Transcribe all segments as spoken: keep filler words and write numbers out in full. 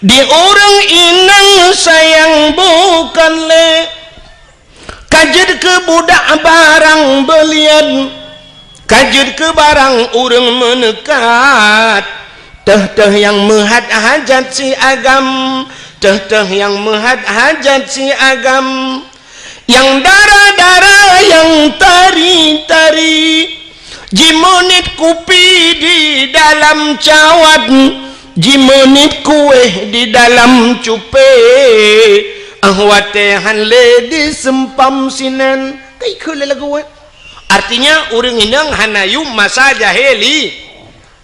Di ureuëng inong sayang bukan lé, ka jeuet keu budak barang beulian, ka jeuet keu barang ureuëng meuneukat. Teuh-teuh nyang meuhat hajat si agam, teuh-teuh nyang meuhat hajat si agam. Nyang dara-dara, nyang tari-tari, jimeunit kupi di dalam cawat, jimeunit kuéh di dalam cupé, ah watée han lé diseumpam sinan. Kai kheun lé lagu, eh? Artinya, ureuëng inong hana yum masa jahili-,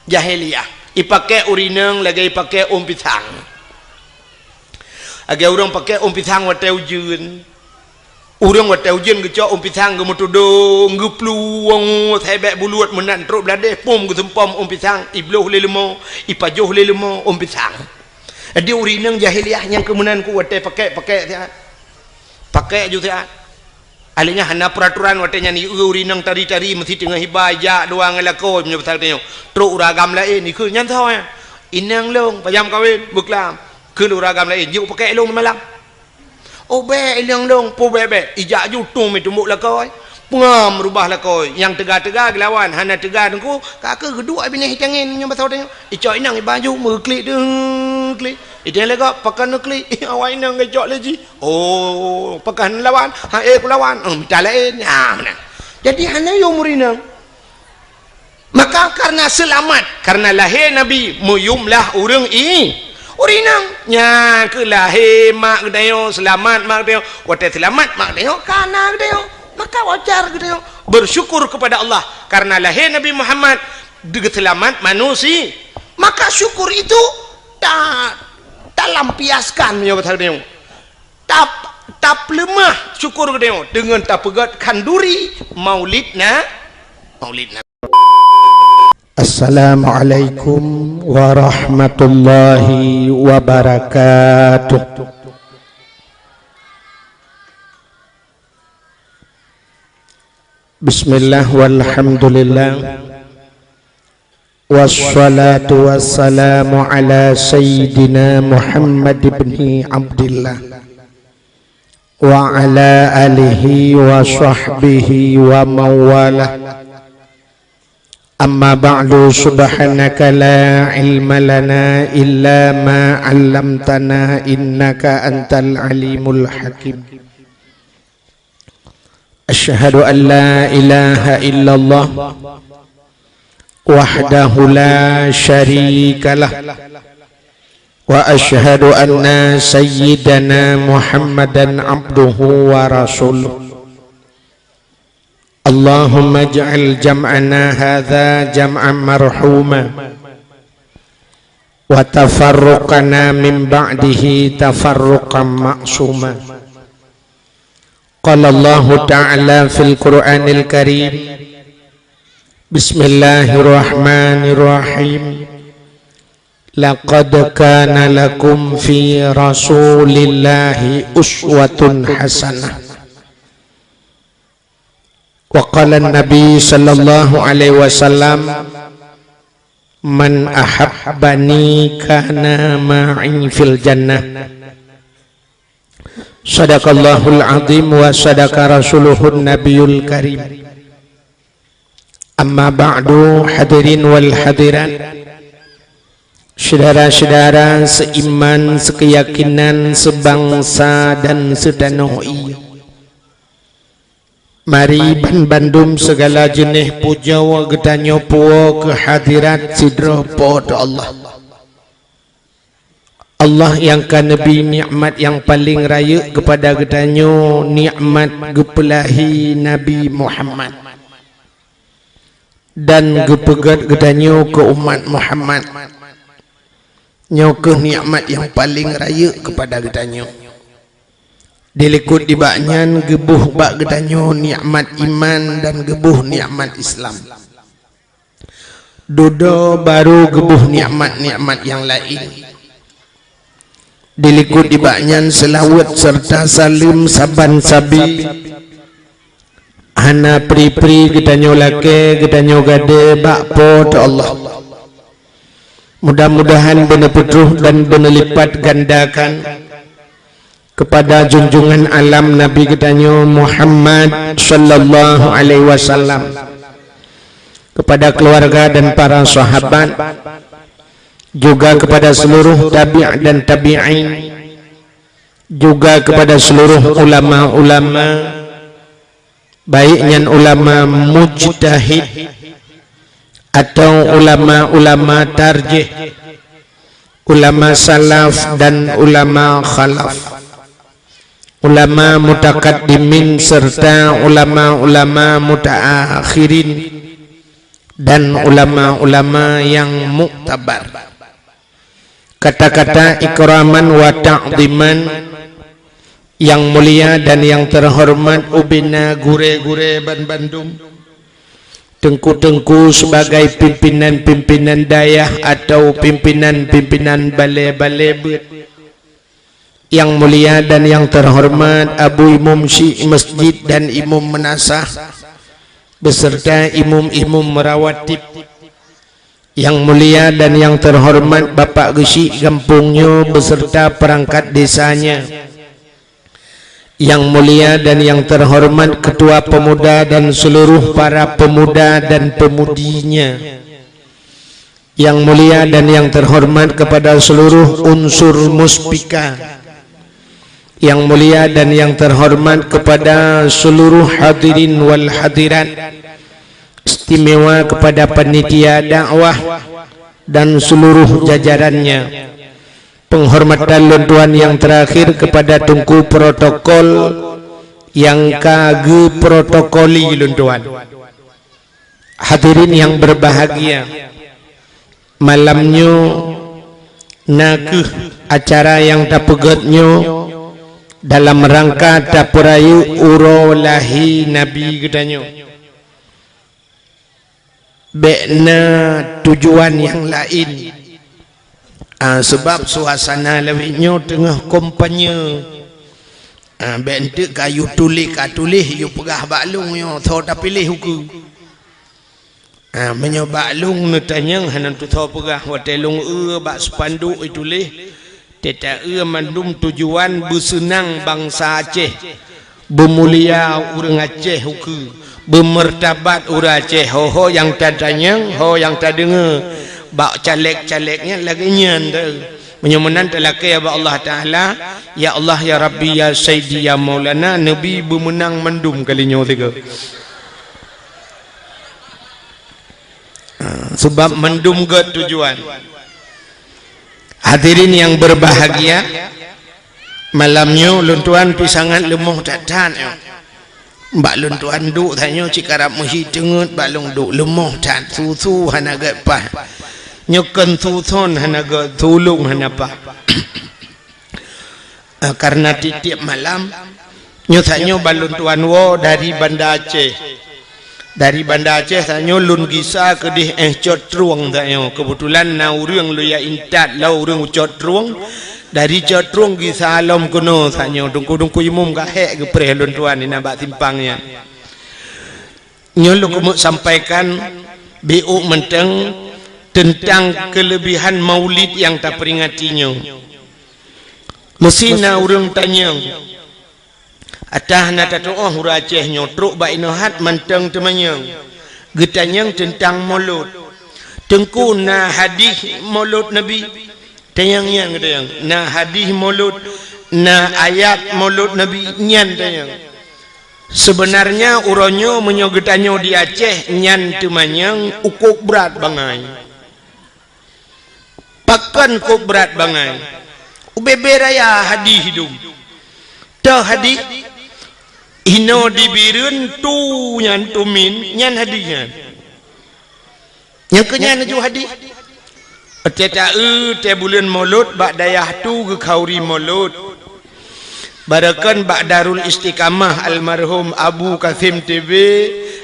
jahiliyah. Ipaké ureuëng inong lagée ipaké ôn pisang. Lagée ureuëng paké ôn pisang watée ujeuen. Ureuëng watée ujeuen geucok ôn pisang, geumeutudong, geuplueng, sabé buluet meunan trok bladeh, pom geuseumpam ôn pisang, ibloh lé leumo, ipajoh lé leumo ôn pisang. Jadi ureuëng inong jahiliyah nyang keu meunan ku watée paké-paké siat. Paké ju siat. Alèh nyan hana peuraturan watée nyan, ieu ureuëng inong tari-tari meusi teungoh iba, ijak dua ngon lakoe, meunyoe pasal tanyoe. Trok ureuëng agam laén, ikheun nyan soe nyan. Inong lôn, pajan kawen, beuklam. Kheun ureuëng agam laén, jeuet paké lôn malam. Oh bék, inong lôn, peue bék-bék. Ijak ju tueng meutumbok lakoe. Peungam rubah lakoe. Nyang teuga-teuga geulawan, hana teuga teungku, ka keuh geuduek binéh itangen nyoe basa tanyoe. Icok inong iba ju meuklik deuh klik. Iteng lé gob, pakon neuklik. Awak inong geucok lé jih. Oh, pakon lawan. Ha, eh, kulawan. Oh, mita laén. Ha, meunan. Jadi hana yum ureuëng inong. Maka karena seulamat, karena lahé Nabi, meuyumlah ureuëng i-, ureuëng inong. Nyan keuh lahé mak geutanyoe, seulamat mak geutanyoe. Watée seulamat mak geutanyoe, ka na geutanyoe. Maka wajar geutanyoe bersyukur kepada Allah karena lahé Nabi Muhammad, geuseulamat manusia. Maka syukur itu ta-, talampiaskan meunyoe basa geutanyoe. Tap-, tapeuleumah syukur geutanyoe deungon tapeugét khanduri maulid na-, maulid Nabi. Assalamualaikum warahmatullahi wabarakatuh. Bismillah walhamdulillah. Wassalatu wassalamu ala sayyidina Muhammad ibni Abdillah wa ala alihi wa sahbihi wa mawalah. Amma ba'du, subhanaka la ilma lana illa ma 'allamtana innaka antal alimul hakim. Asyhadu an la ilaha illallah wahdahu la syarikalah, wa asyhadu anna sayyidana Muhammadan abduhu wa rasuluh. Allahumma ij'al jam'ana hadza jam'an marhuma, wa tafarruqana min ba'dihi tafarruqan ma'suma. Qala Allahu ta'ala fil Qur'anil Karim, bismillahirrahmanirrahim. Laqad kana lakum fi Rasulillahi uswatun hasanah. Wa qala Nabi sallallahu alaihi wasallam, "Man ahabbani kana ma'i fil jannah." Sadaqallahul azim wa sadaqa rasuluhun nabiyul karim. Amma ba'du, hadirin wal hadirat, syedara-syedara seiman, seukeuyakinan, seubangsa dan seutanoh ie. Mari banbandum seugala jeuneh pujoe geutanyoe puwoe keu hadirat sidroe Po teu Allah. Allah nyang ka neubri nikmat nyang paleng rayeuk keupada geutanyoe, nikmat geupeulahé Nabi Muhammad, dan geupeugét geutanyoe keu umat Muhammad. Nyoe kheueh nikmat nyang paleng rayeuk keupada geutanyoe. Dilikot nibak nyan geuboh bak geutanyoe nikmat iman dan geuboh nikmat Islam. Dudoe barô geuboh nikmat-nikmat nyang laén. Dilikot nibak nyan seulaweuet seureuta saleuem saban sabe. Hana pri-pri geutanyoe lakée, geutanyoe gadée bak Po teu Allah. Mudah-mudahan beuneupeutroh dan beuneulipatgandakan keupada junjungan alam Nabi geutanyoe Muhammad sallallahu alaihi wasallam, keupada keuluwarga dan para sahabat, juga keupada seuluruh tabi' dan tabi'in, juga keupada seuluruh ulama-ulama, baik nyan ulama mujtahid atawa ulama-ulama tarjih, ulama salaf dan ulama khalaf, ulama mutakaddimin serta ulama-ulama mutaakhirin dan ulama-ulama nyang muktabar. Kata-kata ikraman wa ta'dhiman, nyang mulia dan nyang teuhoreumat ubena gurée-gurée banbandum, teungku-teungku sebagai pimpinan-pimpinan dayah atawa pimpinan-pimpinan balée-balée beuet, nyang mulia dan nyang teuhoreumat Abu Imum Syik Masjid dan Imum Meunasah, beserta imum-imum rawatib, nyang mulia dan nyang teuhoreumat Bapak Geuchik gampông nyoe beserta peurangkat desanya, nyang mulia dan nyang teuhoreumat Ketua Pemuda dan seuluruh para pemuda dan pemudinya, nyang mulia dan nyang teuhoreumat keupada seuluruh unsur Muspika, nyang mulia dan nyang teuhoreumat keupada seuluruh hadirin wal hadirat, istimewa keupada panitia dakwah dan seuluruh jajarannya. Peunghormatan lôn tuan nyang teurakhir keupada teungku protokol nyang ka geuprotokoli lôn tuan. Hadirin nyang beubahgia, malam nyoe na kheueh acara nyang tapeugét nyoe dalam rangka tapeurayeuk uroe lahé Nabi geutanyoe. Bék na tujuan nyang laén. Ah, seubab suasana lawét nyoe teungoh kampanye. Ah, bék eunteuk ka yue tuléh, ka tuléh, yue peugah bak lôn nyoe, tho tapiléh ukeue. Ah, meunyoe bak lôn neutanyong hana tutho peugah, watée lôn eu bak spanduk ituléh, teuta eu mandum tujuan beuseunang bansa Aceh, beumulia ureuëng Aceh ukeue, beumeurtabat ureuëng Aceh. Ho-ho nyang tatanyong, ho nyang tadeungoe bak caleg-caleg nyan lagée nyan teuh. Meunyoe meunan talakée bak Allah Taala, "Ya Allah, ya Rabbi, ya Sayyidi, ya Maulana, neubi beumeunang mandum kali nyoe sigoe." Ha, seubab mandum gét tujuan. Hadirin nyang beubahgia, malam nyoe lôn tuan pih sangat leumoh that-that nyoe. Bak lôn tuan duek that nyoe cit karab meuhi teungeut bak lôn duek, leumoh that, su-su hana gét paih. Nyoe kon su-su hana gét, tulông hana paih. Eh, karena tiep-tiep malam, nyoe tanyoe ban lôn tuan woe dari Banda Aceh. Dari Banda Aceh tanyoe lôn gisa keudeh éh Cot Trueng tanyoe. Keubeutulan na ureuëng lôn jak intat lom ureuëng u Cot Trueng. Dari Cot Trueng gisa lom keunoe tanyoe. Teungku-teungku imum ka hék geupreh lôn tuan inan bak simpang nyan. Nyoe lôn keumeuk sampaikan biôk mantong teuntang keuleubihan Maulid nyang taperingati nyoe. Meusé na ureuëng tanyong, atawa na tatuoh ureuëng Aceh nyoe trok bak inoe hat mantong teumanyong, geutanyong teuntang Molot. Teungku, na hadih Molot Nabi? Tanyong nyan geutanyong, na hadih Molot, na ayat Molot Nabi nyan tanyong. Seubeunarnya uroe nyoe meunyoe geutanyoe di Aceh nyan teumanyong, u kôb brat bangai. Pakon kôb brat bangai? Ubé-bé raya hadih dum. Toh hadih, inoe di Bireuen tu nyan tumin, nyan hadih nyan. Nyang keu nyan laju hadih. Watée taeu tée buleuen Molot bak dayah tu geukhauri Molot. Barokon bak Darul Istiqamah almarhum Abu Kasim T B,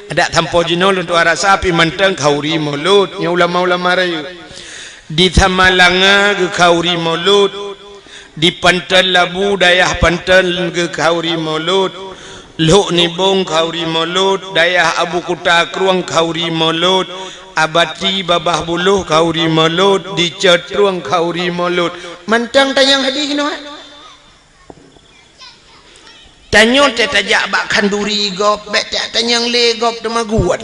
adak sampoe jinoe lôn tuan rasa pih mantong khauri Molot, nyoe ulama-ulama rayeuk. Di Samalanga geukhauri Molot. Di Panton Labu, dayah Panton geukhauri Molot, Lhok Nibong khauri Molot, dayah Abu Kuta Krueng khauri Molot, Abati babah buloh khauri mulod, dicot trueng khauri mulod. Mantong tanyong hadih nyoe. Tanyoe teuh tajak bak khanduri gob, bèk teuh tanyong lé gob teumagun.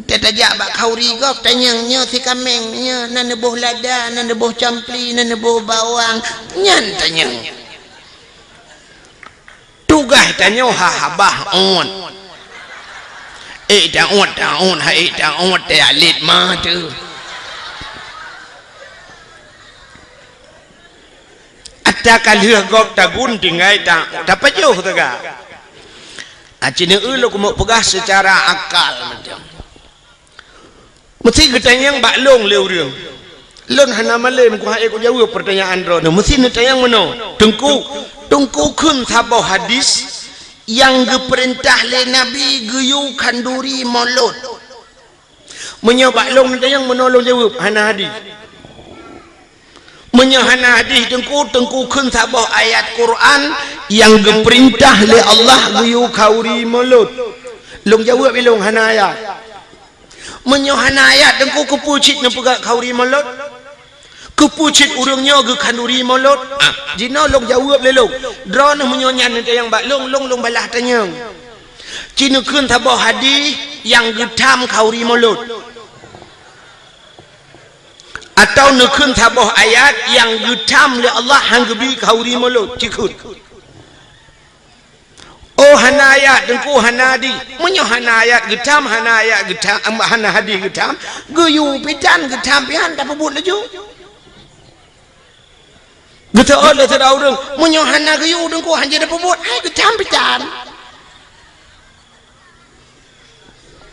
Teuh tajak bak khauri gob, tanyong nyoe si kaméng, nyoe na neuboh lada, na neuboh campli, na neuboh bawang. Nyan tanyong. Tugaih tanyoe ha babah ôt. Eh, taôt, taôt, hai taôt, teuh alet ma teuh. Ata ka lheueh gob tagun tinggai ta-, tapajoh teuga. Aci neu-eu lôn keumeung peugah seucara akal macam. Meusti geutanyong bak lôn lé ureuëng. Lôn hana malém keuhai kujaweueb peurtanyaan droeneueh. Meusti neutanyong meunoe, Teungku, Teungku kheun saboh hadis nyang geupeurintah lé Nabi geuyue khanduri mulod. Meunyoe bak lôn neutanyong meunoe lôn jaweueb, hana hadis. Meunyoe hana hadis Teungku, Teungku kheun saboh ayat Quran nyang geupeurintah lé Allah geuyue khanduri mulod. Lôn jaweueb ilôn hana ayat. Meunyoe hana ayat Teungku, keupeue cit neupeugah khanduri mulod? Keupeue cit ureuëng nyoe geukhanduri mulod? Ah, jinoe lôn jaweueb lé lôn. Droeneueh meunyoe nyan neutanyong bak lôn, lôn, lôn balah tanyong. Ci neukheun saboh hadis nyang geutham khanduri mulod. Atawa neukheun saboh ayat nyang geutham lé Allah han geubi khanduri mulod, ci kheun. Oh, hana ayat Teungku, hana hadis. Meunyoe hana ayat geutham, hana ayat geutham, hana hadis geutham, geuyue pih tan geutham pih han tapeubuet laju. Geuteuôt lé sidroe ureuëng, meunyoe hana geuyue Teungku han jeuet tapeubuet, hai geutham pih tan.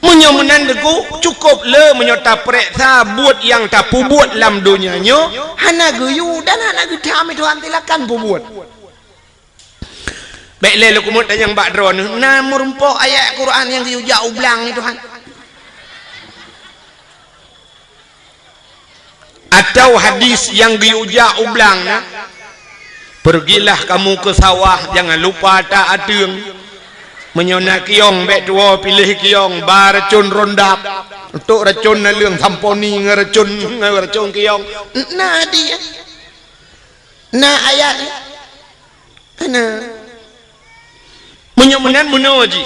Meunyoe meunan Teungku, cukôp le meunyoe tapareksa buet nyang tapeubuet lam donya nyoe, hana geuyue dan hana geutham, Tuhan silakan peubuet. Bèk lé lôn keumeung tanyong bak droeneueh, na meurumpok ayat Quran nyang geuyue jak u blang nyoe, Tuhan? Atawa hadis nyang geuyue jak u blang na, "Pergilah kamu ke sawah, jangan lupa tak ateueng. Meunyoe na kiyong, bèk tuwoe piléh kiyong, ba racon Roundup, tok racon naleueng Samponie ngon racon, ngon racon kiyong." Na hadis, na ayat. Hana. Meunyoe meunan meunoe jih.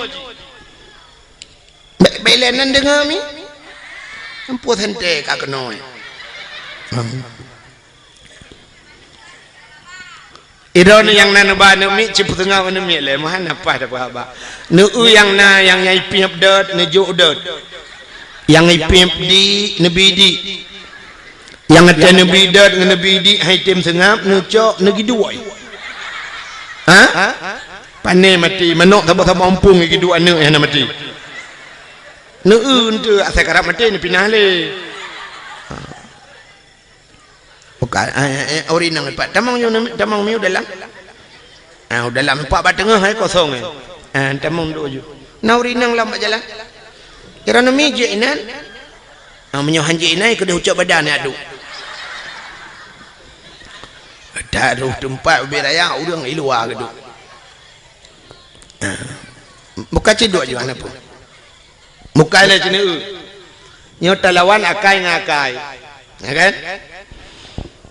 Bèk, bèk lé nan deungoe mi. Ampoh santée ka keunoe. Idroeneueh nyang na neuba aneuk miet, cit peuteungoh aneuk miet lé, meuhan na paih tapeuhaba. Neu-eu nyang na, nyang, nyang ipiep dot, neujok dot. Nyang ipiep di, neubi di. Nyang watèe neubi dot ngon neubi di hai tem seungab, neucok, neugiduek. Ha? Pané maté, manok saboh-saboh umpung giduek aneuk nyang hana maté. Neu-eu eunteuk asai karab maté neupinah lé. Bukan, eh, eh, eh, ori nang pat. Tamong nyoe, tamong miu dalam. Ah, u dalam empat bak teungoh hai kosong, eh. Ah, tamong duek ju. Na ureuëng inong lam bak jalan. Kira nami jeuet inan. Ah, meunyoe han jeuet inan, keudeh ucok badan ya duek. Taroh teumpat ubé raya ureuëng i luwa geuduek. Ah. Buka ciduk ju aneuk pun. Buka lé ciduk. Nyoe talawan akai ngon akai. Ya kan?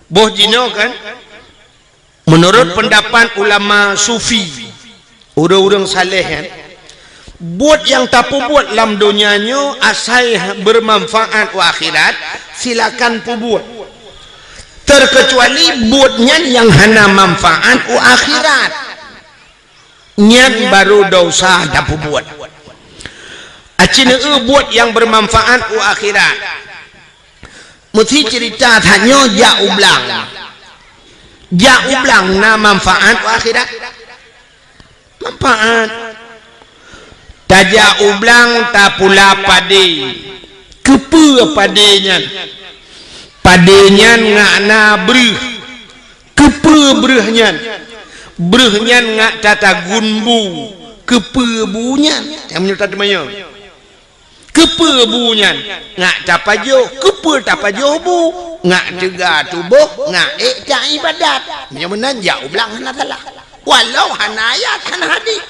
Boh jinoe kan? Meunurot peundapat ulama sufi, ureuëng-ureuëng saleh nyan, buet nyang tapeubuet lam donya nyoe asai bermanfaat u akhirat, silakan peubuet. Terkecuali buet nyan nyang hana manfaat u akhirat. Nyan barô desya tapeubuet. Aci neu buet nyang bermanfaat u akhirat. Meusi ceurita that nyoe jak u blang. Jak u blang na manfaat u akhirat? Manfaat. Tajak u blang tapula padé. Keupeue padé nyan? Padé nyan ngak na breuh. Keupeue breuh nyan? Breuh nyan ngak tatagun bu. Keupeue bu nyan? Nyang meunyoe tateumanyong. Keupeue bu nyan? Ngak tapajoh. Keupeue tapajoh bu? Ngak teuga tuboh, ngak ék taibadat. Meunyoe meunan jak u blang hana salah. Walau hana ayat, hana hadis.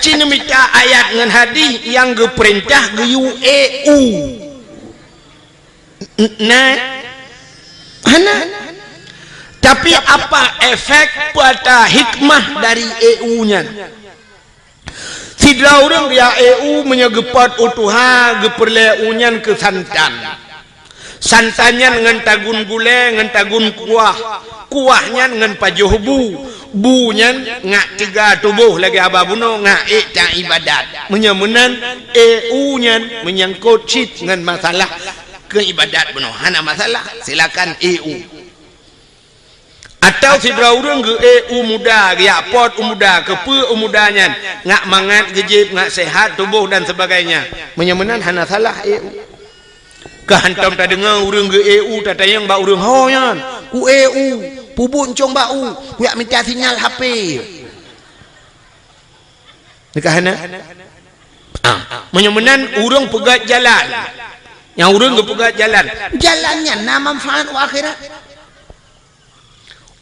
Cit neumita ayat ngon hadis nyang geupeurintah geuyue eu. N-, na? Hana. Tapi apa efek, peue ata hikmah dari eu nyan? Sidroe ureuëng geujak eu meunyoe geupot u tuha, geupeureulée eu nyan keu santan. Santan nyan ngon tagun gulée, ngon tagun kuah. Kuah nyan ngon pajoh bu. Bu nyan ngak teuga tuboh lagée haba bunoe, ngak ék ta iébadat. Meunyoe meunan, eu nyan meunyangkot cit ngon masalah keu iébadat bunoe. Hana masalah, silakan eu. Atawa sidroe ureuëng geu-eu muda, geujak pot u muda, keupeue u muda nyan, ngak mangat geujieb, ngak seuhat tuboh dan sebagainya. Meunyoe meunan hana salah eu. Ka hantom tadeungoe ureuëng geu-eu tatanyong bak ureuëng ho nyan, "Ku eu, peubuet ncong bak u, kujak mita sinyal H P." Nyan ka hana? Ah, meunyoe meunan ureuëng peugét jalan. Nyang ureuëng geupeugét jalan. Jalan nyan na manfaat u akhirat.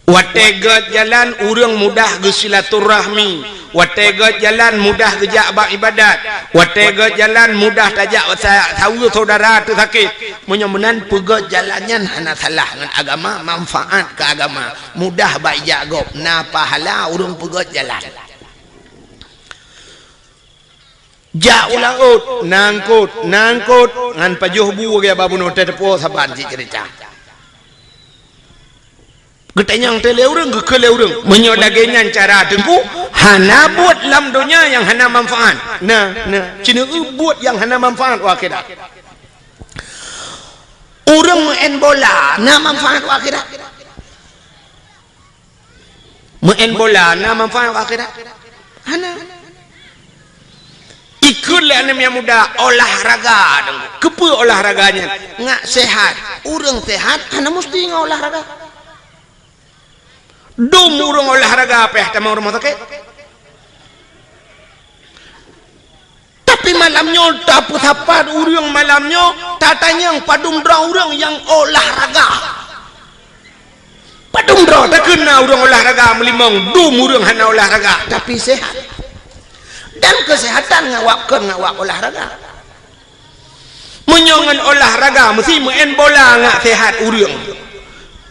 Watée gét jalan, ureuëng mudah geusilaturahmi. Watée gét jalan, mudah geujak bak iébadat. Watée gét jalan, mudah tajak sa-, saweue syedara teusakét. Meunyoe meunan peugét jalan nyan hana salah ngon agama, manfaat keu agama. Mudah bak ijak gob, na pahala ureuëng peugét jalan. Jak u laôt, na eungkôt, na eungkôt, ngon pajoh bu lagée haba bunoe, teupeue saban cit ceurita. Geutanyong teuh lé ureuëng, geukheun lé ureuëng, "Meunyoe lagée nyan cara Teungku, hana buet lam donya nyang hana manfaat." Na, na, cit na buet nyang hana manfaat u akhirat. Ureuëng meu'en bola na manfaat u akhirat. Meu'en bola na manfaat u akhirat? Hana. Ikheun lé aneuk muda olahraga. Keupeue olahraga nyan? Ngak seuhat. Ureuëng seuhat hana musti ngon olahraga. Dum ureuëng olahraga pih tamong rumoh sakét. Tapi malam nyoe tapeusapat ureuëng malam nyoe, tatanyong padum droe ureuëng nyang olahraga. Padum droe takheun na ureuëng olahraga meulimong, dum ureuëng hana olahraga, tapi seuhat. Dan keuseuhatan ngawak kon ngawak olahraga. Meunyoe ngon olahraga meusti meu'en bola ngak seuhat ureuëng.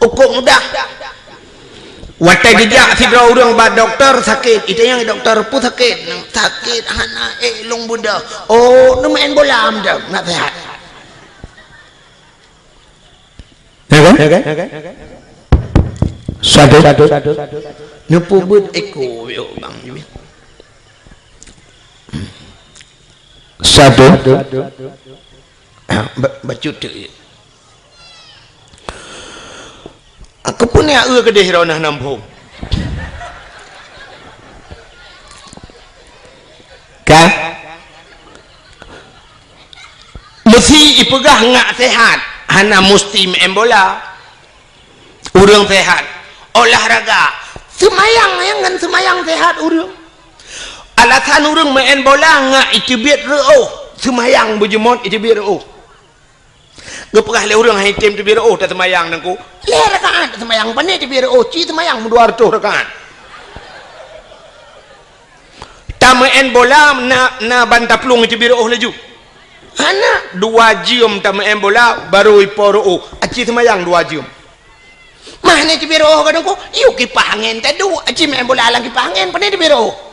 Ukok mudah. Watée geujak sidroe ureuëng bak dokto sakét, itanyong dokto peue sakét, sakét hana ék lôn beudôh. Oh, neumeu'en bola meudah ngak seuhat. Ya kan? Satu. Neupeubuet eko yo bang. Satu. Ba-, bacut tu. Aku pun ya eu kedeh ronah nampung. Ka? Meusi ipeugah ngak sehat, hana musti meu'en bola. Ureuëng sehat, olahraga, seumayang nyang ngon seumayang sehat ureuëng. Alasan ureuëng meu'en bola ngak iteubiet reu'oh, seumayang beujeuet iteubiet reu'oh. Geupeugah lé ureuëng hai tem teubiet reu'oh taseumayang nangku. Lhée rakaat seumayang pane teubiet reu'oh, ci seumayang meudua reutôh rakaat. Tameu'en bola na, na ban taplueng teubiet reu'oh laju. Hana, dua jeuem tameu'en bola baru ipo reu'oh. Aci seumayang dua jeuem. Mah ni teubiet reu'oh ka nangku, yue kipah angén tadu, aci meu'en bola lam kipah angén pane teubiet reu'oh.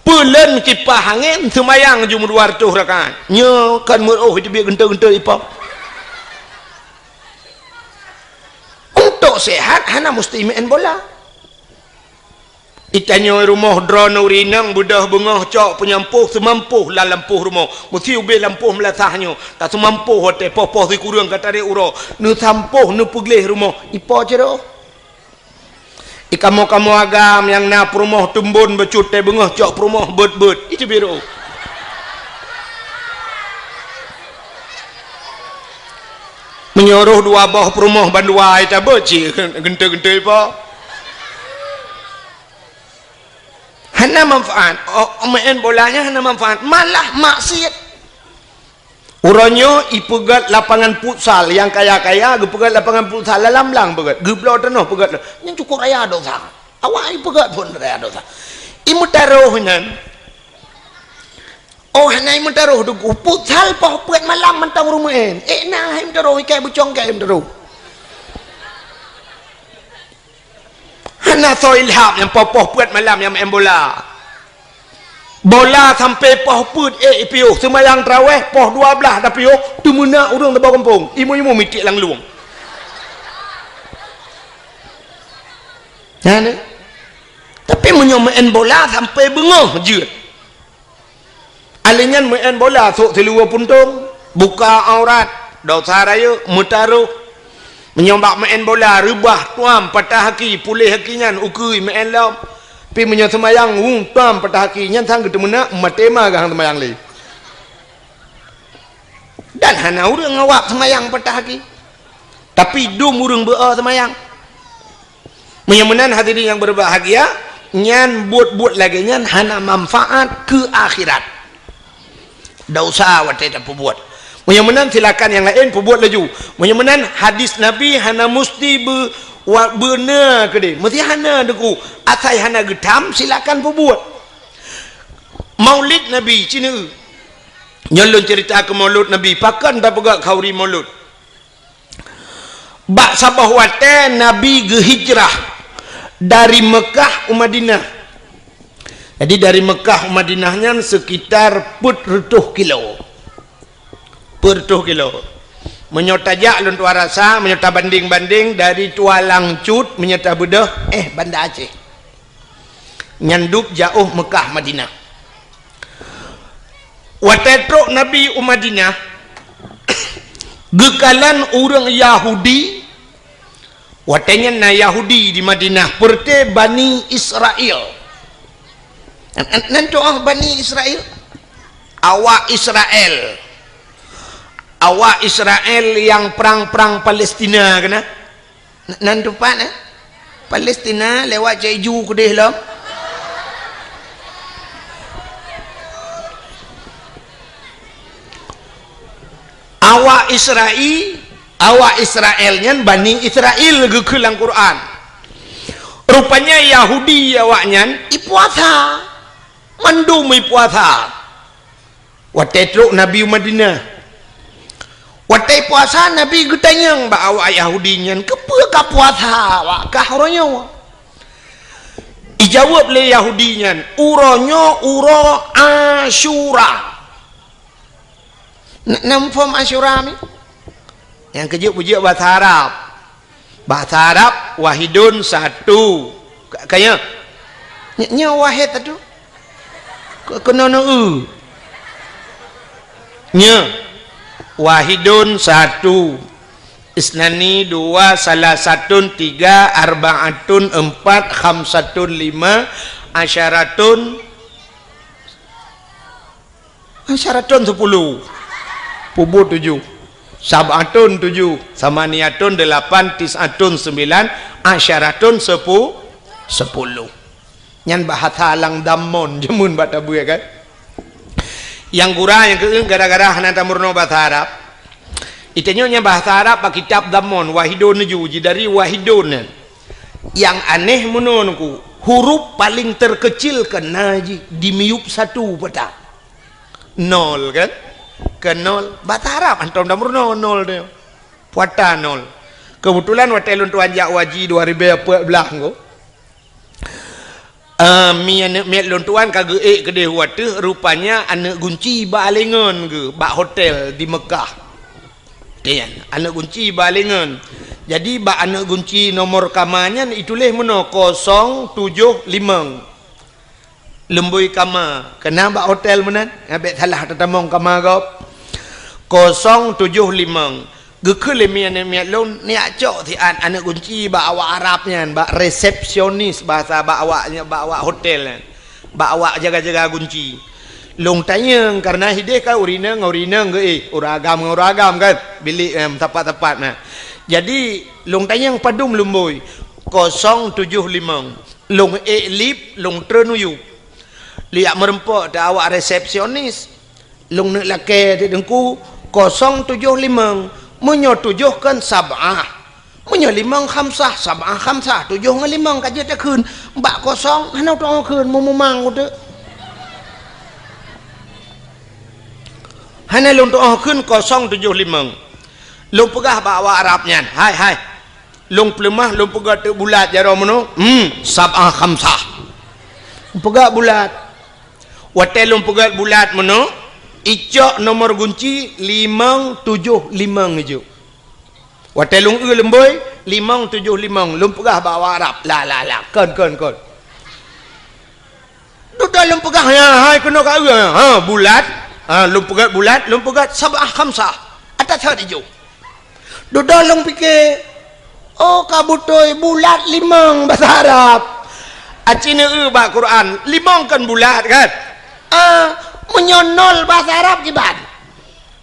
Peulen kipah angén seumayang ju meudua reutôh rakaat. Nyoe kan meureu'oh iteubiet geuntôi-geuntôi ipo. Untuk sehat hana musti meu'en bola. Itanyoe rumoh droeneuh rineng beudôh beungoh cok peunyampôh seumampoh lam lampôh rumoh. Meusi ubé lampôh meulasah nyoe. Ka seumampoh watée poh-poh sikureueng ka tarek uroe. Neusampôh neupeugleh rumoh. Ipo cit reu'oh. Ikamoe-kamoe agam nyang na peurumoh teumbon bacut tée beungoh cok peurumoh beuet-beuet. Iteubiet reu'oh. Meunyoe rôh dua boh peurumoh bandua ita beuet cit geuntôi-geuntôi po. Hana manfaat. Oh, meu'en bola nyan hana manfaat, malah maksiet. Uroe nyoe ipeugét lapangan futsal, nyang kaya-kaya geupeugét lapangan futsal lam blang peugét, geubloe tanoh peugét. Nyan cukôp raya dosa. Awak ipeugét phon raya dosa. Imeutarôh inan. Oh, hana imeutarôh Teungku. Putsal poh peuet malam mantong ureuëng meu'en. Eh, na hai imeutarôh, ikai bucong kai imeutarôh. Hana soe ilham nyang poh-poh peuet malam nyang meu'en bola. Bola sampai poh peuet, eh, ipiôh. Seumayang taraweh poh dua blaih tapiôh, teumeunak ureuëng saboh gampông. Imeum-imeum mitiek lam lueng. Nah, nah. Tapi meunyoe meu'en bola sampai beungoh jeuet. Ahli nyan meu'en bola sôk siluweue puntông, buka aurat, dosa rayeuk, meutarôh. Meunyoe bak meu'en bola reubah tuam patah aki, puléh aki nyan ukeue meu'en lom. Pi meunyoe seumayang, hu, tuam patah aki, nyan sang geuteumeunak, maté ma geuhang seumayang lé. Dan hana ureuëng awak seumayang patah aki. Tapi dum ureuëng beu-o seumayang. Meunyoe meunan hadirin nyang berbahagia, nyan buet-buet lagée nyan hana manfaat keu akhirat. Dosa watée tapeubuet. Meunyoe meunan silakan nyang laén peubuet laju. Meunyoe meunan hadis Nabi hana musti be-, wa-, beuna keudeh. Meusti hana Teungku. Asai hana geutam silakan peubuet. Maulid Nabi, cineue. Nyoe lôn ceurita keu Maulud Nabi, pakon tapeugah khauri Maulud. Bak saboh watée Nabi geuhijrah dari Meukah u Madinah. Jadi dari Meukah u Madinah nyan sekitar peuet reutôh kilo. Peuet reutôh kilo. Meunyoe tajak lôn tuan rasa, meunyoe tabandeng-bandeng dari Tualang Cut, meunyoe tabeudôh, eh, Banda Aceh. Nyan dub jaôh Meukah Madinah. Watée trok Nabi u Madinah, geukalon ureuëng Yahudi, watée nyan na Yahudi di Madinah, peureuté Bani Israel. Nan, nan, nan tu ah Bani Israel? Awak Israel. Awak Israel nyang prang-prang Palestina keunan? N-, nan teumpat, eh? Palestina lewat Cik Ju keudeh lom. Awak Israel, awak Israel nyan Bani Israel geukheun lam Quran. Rupanya Yahudi awak nyan ipuasa. Mandum ipuasa. Watée trok Nabi u Madinah. Watée puasa, Nabi geutanyong bak awak Yahudi nyan, "Keupeue ka puasa awak kah uroe nyoe?" Ijaweueb lé Yahudi nyan, "Uroe nyoe uroe Asyura." N-, na muphom Asyura mi? Nyang keujeuet beujeuet basa Arab. Bahasa Arab, wahidun, satu. Ka, ka nyoe? Ny-, nyoe wahid satu. Ke-, keunoe neu-eu. Nyoe. Wahidun, satu. Isnani, dua. Salasatun, tiga. Arbaatun, empat. Khamsatun, lima. Asyaratun, Asyaratun, sepuluh. Peubuet tujoh. Sab'atun, tujoh. Samaniatun, delapan. Tis'atun, sembilan. Asyaratun, sepu-, sepuluh. Nyan bahasa lam Damon jameun bak tabeue kan. Nyang gura nyang keu gara-gara hana tameurunoe bahasa Arab. Itanyong nyan bahasa Arab bak kitab Damon, wahidun, tujoh, jidari wahidun nyan. Nyang aneh meunoe Teungku, huruf paling terkecil keunan jih di miyueb satu peue ta. Nol kan? Keu nol, bahasa Arab hantom tameurunoe nol tu. Peue ta nol. Keubeutulan watée lôn tuan jak u haji dua ribée peuet blaih Teungku. Eh, mi aneuëk miet lôn tuan ka geuék keudeh u ateueh, rupanya aneuëk gunci bak alengon geuh, bak hotel di Meukah. Nyan, aneuëk gunci bak alengon. Jadi, bak aneuëk gunci nomor kama nyan ituléh meunoe kosong tujoh limong. Lumbôi kama, keunan bak hotel meunan, abék salah tatamong kama gob. Kosong tujoh limong. Geukheun lé mi aneuëk miet lôn, neujak cok siat aneuëk gunci bak awak Arab nyan, bak resepsionis bahasa bak awak, bak awak hotel nyan. Bak awak jaga-jaga gunci. Lôn tanyong, kareuna hideh kan ureuëng inong ngon ureuëng inong geuéh, ureuëng agam ngon ureuëng agam kan, bilék, em, sapat-sapat na. Jadi, lôn tanyong padum lumbôi, kosong tujoh limong. Lôn ék lip, lôn treun u yup. Lôn jak meureumpok teuh awak resepsionis. Lôn neuk lakée Teungku, kosong tujoh limong. Meunyoe tujoh kan sab'ah. Meunyoe limong khamsah, sab'ah khamsah, tujoh ngon limong ka jeuet takheun. Bak kosong, hana tu'oh kheun, meumumang uteuk. Hana lôn tu'oh kheun kosong tujoh limong. Lôn peugah bak awak Arab nyan, "Hai, hai. Lôn peuleumah, lôn peugöt teuk bulat jaroe meunoe. Hmm, sab'ah khamsah." Peugöt bulat. Watèe lôn peugöt bulat meunoe, icok nomor gunci limong tujoh limong ijok. Watèe lôn eu leumbôi, limong tujoh limong, lôn peugah bak awak Arab. La, la, la, kon, kon, kon. Dudoe lôn peugah, ya, hai keunoe ka eu, ha, bulat. Ha, lôn peugöt bulat, lôn peugöt sab'ah khamsah. Ata that ijok. Dudoe lôn pike, oh, ka beutôi bulat limong basa Arab. Aci neueu bak Quran, limong kan bulat kan? Ah, meunyoe nol basa Arab kiban?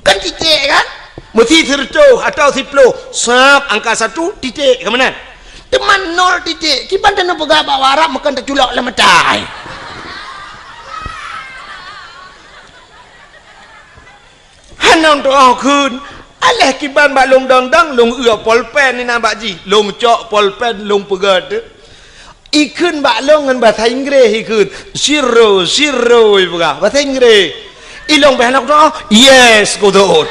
Kan titik kan? Meusi sireutôh atau siploh, sab angka satu titik, ka meunan. Teuma nol titik, kiban taneuk peugah bak Arab meukan taculok lam mata. Hana tu'oh kheun, aléh kiban bak lôn dong-dong, lôn eu polpen inan bak jih, lôn cok polpen, lôn peugöt. Ikheun bak lôn ngon basa Inggréh ikheun, "Zero, zero," ipeugah, basa Inggréh. Ilôn bèk hana kutu'oh, "Yes," kutu'oh.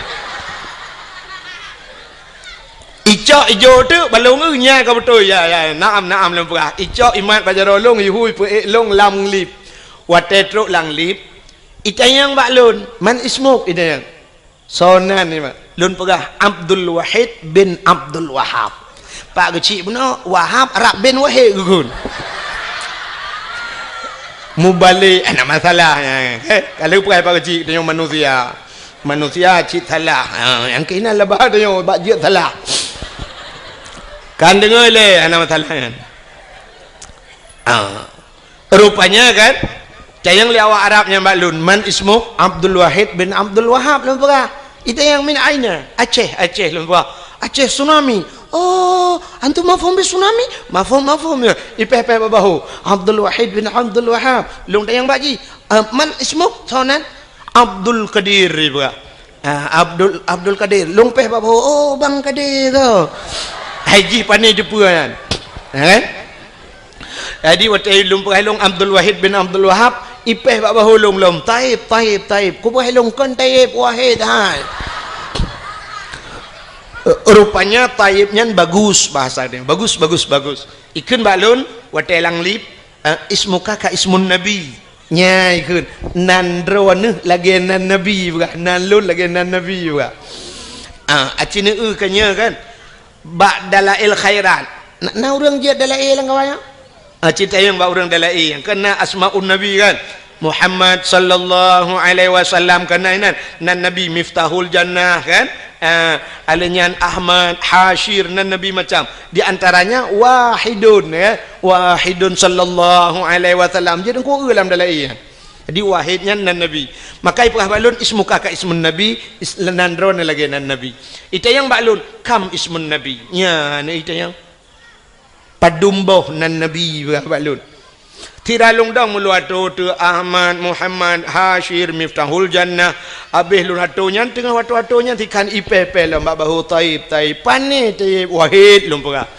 Icok ijok teuk bak lôn eu nyan ka beutôi, ya, ya, naam, naam lôn peugah. Icok imat bak jaroe lôn, ihui peuék lôn lam lift. Watèe trok lam lift, itanyong bak lôn, "Man ismuk?" itanyong. Soe nan nyoe, Mak? Lôn peugah, "Abdul Wahid bin Abdul Wahab." Pak geuchik bunoe, Wahab rab bin Wahid geukheun. Mubalek, hana masalah nyan. Heh, ka lheueh peugah Pak geuchik, tanyoe manusia. Manusia cit salah. Ha, nyang keunan laba tanyoe bak jeuet salah. Kan deungoe lé, hana masalah nyan. Ha. Rupanya kan, tanyong lé awak Arab nyan bak lôn, "Man ismuk?" "Abdul Wahid bin Abdul Wahab," lôn peugah. Itanyong, "Min aina?" "Aceh, Aceh," lôn peugah. "Aceh tsunami." "Oh, antum mafhum bi tsunami?" "Mafhum, mafhum," ya. Ipéh-péh bak bahô. "Abdul Wahid bin Abdul Wahab." Lôn tanyong bak jih, "Ah, man ismuk?" "Soe nan?" "Abdul Qadir," ipeugah. Ah, Abdul, Abdul Kadir. Lôn péh bak bahô, "Oh, Bang Kadir tu." Hai jih pané teupeue nyan. Ha, kan? Jadi, watèe lôn peugah lôn Abdul Wahid bin Abdul Wahab, ipéh bak bahô lôn lom, "Taib, Taib, Taib." Kupeugah lôn, "Kon Taib, Wahid hai." Rupanya Taib nyan bagus bahasa dia. Bagus, bagus, bagus. Ikheun bak lôn, watèe lam lift, eh, "Ismuka ka ismun Nabi." Nyan ikheun, "Nan droeneuh lagèe nan Nabi," peugah, "nan lôn lagèe nan Nabi," peugah. Ah, aci neueu ka nyoe kan? Bak Dalail Khairat. Na, na ureueng jeuet Dalail lam kawan nyoe? Aci tanyong bak ureueng Dalail. Kan na Asmaun Nabi kan? Muhammad sallallahu alaihi wasallam kan na inan. Nan Nabi Miftahul Jannah kan? Ah, alèh nyan Ahmad, Hasyir, nan Nabi macam. Di antaranya Wahidun, ya. Wahidun sallallahu alaihi wasallam. Jadi, ku eu lam Dalail nyan. Jadi, Wahid nyan nan Nabi. Maka ipeugah bak lôn, "Ismuka ka ismun Nabi," is-, nan droeneuh lagèe nan Nabi. Itanyong bak lôn, "Kam ismun Nabi?" Nyan, itanyong. "Padum boh nan Nabi?" ipeugah bak lôn. Sira lôn dong meulôn atô teu Ahmad, Muhammad, Hasyir, Miftahul Jannah. Abéh lôn atô nyan, teungoh atô-atô nyan, sikhan ipéh-péh lom bak bahô, "Taib, Taib." Pané Taib, Wahid lôn peugah.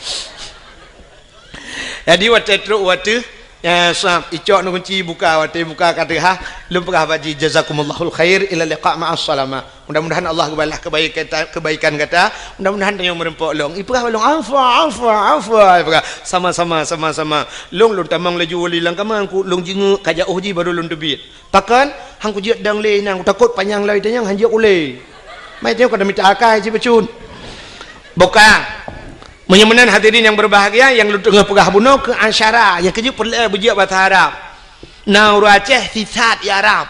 Jadi, watèe trok watèe, ya, sab, icok ngon gunci buka, watèe buka ka teuhah, lôn peugah bak jih, "Jazakumullahul khair, ila liqa ma'as salamah." Mudah-mudahan Allah geubalah kebaikan, kebaikan gata. Mudah-mudahan tanyoe meureumpok lom. Ipeugah bak lôn, "Afwa, afwa, afwa." Ipeugah, "Sama-sama, sama-sama." Lôn, lôn tamong laju u lam kama, ku lôn jingeuk ka jiôh jih baru lôn teubiet. Pakon? Han kujeuet dong lé inan, kutakot panyang lom itanyong han jeuet u lé. Mai tanyoe ka mita akai cit bacut. Buka. Meunyoe meunan hadirin nyang berbahagia, nyang lôn teungoh peugah bunoe keu asyara, nyang keujeuet peureulèe beujeuet basa Arab. Na ureueng Aceh sisat i Arab.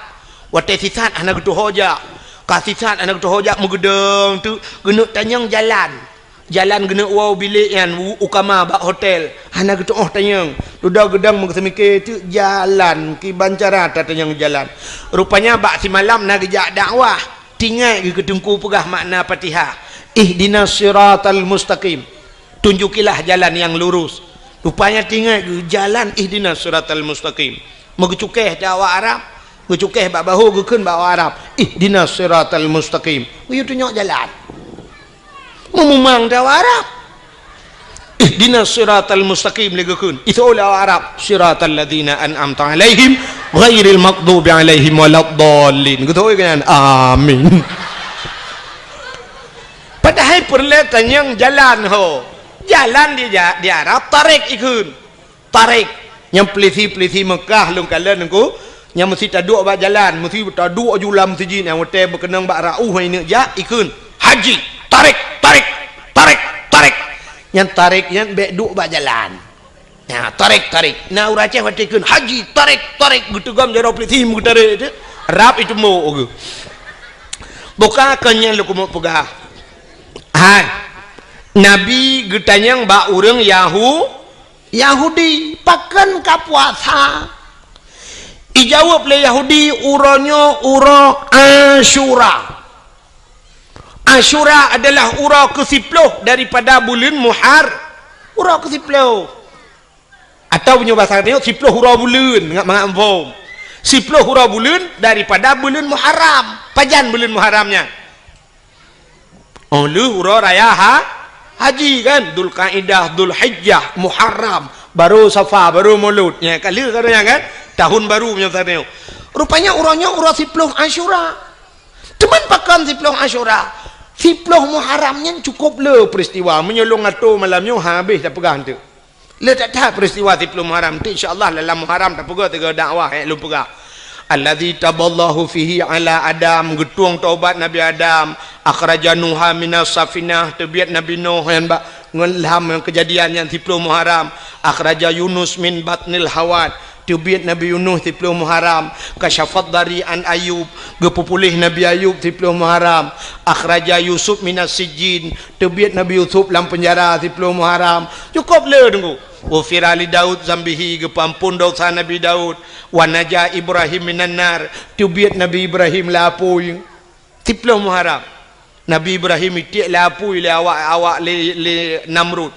Watèe sisat hana geutuho jak. Ka sisat hana geutuho jak meugeudong teuk geuneuk tanyong jalan. Jalan geuneuk woe u bilék nyan u, u kama bak hotel. Hana geutu'oh tanyong. Dudoe geudong meugeuseumiké teuk jalan, kiban cara tatanyong jalan. Rupanya bak simalam na geujak dakwah. Tingat geuh keu teungku peugah makna Fatihah. "Ihdinas siratal mustaqim." Tunjukilah jalan yang lurus. Rupanya tingat geuh jalan ihdinas siratal mustaqim. Meugeucukéh di awak Arab, geucukéh bak bahô geukheun bak awak Arab, "Ihdinas siratal mustaqim." Geuyue tunyok jalan. Meumumang di awak Arab. Ihdinas siratal mustaqim lé geukheun. Itu oleh Arab, siratal ladzina an'amta 'alaihim ghairil maghdubi 'alaihim waladdallin. Geutôi keunan. Amin. Padahai peureulée tanyong jalan ho. Jalan di ja-, di Arab tarik ikheun. Tarik. Nyang peulisi-peulisi Meukah lôn kalon nungku, nyang meusi taduek bak jalan, meusi taduek ju lam sijin nyang watée beukeunong bak rauh hai neuk jak ikheun, "Haji, tarik, tarik, tarik, tarik." Nyang tarik nyan bék duek bak jalan. Nah, tarik, tarik. Na ureuëng Aceh watée kheun, "Haji, tarik, tarik," geuteugom jaroe peulisi meugeutarék teuh. Rab itu mo geuh. Buka kon nyan leukumu peugah. Hai. Nabi geutanyong bak ureuëng Yahu-, Yahudi, "Pakon ka puasa?" Ijaweueb lé Yahudi, "Uroe nyoe uroe Asyura." Asyura adalah uroe keusiploh daripada buleuen Muhar-, uroe keusiploh. Atau meunyoe basa tanyoe, siploh uroe buleuen, ngat mangat muphom. Siploh uroe buleuen daripada buleuen Muharram. Pajan buleuen Muharram nyan? Oh, lheueh uroe raya ha-, haji kan, Dzulqaidah, Dzulhijjah, Muharram, baru Safar, baru Maulud. Nya ka lheueh ka nyan kan, tahun baru meunyoe tanyoe. Rupanya uroe nyoe uroe siploh Asyura. Teuma pakon siploh Asyura? Siploh Muharram nyan cukup le peristiwa. Meunyoe lôn atur malam nyoe, ha, habéh tapeugah eunteuk. Le that-that peristiwa siploh Muharram. Ti insya Allah dalam Muharram tapeugah tiga dakwah, eh, lôn peugah. Allazi taballahu fihi ala Adam, geutueng taubat Nabi Adam, akhraja Nuha minas safinah, teubiet Nabi Nuh nyan bak ngon lam Kejadian nyan siploh Muharram, akhraja Yunus min batnil hawat, teubiet Nabi Yunus siploh Muharram, kasyafad dari an Ayub, geupeupuléh Nabi Ayub siploh Muharram, akhraja Yusuf minas sijjin, teubiet Nabi Yusuf lam peunjara siploh Muharram. Cukup le teungku. Ghufira li Daud zambihi, geupeuamphon dosa Nabi Daud. Wa naja Ibrahim minan nar, teubiet Nabi Ibrahim lam apui. Siploh Muharram. Nabi Ibrahim itiek lam apui lé awak, awak lé, lé Namrud.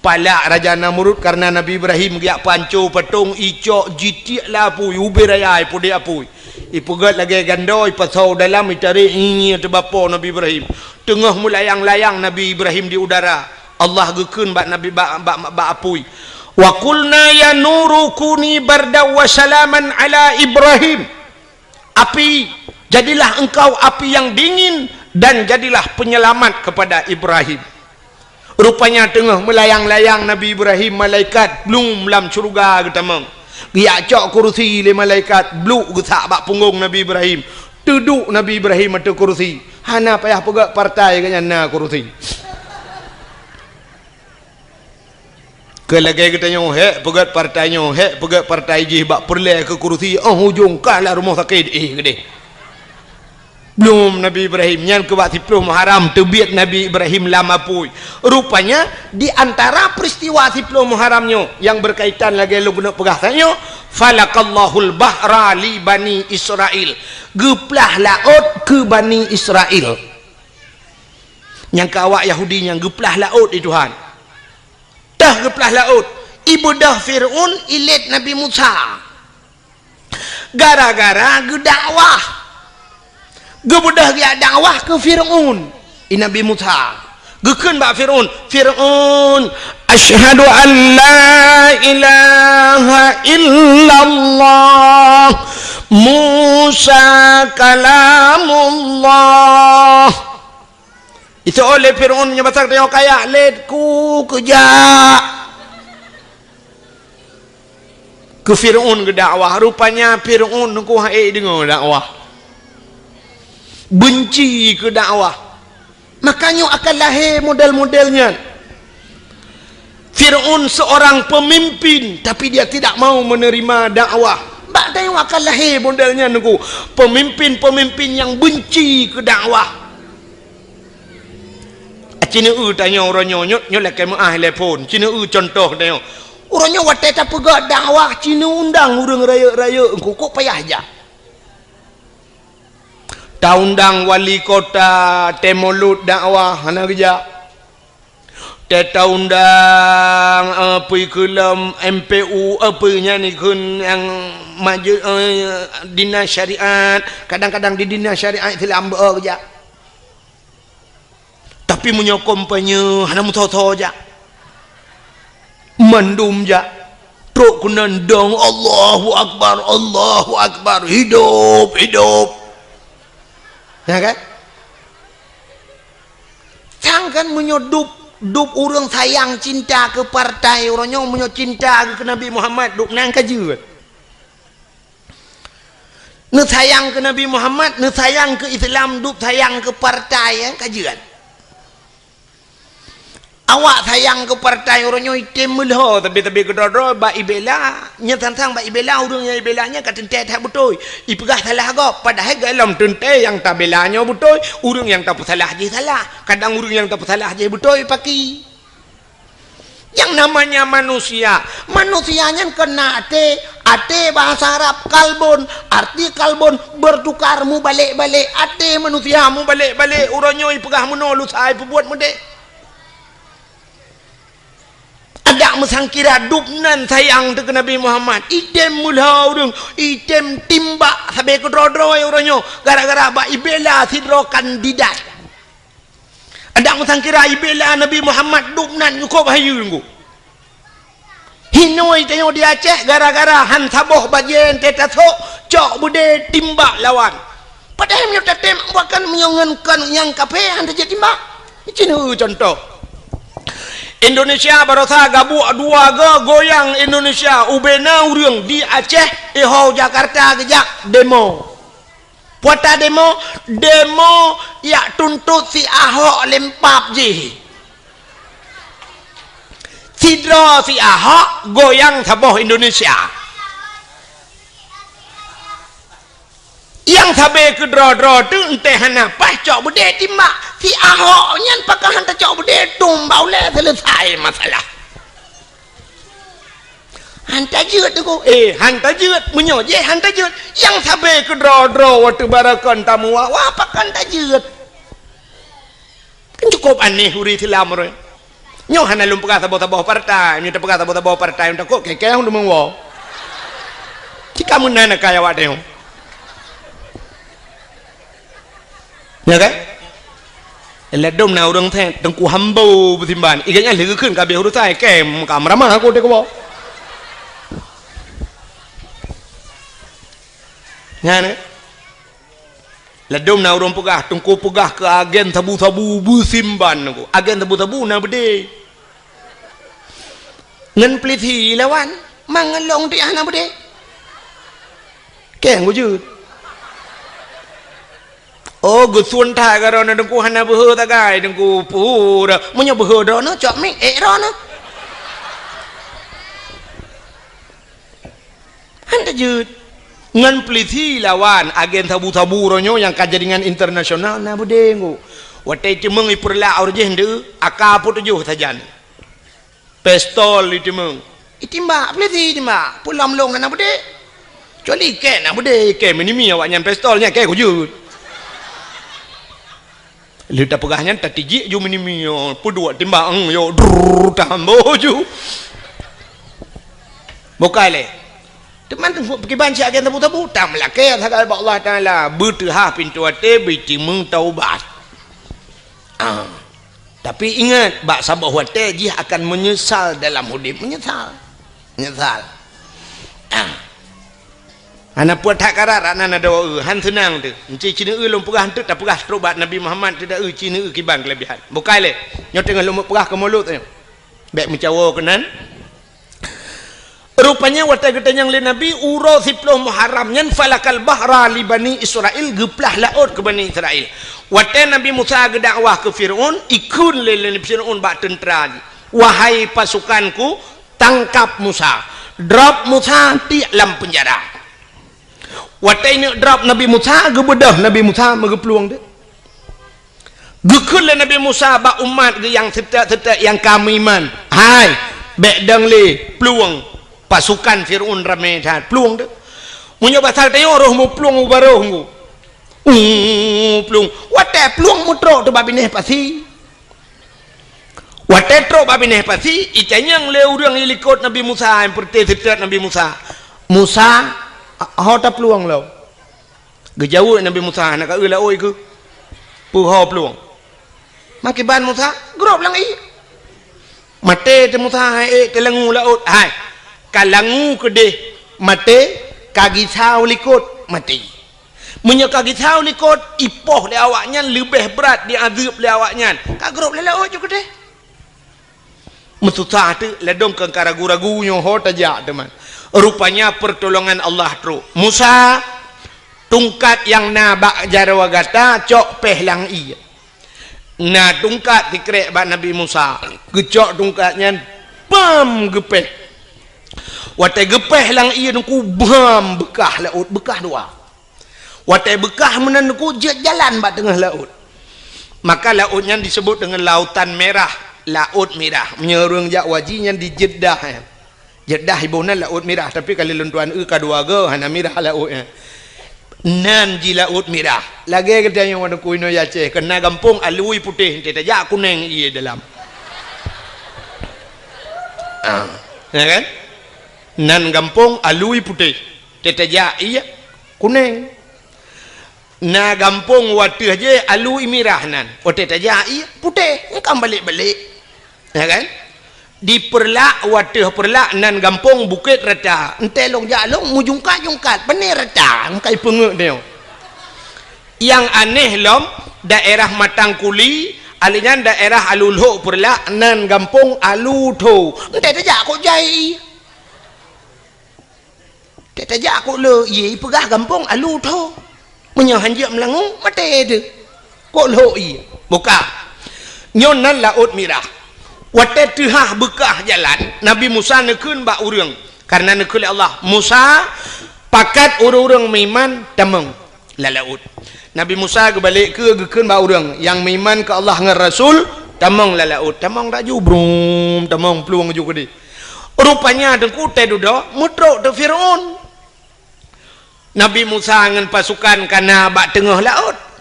Palak Raja Namrud karena Nabi Ibrahim geujak panco patong, icok jitiek lam apui, ubé raya ipudek apui. Ipeugét lagée gandô, ipasoe dalam, itarek, inyie teubapo Nabi Ibrahim. Teungoh meulayang-layang Nabi Ibrahim di udara, Allah geukheun bak Nabi, bak, bak, bak apui. Wa qulna ya nuru kuni bardan wa salaman ala Ibrahim. Api, jadilah engkau api yang dingin dan jadilah penyelamat kepada Ibrahim. Rupanya teungoh meulayang-layang Nabi Ibrahim, malaikat blum lam syeuruga geutamong. Geujak cok kurusi lé malaikat, bluk geusak bak punggong Nabi Ibrahim. Teuduek Nabi Ibrahim ateueh kurusi. Hana payah peugét partai geuhnyan na kurusi. Keu lagée geutanyoe, hék peugét partai nyoe, hék peugét partai jih bak peureulée keu kurusi, óh ujong ka lam rumoh sakét, eh, keudeh. Blum Nabi Ibrahim, nyan keu bak siploh Muharram teubiet Nabi Ibrahim lam apui. Rupanya, di antara peristiwa siploh Muharram nyoe nyang berkaitan lagée lôn keuneuk peugah tanyoe, "Falaqallahul bahra li Bani Israil." Geuplah laôt keu Bani Israil. Nyang keu awak Yahudi nyang geuplah laôt di Tuhan. Teuh geuplah laôt, ibeudôh Fir'aun ilét Nabi Musa. Gara-gara geudakwah. Geubeudôh geujak dakwah keu Fir'aun, i Nabi Musa. Geukheun bak Fir'aun, "Fir'aun, asyhadu an la ilaha illallah, Musa kalamullah." Itu oleh Fir'aun meunyoe basa tanyoe kaya, "Lét ku keujak." Keu Fir'aun geudakwah, rupanya Fir'aun teungku hana deungoe dakwah. Benci keu dakwah. Makanya akan lahé model-model nyan. Fir'aun seorang pemimpin, tapi dia tidak mau menerima dakwah. Bak tanyoe akan lahé model nyan teungku. Pemimpin-pemimpin nyang benci keu dakwah. Ci neueu tanyoe uroe nyoe, nyoe, nyoe lakée meuáh lé phon. Ci neueu cuntoh tanyoe. Uroe nyoe watée tapeugah dakwah, ci neuundang ureuëng rayeuk-rayeuk, engkukuk payah jak. Taundang wali kota, tée mulod dakwah, hana geujak. Tée taundang, eh, peue keu lom M P U, eh, peue nyan ikheun nyang maju, eh, dinas syariat, kadang-kadang di dinas syariat Islam beu geujak. Tapi meunyoe kampanye hana meusoe-soe jak. Mandum jak. Trok keunan dong, "Allahu Akbar, Allahu Akbar, hidup, hidup." Ya kan? Sang kan meunyoe dub, dub ureuëng sayang cinta keu partai uroe nyoe, meunyoe cinta keu Nabi Muhammad, dub nan ka jeuet. Neusayang keu Nabi Muhammad, neusayang keu Islam, dub sayang keu partai, eh, ka jeuet. Awak sayang keu partai uroe nyoe item meulhô, tapi-tapi keudroe-droe bak ibela, nyan sang-sang bak ibela, ureuëng nyang ibela nyan ka teuntée that beutôi. Ipeugah salah gob, padahai gohlom teuntée nyang tabela nyoe beutôi, ureuëng nyang tapeusalah jih salah. Kadang ureuëng nyang tapeusalah jih beutôi paki. Yang namanya manusia, manusia nyan keunan até, até bahasa Arab kalbun, arti kalbun bertukar, mubalek-balek, até manusia mubalek-balek, uroe nyoe ipeugah meunoe, lusa ipeubuet meudéh. Adak meusangkira dub nan sayang teuh keu Nabi Muhammad, item meulhô ureuëng, item timbak sabe keudroe-droe uroe nyoe, gara-gara bak ibela sidroe kandidat. Adak meusangkira ibela Nabi Muhammad dub nan cukôp hayeue ngon. Hinoe tanyoe di Aceh gara-gara han saboh bajée teuh tasok cok beudé timbak lawan. Padahai meunyoe tatem bahkan meunyoe ngon kon nyang kafé han tajeuet timbak. Cina contoh. Indonesia barosa gabuek dua go goyang Indonesia ubena ureuëng di Aceh iho Jakarta geujak demo. Puata demo, demo yak tuntot si Ahok lempap jih. Sidroe si Ahok goyang saboh Indonesia. Nyang sabe keudroe-droe teuh enteh hana paih cok beudé timbak. Si Ahok nyan pakon han tacok beudé tumbak ulée selesai masalah. Han tajeuet Teungku. Eh, han tajeuet. Meunyoe jih han tajeuet, nyang sabe keudroe-droe watée barakon tamu wa-wa pakon tajeuet. Kan cukôp aneh ureuëng Islam roh. Nyoe hana lôn peugah saboh-saboh partai, nyoe tapeugah saboh-saboh partai, takot keu-keu ureuëng meuwoe. Cika meunan akai awak tanyoe. Ya kan? Ladom na ureuëng thét, Teungku Hambo beusimban. Iga nyan lheueh geukheun ka habéh urusan, kém ka meuramah aku teuka. Nyan, eh? Ladom na ureuëng peugah, Teungku peugah keu agen sabu-sabu beusimban Teungku. Agen sabu-sabu na beudé. Ngon peulisi lawan, mangat lôn tiah na beudé. Keng gujeuet. Oh, geusun that ka droeneuh Teungku hana beuhe sagai Teungku pura. Meunyoe beuhe droeneuh, cok mic ék droeneuh. Han tajeuet. Ngon peulisi lawan agen sabu-sabu uroe nyoe nyang ka jaringan internasional na beudé Teungku. Watée teumeung ipeurlak uroe jih ndeu, aka peutujoh sajan. Pistol iteumeung. Itimbak, peulisi itimbak. Peulom lôn hana beudé. Kecuali ikée na beudé, ikée meunimi awaknyan pistol nyan, ikée kujeuet. Lheueh tapeugah nyan, tatijik ju meunimi, yo, peuduek timbak, eng, yo, drrrr, tahambo ju. Bukai lé. Teuma teungku peukiban siat agen sabu-sabu, tameulakée sagai bak Allah Taala, beuteuhah pintoe até, beutimeung taubat. Ah. Tapi ingat, bak saboh watée jih akan meunyeusal dalam udeb, meunyeusal. Meunyeusal. Ah. Hana puet that karat, rak nan adoe, han seunang teuh. Enci cineue lôn peugah eunteuk tapeugah trok bak Nabi Muhammad teuh da eu cineue kiban keulebihan. Bukai lé. Nyoe teungoh lôn peugah keu mulod nyoe. Bék meucawo keunan. Rupanya watée geutanyong lé Nabi uroe siploh Muharram nyan falakal bahra li Bani Israil, geuplah laôt keu Bani Israil. Watée Nabi Musa geudakwah keu Fir'aun, ikheun lé, lé Fir'aun bak teuntra jih, "Wahai pasukanku, tangkap Musa, drop Musa tiek lam peunjara." Watée ineuk drop Nabi Musa, geubeudôh Nabi Musa meugeuplueng teuh. Geukheun lé Nabi Musa bak umat geuh nyang seutôt-seutôt nyang ka meuiman, "Hai, bék dong lé plueng, pasukan Fir'aun ramé that, plueng teuh." Meunyoe basa tanyoe roh meuplueng u barôh ngu. Uh, plueng. Watée plueng meutrok teuh bak binéh pasi. Watée trok bak binéh pasi, itanyong lé ureuëng ilikot Nabi Musa, nyang peureuté seutôt Nabi Musa, "Musa, ho taplueng lom?" Geujaweueb Nabi Musa, "Hana ka eu laôt keuh, peue ho plueng?" Makiban Musa, grob lam ié. Maté teuh Musa, hai ék teulangu laôt, hai. Ka langu keudeh maté, ka geusau likot maté. Meunyoe ka geusau likot, ipoh lé awaknyan leubeh brat diazeueb lé awaknyan. Ka grob lé laôt ju keudeh. Meususah teuk, ladôm keu ka ragu-ragu nyoe ho tajak teuma. Rupanya pertolongan Allah trok. Musa, tungkat nyang na bak jaroe gata, cok péh lam ié. Na tungkat sikrek bak Nabi Musa. Geucok tungkat nyan, bam, geupéh. Watée geupéh lam ié nungku, bam, beukah laôt, beukah dua. Watée beukah meunan nungku, jeuet jalan bak teungoh laôt. Maka laôt nyan disebut deungon Lautan Merah, Laôt Mirah. Meunyoe ureuëng jak haji nyan di Jeddah, eh. Jeddah iboh nan Laôt Mirah, tapi ka lheueh lôn tuan eu ka dua goe, hana mirah laôt nyan. Nan jih Laôt Mirah. Lagée geutanyoe ngon keunoe Aceh, keu na gampông alui putéh, enteuk tajak kunéng ié dalam. Ah, ya kan? Nan gampông alui putéh, enteuk tajak ié kunéng. Na gampông wateuh jih alui mirah nan, watée tajak ié putéh, engkam balek-balek. Ya kan? Di Peureulak, wateuh Peureulak nan gampông Bukét Rata. Enteuk lôn jak lôn meujungkat-jungkat, pane rata, engkai peungeuet nyoe. Nyang aneh lom, daerah Matang Kuli, alèh nyan daerah Alue Lhok Peureulak nan gampông Alue Tho. Enteuk tajak kok jai ié. Tajak kok le ié, ipeugah gampông Alue Tho. Meunyoe hanjeuet meulangue, maté teuh. Kok lhok ié? Buka. Nyoe nan Laôt Mirah. Watée teuhah beukah jalan, Nabi Musa neukheun bak ureuëng. Karena neukheun lé Allah, "Musa, pakat ureuëng-ureuëng meuiman tamong lam laôt." Nabi Musa geubalek keu geukheun bak ureuëng nyang meuiman keu Allah ngon Rasul, "Tamong lam laôt." Tamong laju, brum, tamong plueng ju keudeh. Rupanya teungku teududoe meutrok teuk Firaun. Nabi Musa ngon pasukan ka na bak teungoh laôt.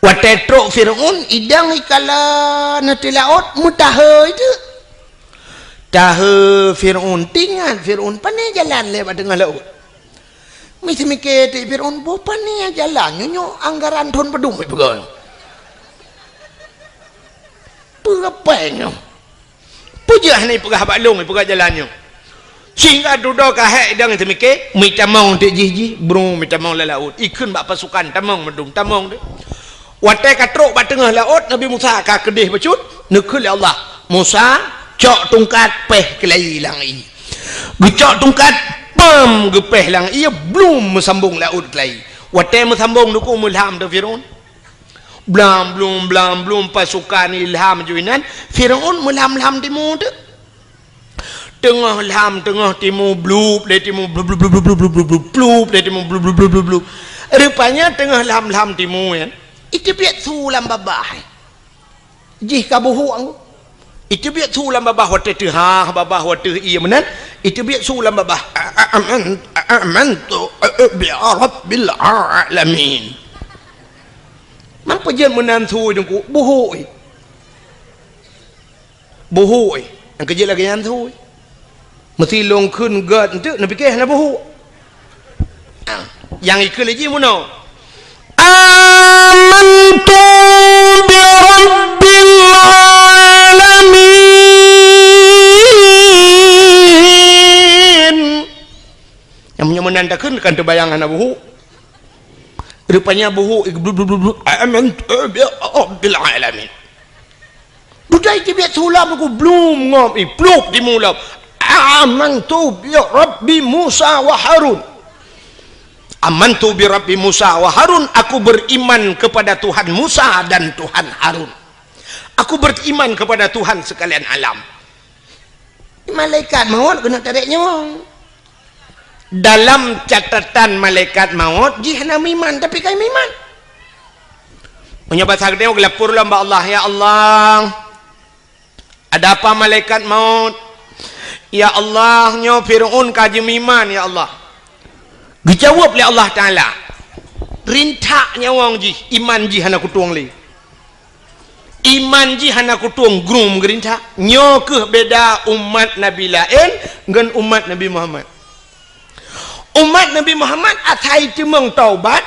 Watée trok Firaun, idang ikala na teuk laôt, meutahe itu. Tahe Firaun, teuingat Firaun, pane jalan lé bak teungoh laôt. Meusimike teuk Firaun, boh pane jalan nyoe, nyoe anggaran thon padum ipeugah. Peue apai nyoe? Peue jeuet hana ipeugah bak lôn, ipeugah jalan nyoe. Sehingga dudoe ka hék idang teumike, meutamong teuk jih jih, bru meutamong lam laôt. Ikheun bak pasukan, tamong meudum, tamong teuk. Watée ka trok bak teungoh laôt, Nabi Musa ka keudeh bacut, neukheun lé Allah, "Musa, cok tungkat péh keulayi lam ié." Geucok tungkat, pam, geupéh lam ié, blum meusambong laôt keulayi. Watée meusambong teungku meulham teuk Firaun. Blam blum, blam blum, pasukan ilham ju inan, Firaun meulham-lham timu teuk. Teungoh lham, teungoh timu, blup lé timu, blup, blup, blup. Rupanya teungoh lham-lham timu nyan, iteubiet su lam babah. Jih ka buhuk anggô. Iteubiet su lam babah watée teuhah, babah watée ié meunan, iteubiet su lam babah. A-, a-, aman-, a-, amantu, a-, a-, bi rabbil alamin. Man peue jeuet meunan su teungku, buhuk ié. Buhuk ié. Nyang keujeuet lagée nyan su ié. Meusi lôn kheun gét enteuk, neupike hana buhuk. Ah, nyang ikheun lé jih meunoe, "Amantu bi rabbil alamin." Nyang meunyoe meunan takheun kan teubayang hana buhuk. Rupanya buhuk, "Amantu bi rabbil alamin." Dudoe iteubiet su lam, ku blum ngom, iplup timu lam. "Amantu bi Rabbi Musa wa Harun." "Amantu bi Rabbi Musa wa Harun," aku beriman kepada Tuhan Musa dan Tuhan Harun. Aku beriman kepada Tuhan sekalian alam. Malaikat maut keuneuk tarek nyawöng. Dalam catatan malaikat maut, jih hana meuiman, tapi ka meuiman. Meunyoe basa geutanyoe geulapor lom bak Allah, "Ya Allah, ada apa malaikat maut? Ya Allah, nyoe Firaun ka jimeuiman, ya Allah." Geujaweueb lé Allah Taala, "Rintak nyawöng jih, iman jih hana kutueng lé." Iman jih hana kutueng, grum geurintak. Nyoe kheueh beda umat Nabi laén ngon umat Nabi Muhammad. Umat Nabi Muhammad asai teumeung taubat,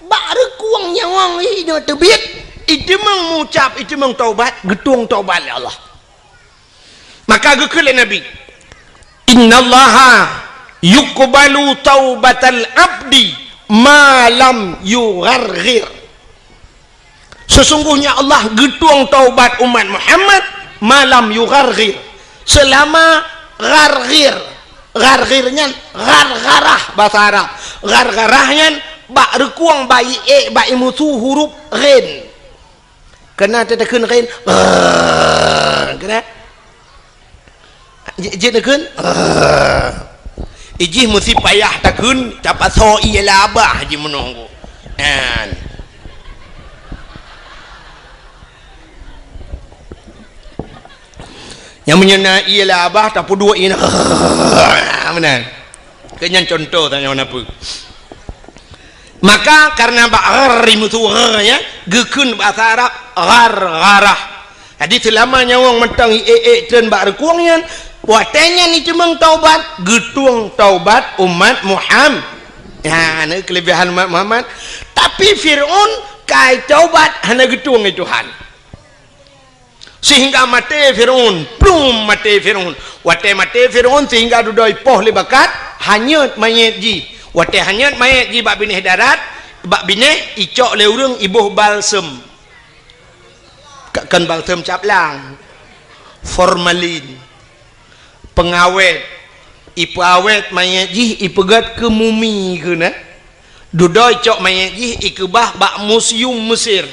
bak reukueng nyawöng jih nyoe teubiet, iteumeung mucab, iteumeung taubat, geutueng taubat lé Allah. Maka geukheun lé Nabi, "Innallaha yuqbalu taubatal abdi ma lam yugharghir." Sesungguhnya Allah geutueng taubat umat Muhammad ma lam yugharghir, seulama gharghir. Gharghir nyan ghargharah bahasa Arab. Ghargharah nyan bak reukueng, bak iék, bak imusu huruf ghin. Keunan teuteukheun ghin. Keunan. Ji-, jeuet neukheun. Ijih meusi payah takheun, tapasoe ié labah jih meunoe. Nyan. Nyang meunyoe na ié labah, tapeuduek ié na. Meunan. Keu nyan contoh tanyoe na peue. Maka karena bak ghar imusu gha, ya, geukheun bahasa Arab ghargharah. Jadi seulama nyawöng mantong iék-ék treun bak reukueng nyan, watée nyan iteumeung taubat, geutueng taubat umat Muhammad. Ya, ni kelebihan umat Muhammad. Tapi Firaun kai taubat hana geutueng lé Tuhan. Sehingga maté Firaun, plum maté Firaun. Watée maté Firaun sehingga dudoe ipoh lé bakat, hanyut manyét jih. Watée hanyut manyét jih bak binéh darat, bak binéh icok lé ureuëng iboh balsem. Ka-, kon balsem caplang, formalin, pengawét, ipeuawét manyét jih ipeugét keu mumi keunan. Dudoe icok manyét jih ikeubah bak museum Mesir.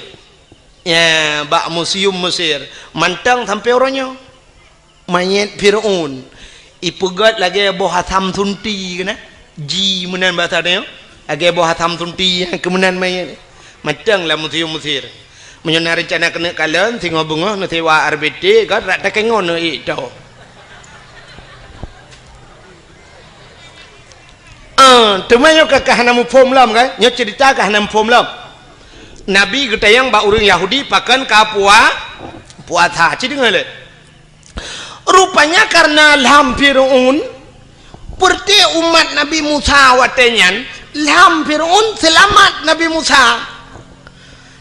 Ya, bak museum Mesir. Mantong sampoe uroe nyoe. Manyét Firaun ipeugét lagée boh asam sunti keunan. Ji meunan bahasa nyoe. Lagée boh asam sunti nyang keumeunan manyét. Mantong lam museum Mesir. Meunyoe na reuncana keuneuk kalon, singoh beungoh neusewa R B T, ka rak takengon neuék to. Ah, teuma nyoe ka, ka hana muphom lom, kan? Nyoe cerita ka hana muphom lom. Nabi geutanyong bak ureuëng Yahudi pakon ka pua-, puasa. Ci deungoe lé. Rupanya karena lham Firaun, peureuté umat Nabi Musa watée nyan, lham Firaun seulamat Nabi Musa.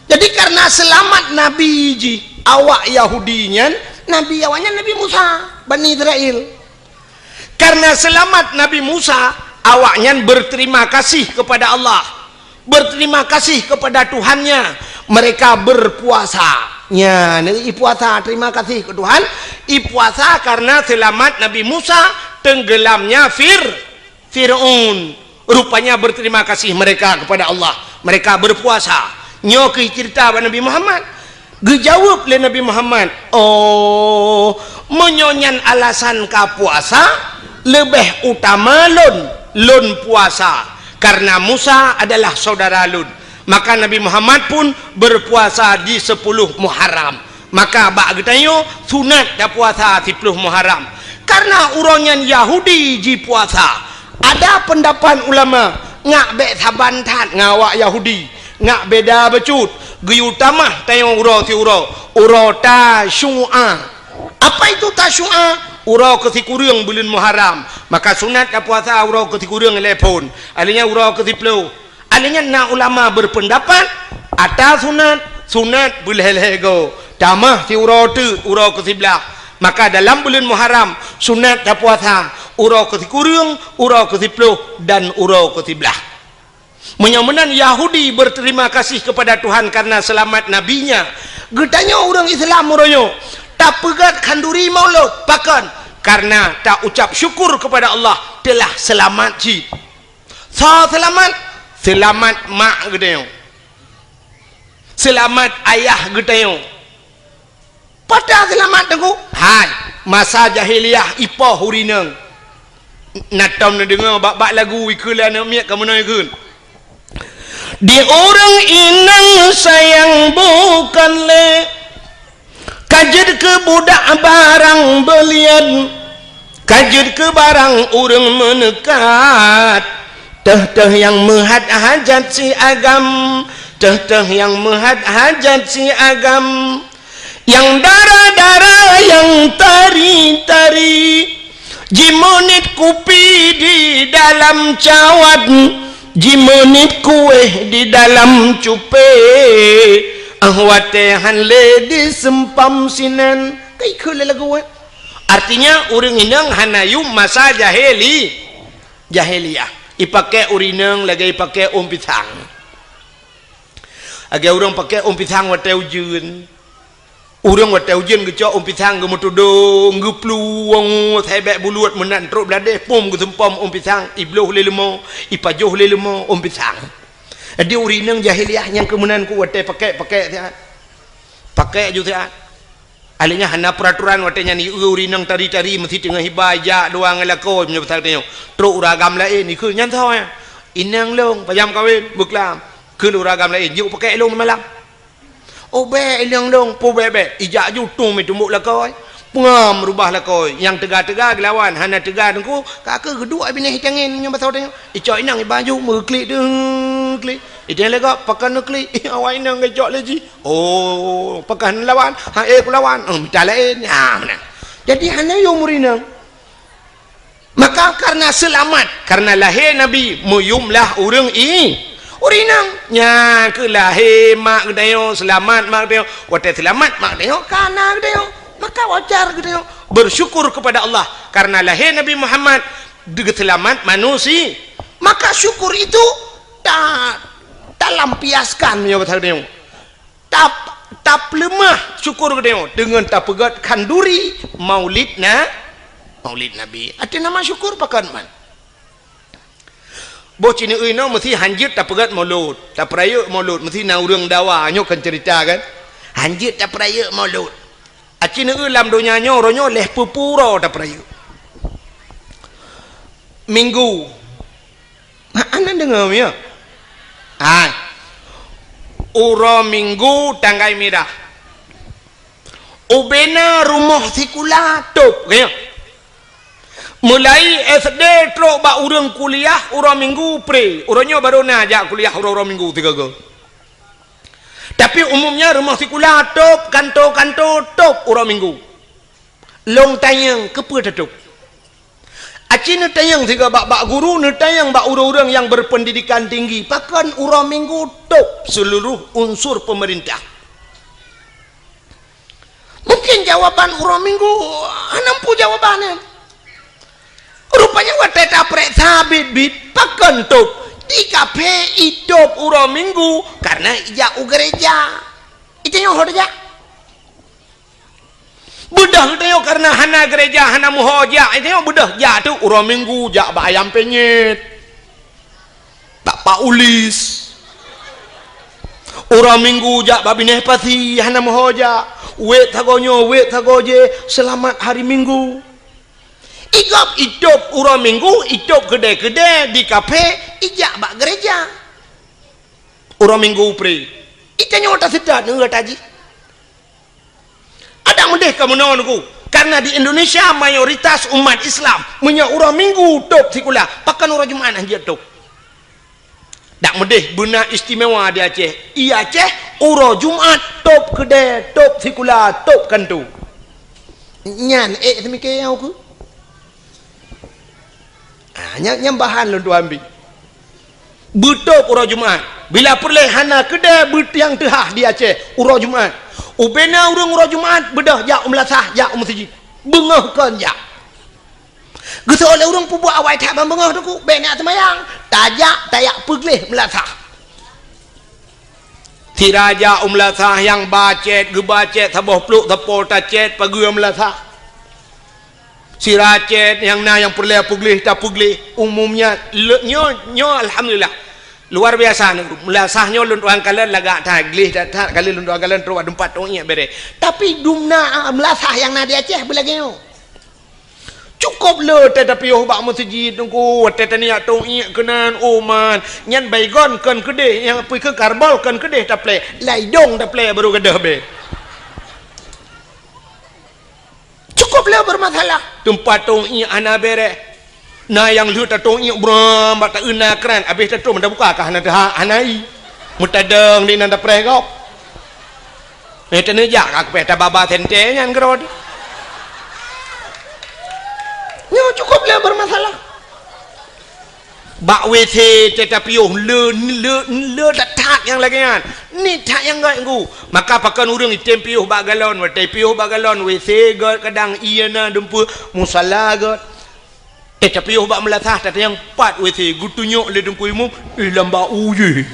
Jadi karena seulamat Nabi jih awak Yahudi nyan, Nabi awaknyan Nabi Musa, Bani Israel. Karena seulamat Nabi Musa, awaknyan berterima kasih kepada Allah, berterima kasih kepada Tuhannya, mereka berpuasa. Nya, ipuasa, terima kasih ke Tuhan, ipuasa karena seulamat Nabi Musa tenggelamnya Fir-, Firaun. Rupanya berterima kasih mereka kepada Allah, mereka berpuasa. Nyoe keuh cerita bak Nabi Muhammad. Geujaweueb lé Nabi Muhammad, "Oh, meunyoe nyan alasan ka puasa, leubeh utama lôn, lôn puasa, karena Musa adalah saudara lôn." Maka Nabi Muhammad pun berpuasa di sepuluh Muharram. Maka bak geutanyoe sunat tapuasa siplôh Muharram. Karena uroe nyan Yahudi jipuasa. Ada pendapat ulama, ngak bék saban that ngon awak Yahudi. Ngak beda bacut, geuyue tamah tanyoe uroe siuroe, uroe Tasyu'a. Apa itu Tasyu'a? Uroe keusikureueng buleuen Muharram. Maka sunat tapuasa uroe keusikureueng ilée phon. Alheuh nyan uroe keusiplôh. Alheuh nyan na ulama berpendapat, ata sunat, sunat beulhée-lhée goe. Tamah siuroe teuk uroe keusiblaih. Maka dalam buleuen Muharram, sunat tapuasa uroe keusikureueng, uroe keusiplôh, dan uroe keusiblaih. Meunyoe meunan Yahudi berterima kasih kepada Tuhan karena selamat nabinya, geutanyoe ureuëng Islam uroe nyoe tapeugét khanduri Maulud. Pakon? Karena taucap syukur kepada Allah telah selamat cit. Soe seulamat? Seulamat mak geutanyoe. Seulamat ayah geutanyoe. Padahai seulamat teungku. Hai, masa jahiliyah ipoh urineueng. Na tom neudeungoe bak-bak lagu ikheun lé aneuk miet ka meunoe kheun. Di ureuëng inong sayang bukan lé, ka jeuet keu budak barang beulian, ka jeuet keu barang ureuëng meuneukat. Teuh-teuh nyang meuhat hajat si agam, teuh-teuh nyang meuhat hajat si agam. Nyang dara-dara nyang tari-tari, jimeuniet kupi di dalam cawat, jimeuniet kuéh di dalam cupée, ah watée han lé diseumpam sinan. Ka ikheun lé lagu nyan. Artinya, ureuëng inong hana yum masa jahili-, jahiliyah. Ipakè ureuëng inong lagèe ipakè ôn pisang. Lagèe ureuëng pakè ôn pisang watèe ujeuen. Ureuëng watèe ujeuen geucok ôn pisang geumeutudong, geuplueng, sabèk buluet meunan trok bladeh, pom geuseumpom ôn pisang, ibloh lé leumo, ipajoh lé leumo ôn pisang. Jadi ureuëng inong jahiliyah nyang keu meunan ku watèe pakè-pakè siat. Pakè ju siat. Akhirnya hana peraturan watèe nyan, ureuëng inong tari-tari meusi teungoh hiba, ijak dua ngon lakoe, meunyoe pasal tanyoe. Trok ureuëng agam laén, ikheun nyan soe nyan. Inong lôn, pajam kawen, beuklam. Kheun ureuëng agam laén, jeuet pakè lôn malam. Oh, bèk, inong lôn, peue bèk-bèk. Ijak ju tueng meutumbok lakoe. Peungam rubah lakoe. Nyang teuga-teuga geulawan, hana teuga teungku, ka keuh geuduek binéh itangen nyoe basoe tanyoe. Icok inong iba ju meuklik deuh klik. Iteng lé gob, pakon neuklik. Awak inong geucok lé jih. Oh, pakon lawan. Ha, eh, kulawan. Oh, mita laén. Ha, meunan. Jadi hana yum ureuëng inong. Maka karena seulamat, karena lahé Nabi, meuyum lah ureuëng i-, ureuëng inong. Nyan keuh lahé mak geutanyoe, seulamat mak geutanyoe. Watèe seulamat mak geutanyoe, ka na geutanyoe. Maka wajar geutanyoe bersyukur kepada Allah karena lahé Nabi Muhammad, geuseulamat manusia. Maka syukur itu ta-, talampiaskan, meunyoe bahasa geutanyoe. Tap-, tapeuleumah syukur geutanyoe deungon tapeugöt khanduri Maulid na-, Maulid Nabi. Arti nama syukur pakon man. Boh ci neueu inoe meusi hanjeuet tapeugöt Maulud, tapeurayeuk Maulud, meusi na ureuëng dawa, nyoe kan cerita kan. Hanjeuet tapeurayeuk Maulud. Aci neueu lam donya nyoe, uroe nyoe lhèe peuet uroe tapeurayeuk. Minggu. Ha, hana deungoe, ya? Hai. Uroe Minggu tanggai mirah. Ubena rumoh sikula tôp, ya. Mulai S D trok bak ureuëng kuliah uroe Minggu pre. Uroe nyoe baru na jak kuliah uroe-uroe Minggu sigoe-goe. Tapi umumnya rumoh sikula tôp, kanto-kanto tôp uroe Minggu. Lôn tanyong, keupeue tatôp? Aci neutanyong sigoe bak, bak guru, neutanyong bak ureuëng-ureuëng nyang berpendidikan tinggi, pakon uroe Minggu tôp seluruh unsur pemerintah? Mungkin jawaban uroe Minggu hana muphom jawaban nyan. Rupanya watèe taprek sabit-bit, pakon tôp? Di kaphé itôp uroe Minggu karena ijak u gereja. Itanyoe ho tajak. Beudôh geutanyoe karena hana gereja, hana meuho jak, geutanyoe beudôh jak tu uroe Minggu jak bak ayam penyet, bak Pak Ulis. Uroe Minggu jak bak binéh pasi, hana meuho jak. Wét sagoe nyoe, wét sagoe jéh, seulamat hari Minggu. Igob itôp uroe Minggu, itôp keudè-keudè di kaphé, ijak bak gereja. Uroe Minggu pre. Itanyoe taseutôt ngon gata jih. Adak meudeh ka meunoe Teungku, karena di Indonesia mayoritas umat Islam, meunyoe uroe Minggu tôp sikula, pakon uroe Jumat hana jeuet tôp. Dak meudeh beuna istimewa di Aceh. I Aceh, uroe Jumat tôp keudè, tôp sikula, tôp kanto. Nyan ék seumike nyang ukeue. Ah, nyan, nyan bahan lôn tuan bi. Beutôp uroe Jumat. Bila peureulèe hana keudè beutiang teuhah di Aceh uroe Jumat. Ubena ureuëng uroe Jumat beudôh jak u meulasah, jak u meuseujid. Beungoh kon jak. Geusoe lé ureuëng peubuet awai that ban beungoh Teungku, bèk neujak seumayang. Tajak, tajak peugleh meulasah. Sira jak u meulasah nyang ba cét, geuba cét saboh plôk sapo tacét pageue meulasah. Sira cét nyang na nyang peureulèe peugleh tapeugleh. Umumnya le-, nyoe, nyoe alhamdulillah. Luar biasa Teungku. Meulasah nyoe lôn tuan kalon lagak that, gleh that-that, kali lôn tuan kalon trok bak teumpat tong iék bèrèh. Tapi dumna, ah, meulasah nyang na di Aceh beulagèe nyoe. Cukôp le watèe tapiôh bak meuseujid Teungku, watèe taniyak tong iék keunan, oh man, nyan baygon kon keudeh, nyang peue keu karbol kon keudeh taplè, lam idông taplè baru gadôh bèe. Cukôp le bermasalah. Teumpat tong iék hana bèrèh. Na nyang lheueh tatong iék bram bak taeu na kran, abéh tatong meunan buka ka hana teuhah, hana i. Meutadong di nan tapreh gob. Eh, teuneujak ka keupéh tababa sentée nyan keudroe. Nyoe cukôp le bermasalah. Bak W C teuh tapiôh le, le, le that-that nyang lagèe nyan. Nyan that nyang göt ngon. Maka pakon ureueng item piôh bak galon, watèe piôh bak galon, W C göt kadang ié na dumpeue, musala göt. Teuh tapiôh bak meulasah, tatanyong pat W C, geutunyok lé Teungku Imum, eh, lam bak u jih.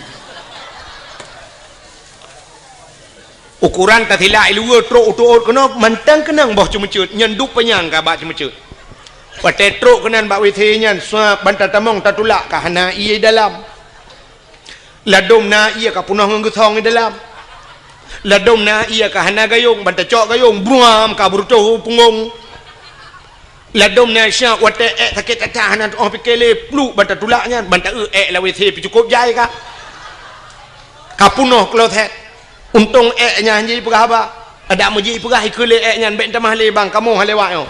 Ukoran tasilak i luwa, trok u tuôt keunoe, mantong keunong boh ceumeuceuet, nyan duek panyang ka bak ceumeuceuet. Watèe trok keunan bak W C nyan, suap ban tatamong tatulak ka hana ié dalam. Ladôm na ié ka peunoh ngon geusong i dalam. Ladôm na ié ka hana gayông, ban tacok gayông, buam ka beureutoh u punggông. Ladôm na syah watèe èk sakét that-that hana tu'oh pike lé, pluek ban tatulak nyan, ban taeu èk lam W C pih cukôp jai ka. Ka peunoh kloset. Untông èk nyan jih peugah haba. Adak meujih peugah ikheun lé èk nyan, bèk tamah lé bang, kamoe han lewat nyoe.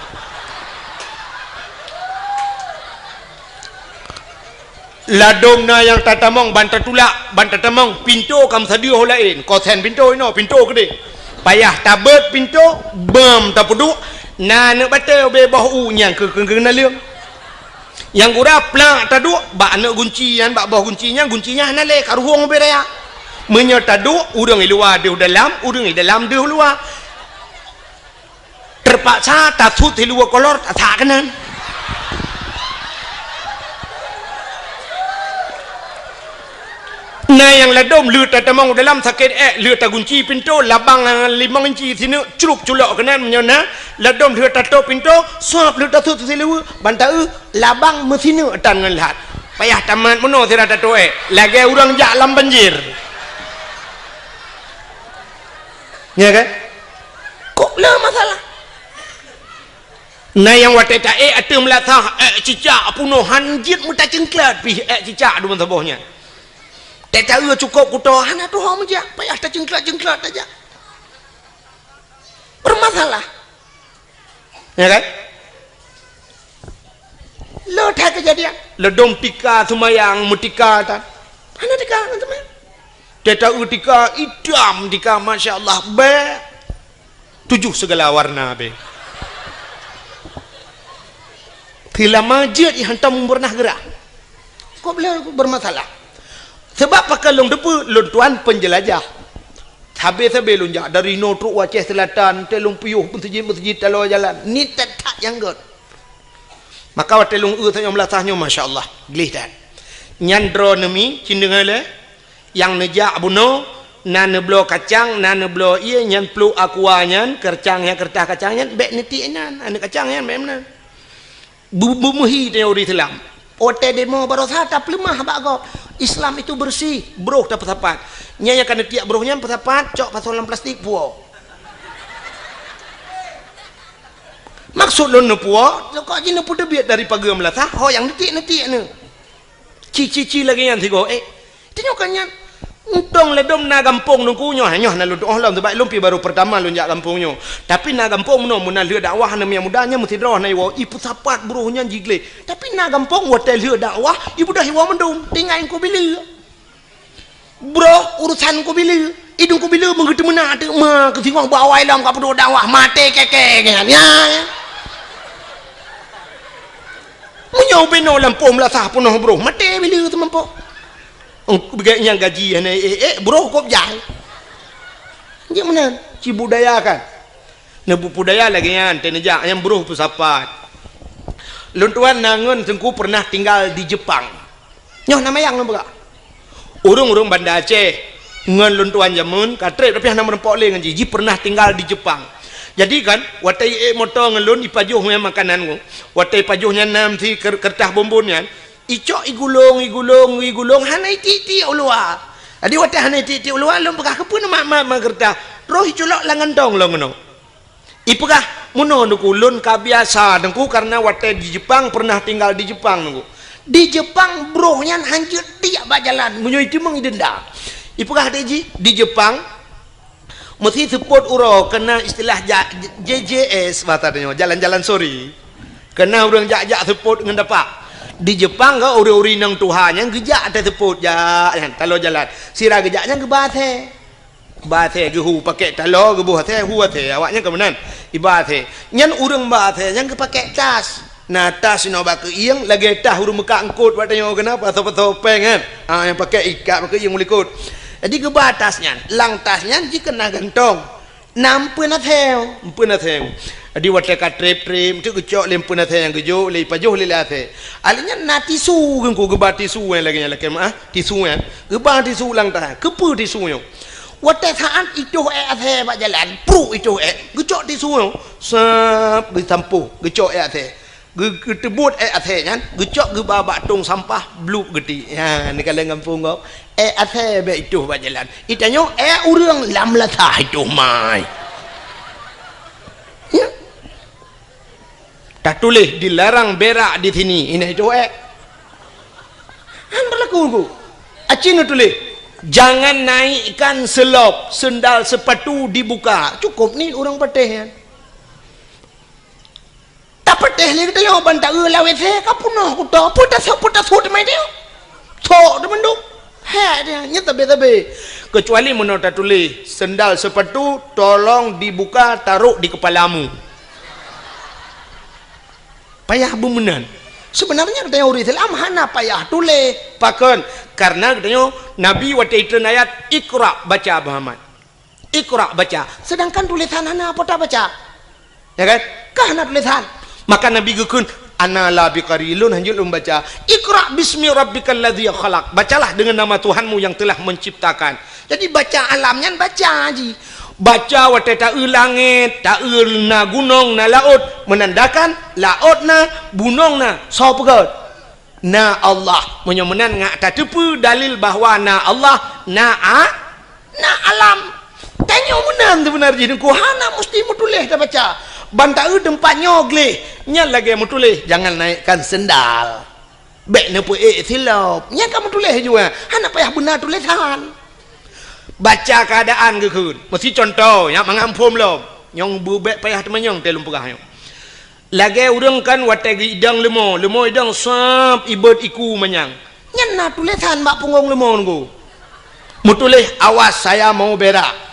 Ladôm na nyang tatamong ban tatulak, ban tatamong, pintoe ka meusadeue laén, kosen pintoe inoe, pintoe keudéh. Payah tabeuet pintoe, beuem tapeuduek, na aneuk batèe ubé boh u nyan keu, keu, keu naleueng. Nyang gura plak taduek, bak aneuk gunci nyan, bak boh gunci nyan, gunci nyan hana lé, ka ruhong ubé raya. Meunyoe taduek, ureueng i luwa deuh dalam, ureueng i dalam deuh luwa. Teupaksa tasut siluweue kolor, tasak keunan. Na nyang ladôm lheueh tatamong u dalam sakét èk, lheueh tagunci pintoe, labang limong inci sineuk, crup culok keunan meunyoe na, ladôm lheueh tatôp pintoe, suap lheueh tasut siluweue, ban taeu, labang meusineuk tan ngon lhat. Payah tamat meunoe sira tatôp èk, lagèe ureueng jak lam banjir. Ya kan? Kok le masalah? Na nyang watèe taék ateueh meulasah, èk cicak peunoh han jeuet meutacengklat pih èk cicak dum saboh nyan. Teuka cukôp kuto hana tuho meujak, payah tacengklat-cengklat tajak. Bermasalah. Ya kan? Lo that keujadian. Ladôm tika seumayang meutika tan. Hana tika ngon seumayang. Teuka tika itam tika, masya Allah, bèk. Tujoh sigala warna bèk. Teulama jeuet i hantom peureunah geurah. Kok beulah bermasalah? Sabab pakon lôn teupeu, lôn tuan penjelajah. Sabé-sabé lôn jak dari inoe trok u Aceh Selatan, teuh lôn piôh meuseujid-meuseujid taloe jalan. Ni that-that nyang göt. Maka watèe lôn eu tanyoe meulasah nyoe, masya Allah, gleh that. Nyan droeneuh mi, cit deungö lé, nyang neujak bunoe, na neubloe kacang, na neubloe ié, nyan pluek aqua nyan, kacang nyan, keureutah kacang nyan, bèk neutiek inan, aneuk kacang nyan bèk meunan. Bu-, beumeuhi teori Islam. Watèe demo baroesa tapeuleumah bak gob. Islam itu bersih, broh tapeusapat. Nyan nyang ka neutiek broh nyan peusapat, cok pasoe lam plastik, puwoe. Maksud lôn neupuwoe, kok jih neupeuteubiet dari pageue meulasah, ho nyang neutiek-neutiek nyoe. Ci-ci-ci lagèe nyan sigoe, eh. Tanyoe kan nyan, untông ladôm na gampông Teungku nyoe, nyoe na lôn tu'oh lom, sabab lôn pih barô peurtama lôn jak gampông nyoe. Tapi na gampông meunoe, meunan lheueh dakwah na miet muda nyan meusidroe na iwoe, ipeusapat broh nyan jigleh. Tapi na gampông watèe lheueh dakwah, ibeudôh iwoe mandum, tinggai Teungku Bileue. Broh urusan Teungku Bileue, idong Teungku Bileue meugeuteumeunak teuk ma keu singoh bak awai lom ka peuduek dakwah, maté kèe-kèe nyan. Ya, ya. Meunyoe ubé noe lampôh meulasah peunoh broh, maté Bileue teumampôh. Ong, beuget nyang gaji hana ék-ék, broh kôb jai. Jeuet meunan, ci budaya kan. Neubudaya lagèe nyan, teuneujak nyang broh peusapat. Lôn tuan na ngon Teungku peureunah tinggal di Jepang. Nyoe na mayang lôn peugah. Ureueng-ureueng Banda Aceh ngon lôn tuan jameun ka trép, tapi hana meurumpok lé ngon jih. Jih peureunah tinggal di Jepang. Jadi kan, watèe ék moto ngon lôn ipajoh ngon makanan ngon. Watèe ipajoh nyan na meusi ker-, keureutah bonbon nyan, icok igulong, igulong, igulong, hana itiek-tiek u luwa. Jadi watèe hana itiek-tiek u luwa, lôn peugah, "Keupeue neumat-mat ma keureutah?" Roh iculok lam gantong lôn keunoe. Ipeugah, "Meunoe Teungku, lôn ka biasa Teungku, kareuna watèe di Jepang, peureunah tinggal di Jepang Teungku. Di Jepang broh nyan han jeuet tiek bak jalan, meunyoe iteumeung idenda." Ipeugah lé jih, di Jepang, meusi seupôt uroe keunan istilah ja-, J J S bahasa tanyoe, jalan-jalan sore. Keunan ureueng jak-jak seupôt ngon dapak. Di Jepang ka ureueng-ureueng inong tuha nyan geujak ateueh seupôt jak nyan, taloe jalan. Sira geujak nyan geuba asèe. Ba asèe geuhu pakèk taloe, geuboh asèe, hu asèe, awak nyan ka meunan. Iba asèe. Nyan ureueng ba asèe nyan geupakèk tas. Na tas inoe bak keuieng, lagèe tas ureueng meukat eungkôt bak tanyoe keunan, pasoe-pasoe péng kan. Ha, nyang pakai ikat bak keuieng u likot. Jadi geuba tas nyan, lam tas nyan jih keunan gantong. Na empeuen asèe, empeuen asèe. Jadi watèe ka trép-trép, teuk geucok lé empeuen asèe nyang geujok, lé ipajoh lé, lé asèe. Alèh nyan na tisu, geungku geuba tisu nyang lagèe nyan lakèe meu'ah, tisu nyan. Geuba tisu lam tas, keupeue tisu nyoe? Watèe saat itoh èk asèe bak jalan, pruk itoh èk, geucok tisu nyoe, sab, geusampôh, geucok èk asèe. Geu-, geuteubot èk asèe nyan, geucok geuba bak tông sampah, blup geuti. Ya, neukalon gampông gob. Èk asèe bèk itoh bak jalan. Itanyoe èk ureueng lam lasah itoh mai. Ya. Tatuléh dilarang berak di sini. Inoe itoh èk. Han berlaku, Bu. Aci neutuléh, "Jangan naikkan selop, sendal sepatu dibuka." Cukup ni ureueng patéh nyan. Tapatéh lé geutanyoe ban taeu lam WC ka peunoh kuto, peue tasôk, peue tasôk teuma dia. Sok teumandum. Hèk dia, nyan tabé-tabé. Kecuali meunoe tatuléh, "Sendal sepatu tolong dibuka, taruh di kepalamu." Payah beumeunan. Seubeunarnya geutanyoe ureueng Islam hana payah tuléh. Pakon? Karena geutanyoe Nabi watèe itreun ayat, "Iqra," baca, Muhammad. "Iqra," baca. Sedangkan tulésan hana, peue tabaca? Ya kan? Ka hana tulésan. Maka Nabi geukheun, "Ana la biqari, lôn hanjeuet lôn baca. Iqra bismi rabbikal ladzi khalaq." Bacalah dengan nama Tuhanmu yang telah menciptakan. Jadi baca alam nyan baca jih. Baca watèe taeu langèt, taeu na gunong, na laôt, menandakan laôt na, gunong na, soe peugöt? Na Allah. Meunyoe meunan ngat tateupeue dalil bahwa na Allah, na a-, na alam. Tanyoe meunan seubeuna jih, Teungku, hana musti meutuléh tabaca. Ban taeu teumpat nyoe gleh, nyan lagèe meutuléh, "Jangan naikkan sendal. Bèk neupeuék silop." Nyan ka meutuléh jua, hana payah beuna tulésan. Baca keuadaan geukheun. Meusi cuntoh, nyan mangat muphom lom. Nyang beu bèk payah teumanyong teuh lôn peugah nyoe. Lagèe ureueng kan watèe geuidong leumo, leumo idong sab ibot iku manyang. Nyan na tulésan bak punggong leumo nunggu. Meutuléh, "Awas, saya mau berak."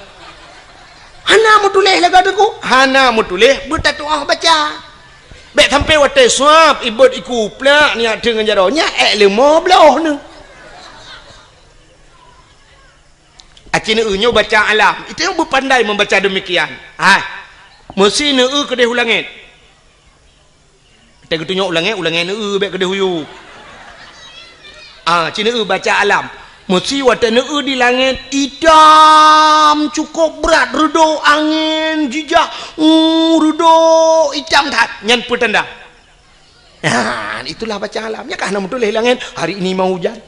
Hana meutuléh lagèe teungku, hana meutuléh beutatu'oh baca. Bèk sampai watèe sab ibot iku plak nyak teungon jaroe, nyak èk leumo bloh neu. Aci neueu nyoe baca alam. Itu nyang beupandai membaca demikian. Hai. Meusi neueu keudeh u langèt. Watèe geutunyok u langèt, u langèt neueu bèk keudeh u yup. Ah, ci neueu baca alam. Meusi watèe neueu di langèt itam cukôp brat, reudôk angén jijak, uh, reudôk itam that. Nyan peutanda. Nah, itulah baca alam. Nyan ka hana meutuléh langèt, "Hari ini mau hujan."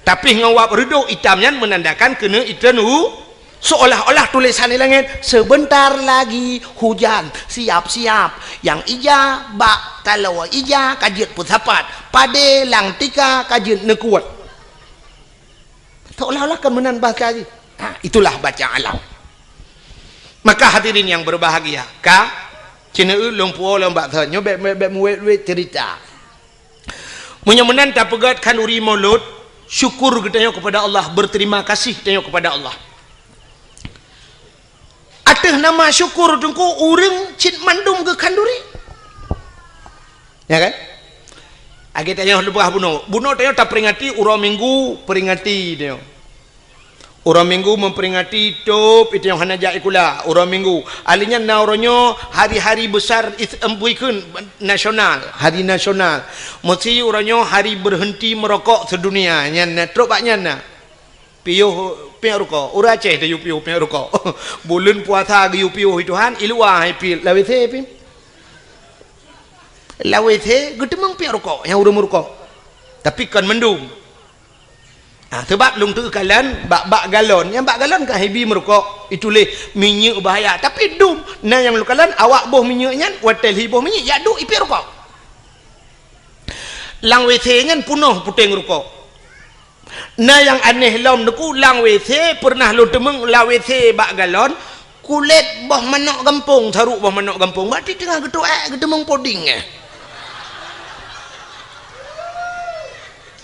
Tapi ngon wab reudôk itam nyan menandakan keuneuk itreun u-, seolah-olah tulésan di langèt, "Sebentar lagi hujan, siap-siap." Nyang ija bak taloe ija ka jeuet peusapat, padé lam tika ka jeuet neukuet. Seolah-olah kan meunan bahasa jih. Ha, itulah baca alam. Maka hadirin yang berbahagia, ka, ci neueu lôn puwoe lôn bak thon, nyoe bèk, bèk, bèk meuwét-wét cerita. Meunyoe meunan tapeugöt khanduri Maulud, syukur geutanyoe kepada Allah, berterima kasih geutanyoe kepada Allah. Ateueh nama syukur teungku ureueng cit mandum geukhanduri. Ya kan? Lagèe tanyoe leubeh bunoe. Bunoe tanyoe taperingati uroe Minggu, peringati tanyoe. Uroe Minggu memperingati tôb itu nyang hana jak sikula, uroe Minggu. Alèh nyan na uroe nyoe hari-hari besar is-, em, bukan nasional, hari nasional. Meusi uroe nyoe hari berhenti merokok sedunia. Nyan na, trok bak nyan na. Piôh piep rukok. Ureueng Aceh tayue piôh piep rukok. Buleuen puasa geuyue piôh, hai Tuhan, i luwa hai piep, lam WC piep. Lam WC geuteumeung piep rukok nyang ureueng meurukok. Tapi kon mandum. Ah, seubab lôn teukalon bak, bak galon. Nyang bak galon kan hibi meurukok, ituléh minyeuk bahaya. Tapi dum, na nyang lôn kalon awak boh minyeuk nyan, watèe lhi boh minyeuk, jak duek i piep rukok. Lam WC nyan peunoh puténg rukok. Na nyang aneh lom teungku, lam WC peureunah lôn teumeung lam WC bak galon, kulét boh manok gampông, saruk boh manok gampông. Berarti teungoh geutuek, geuteumeung puding, eh.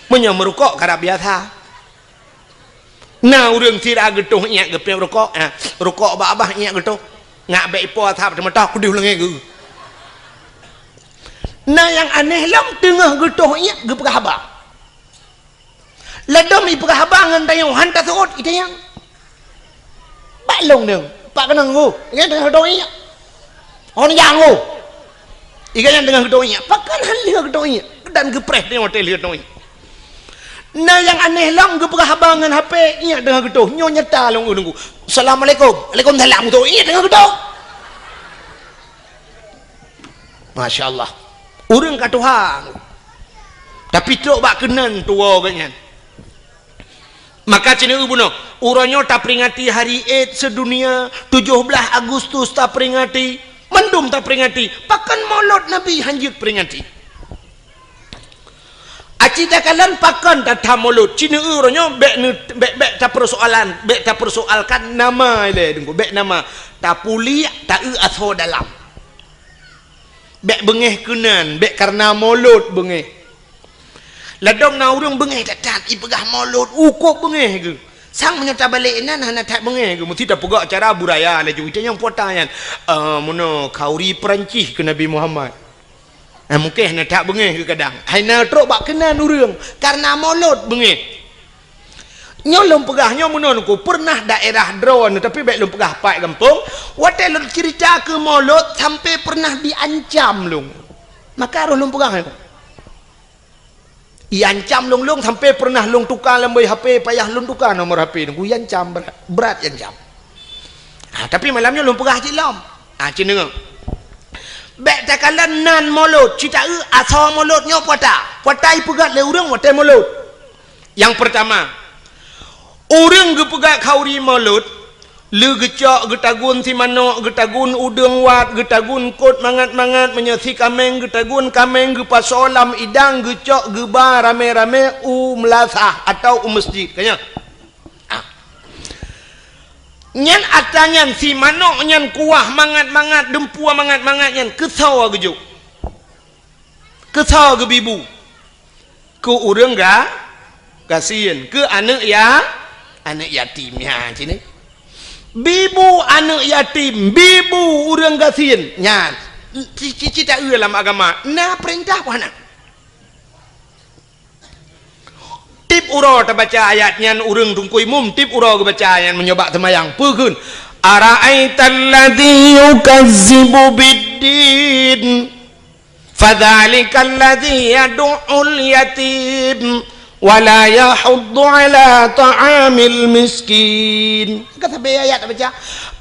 Meunyoe meurukok karab biasa. Na ureueng sira geutoh iék geupiep rukok, eh, rukok bak babah iék geutoh. Ngat bèk ipo asap teumeutah kudeh u langèt geuh. Na nyang aneh lom teungoh geutoh iék geupeugah haba. Ladom ipeugah haba ngon tanyoe han taseuôt itanyong. Bak lôn deuh, pak keunong hu, nyan teungoh geutoh iék. Hon nyang hu. Iga nyan teungoh geutoh iék. Pakon han lheueh geutoh iék. Dan geupreh tanyoe watée lheueh toh iék. Na nyang aneh lom geupeugah haba ngon H P iék teungoh geutoh. Nyoe nyata lôn ureuëng ku. Assalamualaikum. Waalaikumsalam geutoh iék teungoh geutoh. Masya Allah. Ureuëng ka tuha. Tapi trok bak keunan tuwoe geuh nyan. Maka ceuneue bunoe, uroe nyoe taperingati hari Id sedunia, tujoh blaih Agustus taperingati, mandum taperingati, pakon molot Nabi hanjeuet peringati. Aci takalon pakon that-that molot, ceuneue uroe nyoe bék ne-, bék, bék tapersoalan, bék tapersoalkan nama ilée deungku, bék nama, tapuliek, taeu asoe dalam. Bék beungéh keunan, bék kareuna molot beungéh. Ladom na ureuëng beungéh that-that, ipeugah molot, ukôb beungéh geuh. Sang meunyoe tabalek inan hana that beungéh geuh, meusti tapeugah cara budaya laju. Itanyong puata nyan, "Eh, meunoe khauri Peurancih keu Nabi Muhammad." Eh, mungken hana that beungéh geuh kadang. Hai na trok bak keunan ureuëng, kareuna molot beungéh. Nyoe lôn peugah nyoe meunoe ku, pernah daerah droe, tapi bék lôn peugah pat gampông, watée lôn cerita keu molot sampai pernah diancam lôn. Maka roh lôn peugah nyoe. Iancam lôn-lôn sampai pernah lôn tuka lam boh H P, payah lôn tuka nomor H P nunggu iancam brat, brat iancam. Ha, tapi malam nyoe lôn peugah cit lom. Ha, cit deungoe. Bék takalon nan molot, cit taeu asoe molot nyoe puata. Puata ipeugah lé ureuëng watée molot. Nyang peurtama, ureuëng geupeugah khauri molot, le geucok, geutagun si manok, geutagun udeueng wat, geutagun kot mangat-mangat, meunyoe si kaméng geutagun kaméng, geupasoe lam idang, geucok geuba ramé-ramé u meulasah atawa u meusjid. Ka nyan? Ah. Nyan atra nyan si manok nyan kuah mangat-mangat, deumpue mangat-mangat nyan keusoe geujok. Keusoe geubi bu. Keu ureuëng ga-, gasien, keu aneuëk ya-, aneuëk yatim nyan cit. Bi bu aneuëk yatim, bi bu ureuëng gasien nyan. Ci-, ci-, cit taeu lam agama, na peurintah peue hana. Tieb uroe tabaca ayat nyan ureuëng teungku imum, tieb uroe geubaca nyan meunyoe bak seumayang. Peue kheun? Ara'aital ladzi yukazzibu biddin. Fadzalikal ladzi yadu'ul yatim wa la yahuddu ala ta'amil miskin. Ka sabe ayat baca,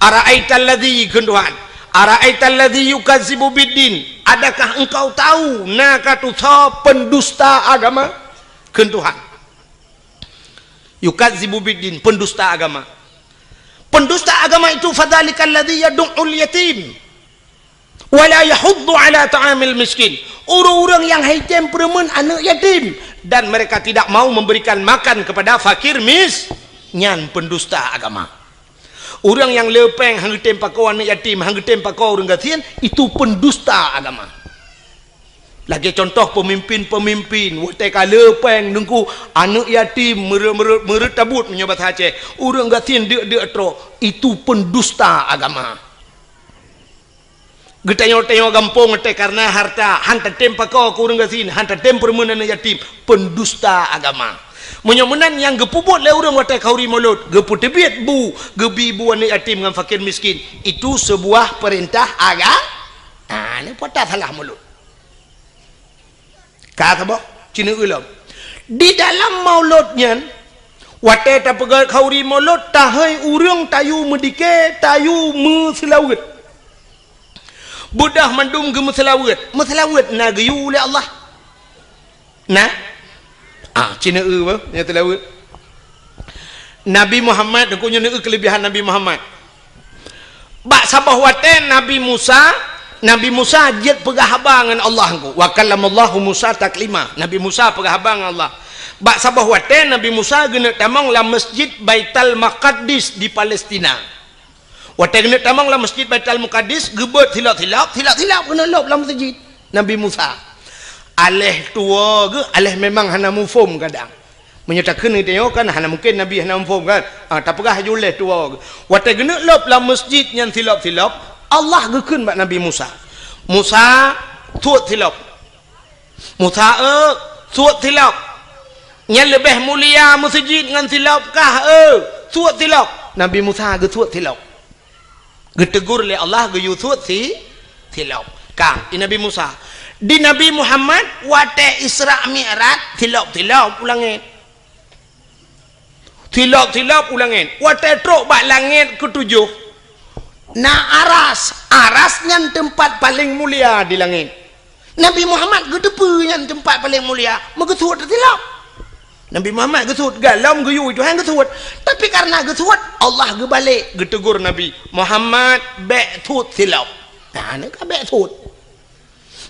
"Ara'aital ladzi," kheun Tuhan, "ara'aital ladzi yukazzibu biddin." Adakah engkau tahu na ka tusoe pendusta agama? Kheun Tuhan. Yukazzibu biddin, pendusta agama. Pendusta agama itu fadzalikal ladzi yadu'ul yatim. Wala yahuddu ala ta'amil miskin. Ureuëng-ureuëng nyang haitem peureumeun aneuëk yatim dan mereka tidak mau memberikan makan kepada fakir mis-, nyan pendusta agama. Ureuëng nyang leupeng hangeutem pakoe aneuëk yatim, hangeutem pakoe ureuëng gasien, itu pendusta agama. Lagée contoh pemimpin-pemimpin, watée ka leupeng deungku aneuëk yatim meureuet-meureuet tabut meunyoe basa Aceh, ureuëng gasien deuk-deuk trok, itu pendusta agama. Geutanyoe-tanyoe gampông teuh kareuna harta, han tatem pakoe keu ureuëng gasien, han tatem peureumeun aneuëk yatim, pendusta agama. Meunyoe meunan nyang geupeubuet lé ureuëng watée khauri mulod, geupeuteubiet bu, geubi bu aneuëk yatim ngon fakir miskin, itu seubuah peurintah aga-, ah, nyoe peue salah mulod. Ka saboh, ceuneuk ulôn. Di dalam mulod nyan, watée tapeugét khauri mulod, tahôi ureuëng tayue meudike, tayue meuseulaweuet. Beudôh mandum geumeuseulaweuet. Meuseulaweuet na geuyue lé Allah? Na? Ah, ceuneuk eu bah, nyang seulaweuet. Nabi Muhammad, deungon nyoe keulebihan Nabi Muhammad. Bak saboh watée Nabi Musa, Nabi Musa jeuet peugah haba ngon Allah engko. Wa kallamallahu Musa taklima. Nabi Musa peugah haba ngon Allah. Bak saboh watée Nabi Musa geuneuk tamong lam Masjid Baitul Maqdis di Palestina. Watée geuneuk tamong lam Masjid Baitul Maqdis, geubeuet silop-silop, silop-silop geuneuk lôb lam masjid Nabi Musa. Aléh tuwoe geuh, aléh memang hana muphom kadang. Meunyoe takheun geutanyoe kan hana mungken Nabi hana muphom kan? Ah, tapeugah laju lé tuwoe geuh. Watée geuneuk lôb lam masjid nyan silop-silop, Allah geukheun bak Nabi Musa, "Musa, tuet silop." "Musa, eu, suet silop. Nyan leubeh mulia meuseujid ngon silop kah, eu, suet silop." Nabi Musa geusuet silop. Geutegur lé Allah geuyue suet si, silop. Ka, di Nabi Musa. Di Nabi Muhammad, watée Isra Mi'raj, silop-silop u langét. Silop-silop u langét. Watée trok bak langét keutujoh, na aras. Aras nyan teumpat paleng mulia di langét. Nabi Muhammad geuteupeue nyan teumpat paleng mulia, meugeusuet silop. Nabi Muhammad geusuet, galom geuyue Tuhan geusuet. Tapi kareuna geusuet, Allah geubalek geutegur Nabi, "Muhammad, bék suet silop." Nah, nyan ka bék suet.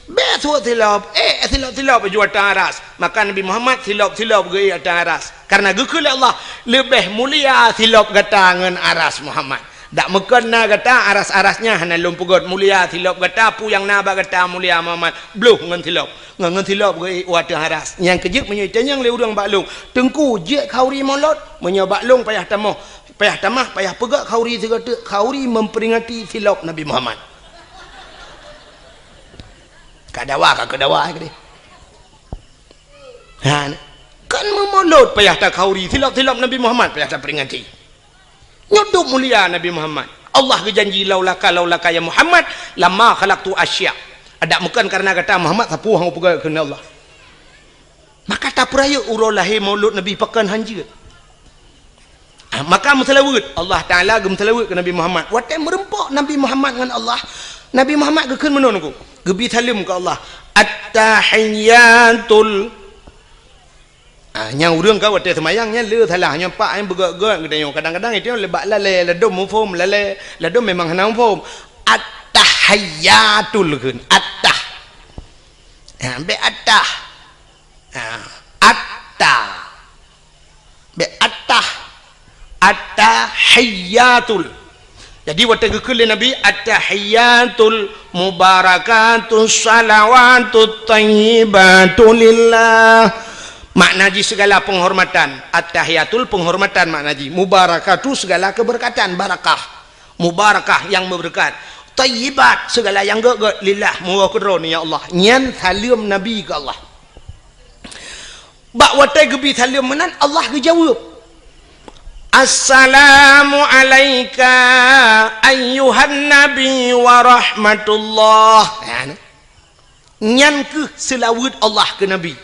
Bék suet silop, ék silop-silop ju ateueh aras. Maka Nabi Muhammad silop-silop geuék ateueh aras. Kareuna geukheun lé Allah, "Leubeh mulia silop gata ngon aras, Muhammad. Dak meukon na gata, aras-aras nyan hana lôn peugét, mulia silop gata, peue nyang na bak gata mulia, Muhammad, bloh ngon silop. Ngon, ngon silop geuék u ateueh aras." Nyang keujeuet meunyoe itanyong lé ureuëng bak lôn, "Teungku, jeuet khanuri mulod?" Meunyoe bak lôn payah tamah, payah tamah, payah peugét khanuri sigoe teuk, khanuri memperingati silop Nabi Muhammad. Ka dawa, ka keu dawa keudeh. Ha, kan meumulod payah takhanuri, silop-silop Nabi Muhammad payah taperingati. Nyoe dum mulia Nabi Muhammad. Allah geujanji, "Laulaka, laulaka ya Muhammad, lama khalaqtu asya." Dak meukon kareuna gata Muhammad, sapeue hana peugah keu Allah. Maka tapeurayeuk uroe lahé maulud Nabi pakon hanjeuet. Ah, maka meuseulaweuet, Allah Taala geumeuseulaweuet keu Nabi Muhammad. Watée meureumpok Nabi Muhammad ngon Allah, Nabi Muhammad geukheun meunoe nyoe, geubi saleuem keu Allah, "At-tahiyyatul." Ah, nyang ureuëng ka watée seumayang nyan le salah, nyan pak nyang beugét-gét geutanyoe. Kadang-kadang itu lé bak lalée, ladom muphom lalée, ladom memang hana muphom. At-tahiyyatul kheun, at-tah. Ha, bék at-tah. Ha, atta. Bék attah. Attahiyyatul. Jadi, watée geukheun lé Nabi, "Attahiyyatul mubarakatus shalawatut thayyibatu lillah." Makna jih segala penghormatan. Attahiyyatul penghormatan makna jih. Mubarakatu segala keberkatan, barakah. Mubarakah yang memberkat. Thayyibat segala yang gét-gét, lillah, meuwoe keudroe, ya Allah. Nyan saleuem Nabi keu Allah. Bak watée geubi saleuem meunan, Allah geujaweueb, "Assalamu alaika ayyuhan nabi wa rahmatullah." Nyan, nyan keuh seulaweuet Allah keu Nabi.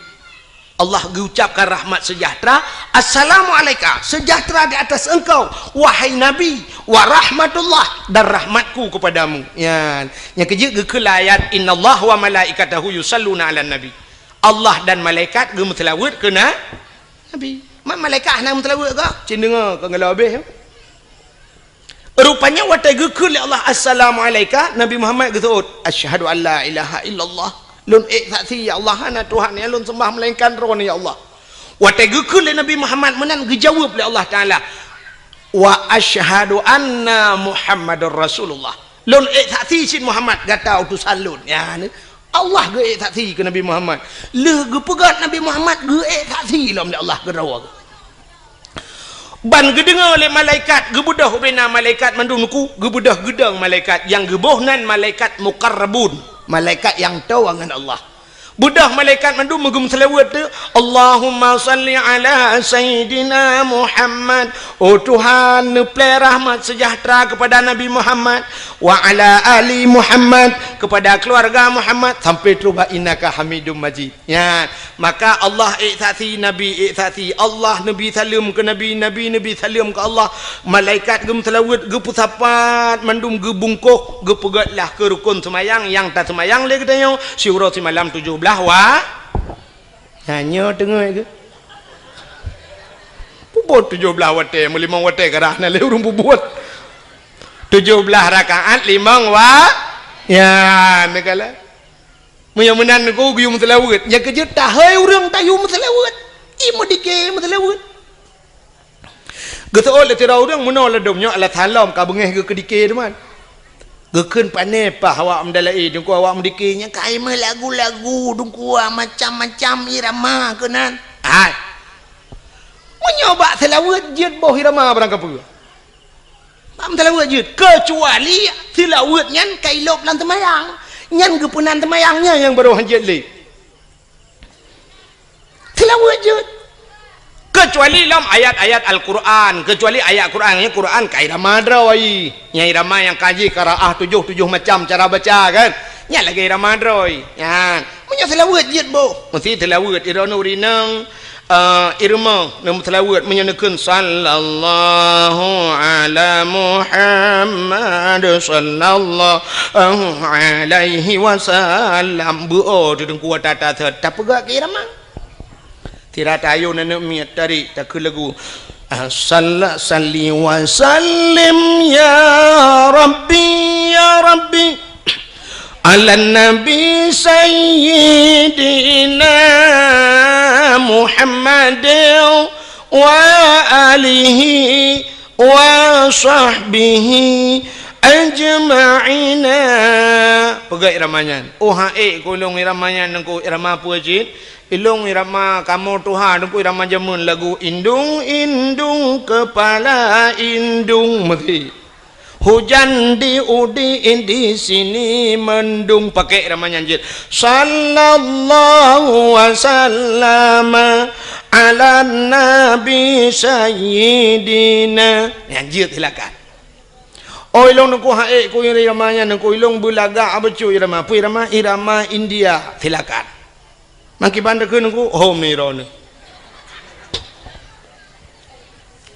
Allah geuucapkan rahmat seujahteura, "Assalamu alaika, seujahteura di atas engkau, wahai Nabi, wa rahmatullah, dan rahmatku kepadamu." Nyan, nyang keujeuet geukheun lam ayat, "Innallaha wa malaikatahu yusalluna 'alan nabi." Allah dan malaikat geumeuseulaweuet keu na-, Nabi. Ma-, malaikat hana meuseulaweuet kah? Cit deungoe ka geulabeh. Rupanya watée geukheun lé Allah, "Assalamu alaika," Nabi Muhammad geuseuôt, "Asyhadu an la ilaha illallah." Lôn ék saksi, ya Allah, hana Tuhan nyang lôn seumbah melainkan Droe, ya Allah. Watée geukheun lé Nabi Muhammad meunan, geujaweueb lé Allah Taala, "Wa asyhadu anna Muhammadar Rasulullah." Lôn ék saksi cit Muhammad gata utosan lôn. Ya, ni. Allah geuék saksi keu Nabi Muhammad. Lheueh geupeugét Nabi Muhammad geuék saksi lom lé Allah keudroe. Ban geudeungoe lé malaikat, geubeudôh ubena malaikat mandum nuku, geubeudôh geudong malaikat nyang geuboh nan malaikat muqarrabun, malaikat nyang toe ngon Allah. Beudôh malaikat mandum meugeumeuseulaweuet tu, "Allahumma shalli ala sayyidina Muhammad." Oh Tuhan, neuplée rahmat seujahteura keupada Nabi Muhammad, "wa ala ali Muhammad," keupada keuluwarga Muhammad, sampai trok bak "innaka hamidum majid." Nyan, maka Allah ék saksi, Nabi ék saksi, Allah neubi saleuem keu Nabi, Nabi neubi saleuem keu Allah, malaikat geumeuseulaweuet, geupeusapat, mandum geubungkôh, geupeugét lah keu rukon seumayang nyang taseumayang lé geutanyoe siuroe simalam tujoh blaih wa-, nyan nyoe teungoh geuh. Peubuet tujoh blaih watée, meulimong watée karah na lé ureuëng peubuet. Tujoh blaih rakaat limong wa-, nyan, neukalon. Meunyoe meunan nyoe geuyue meuseulaweuet, nyang keujeuet tahôi ureuëng tayue meuseulaweuet. I meudike meuseulaweuet. Geuseuôt lé sidroe ureuëng meunoe ladom nyoe alah salom ka beungéh geuh keudike teuma. Geukheun pané paih awak meudalaé, dungku awak meudike nyan ka i meulagu-lagu, dungku macam-macam irama keunan. Hai. Meunyoe bak seulaweuet jeuet boh irama barang kapeue. Bak meuseulaweuet jeuet, keucuali seulaweuet nyan ka ilôb lam teumayang. Nyan geupeunan teumayang nyan nyang barô hanjeuet lé. Taweuet jeuet. Keucuali lom ayat-ayat Al-Quran, keucuali ayat Quran, nyan Quran ka irama droe. Nyan irama nyang ka jih qiraah tujoh, tujoh macam cara baca kan. Nyan lagèe irama droe. Nyan. Meunyoe seulaweuet jeuet boh. Meusti seulaweuet, droeneuh ureueng inong, eh, irama, neuseulaweuet meunyoe neukheun sallallahu ala Muhammad sallallahu alaihi wasallam. Beu-o teungku ata-ata tapeugah keu irama. Sira tayoe aneuk miet tarék takheun lagu. Salla salli wa sallim ya Rabbi, ya Rabbi, ala Nabi Sayyidina Muhammad wa alihi wa sahbihi ajma'ina. Peugah irama nyan. Oh, han ék keu lôn irama nyan, Teungku, irama peue cit? Ilôn irama kamoe tuha, Teungku, irama jameun lagu indung-indung kepala indung meuti. Hujan di udi di sini mendung, pakai irama nyan jeuet. Sallallahu wasallama ala nabi sayyidina. Nyan jeuet, silakan. Oh, ilôn Teungku han ék keu irama nyan, Teungku, ilôn beulagak bacut irama. Peue irama? Irama India. Silakan. Mangkiban takheun Teungku, hom ni droeneuh.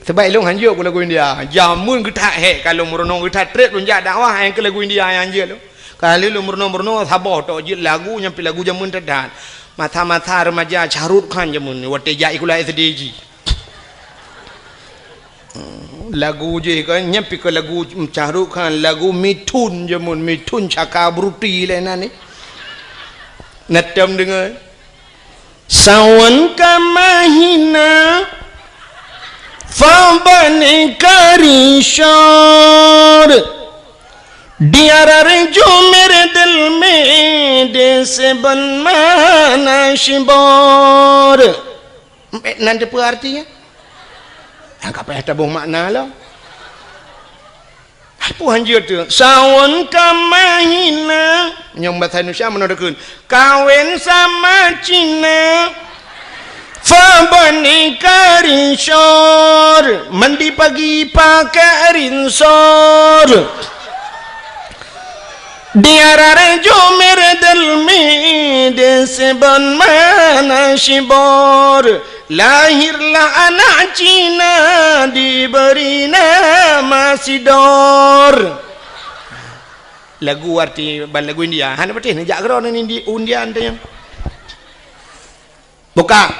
Sabab ilôn han jeuet keu lagu India. Jameun geuthat hék ka lôn meurunoe, geuthat trép lôn jak dakwah, nyang keu lagu India nyang jeuet lôn. Ka lheueh lôn meurunoe-meurunoe, saboh tok jeuet lagu nyang pih lagu jameun that-that. Masa-masa remaja Shah Rukh Khan jameun, watèe jak sikula S D jih. Lagu jih kan, nyan pih keu lagu Shah Rukh Khan, lagu Mithun jameun, Mithun Chakraborty lé nan ni. Na tom deungoe. Sawan ka mahina, fa bani ka ri syar. Diarar jumir del me de seben mana shibor. Nan teupeue artinya? Nyang ka payah taboh makna lom. Peue han jeuet teuh? Sawan ka mahina. Nyang bahasa Indonesia meunoe takheun. Kawin sama Cina. Fa bani ka ri syar. Mandi pagi pakai rinsor. Diarar jumir del me de seben mana shibor. Lahirlah anak Cina diberi nama Sidor. Lagu arti ban lagu India. Hana beutih neujak keudroe nibak India teuh nyan. Buka.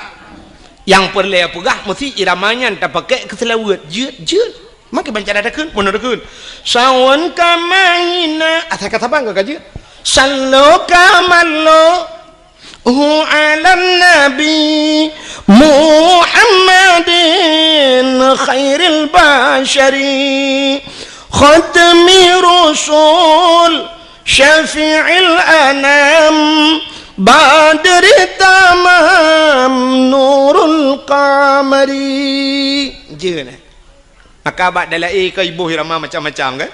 Nyang peureulèe peugah meusti irama nyan tapakék keu seulaweuet. Jeuet, jeuet. Maka ban cara takheun, meunoe takheun. Sawan ka mahina. Asai ka saban ka jeuet. Sallo ka mallo. Hu ala nabi Muhammadin khairil basyari. Khatmi rusul. Syafi'il anam, badri tamam, nurul qamari. Jeuet, eh? Maka bak dalai ka iboh irama macam-macam, kan?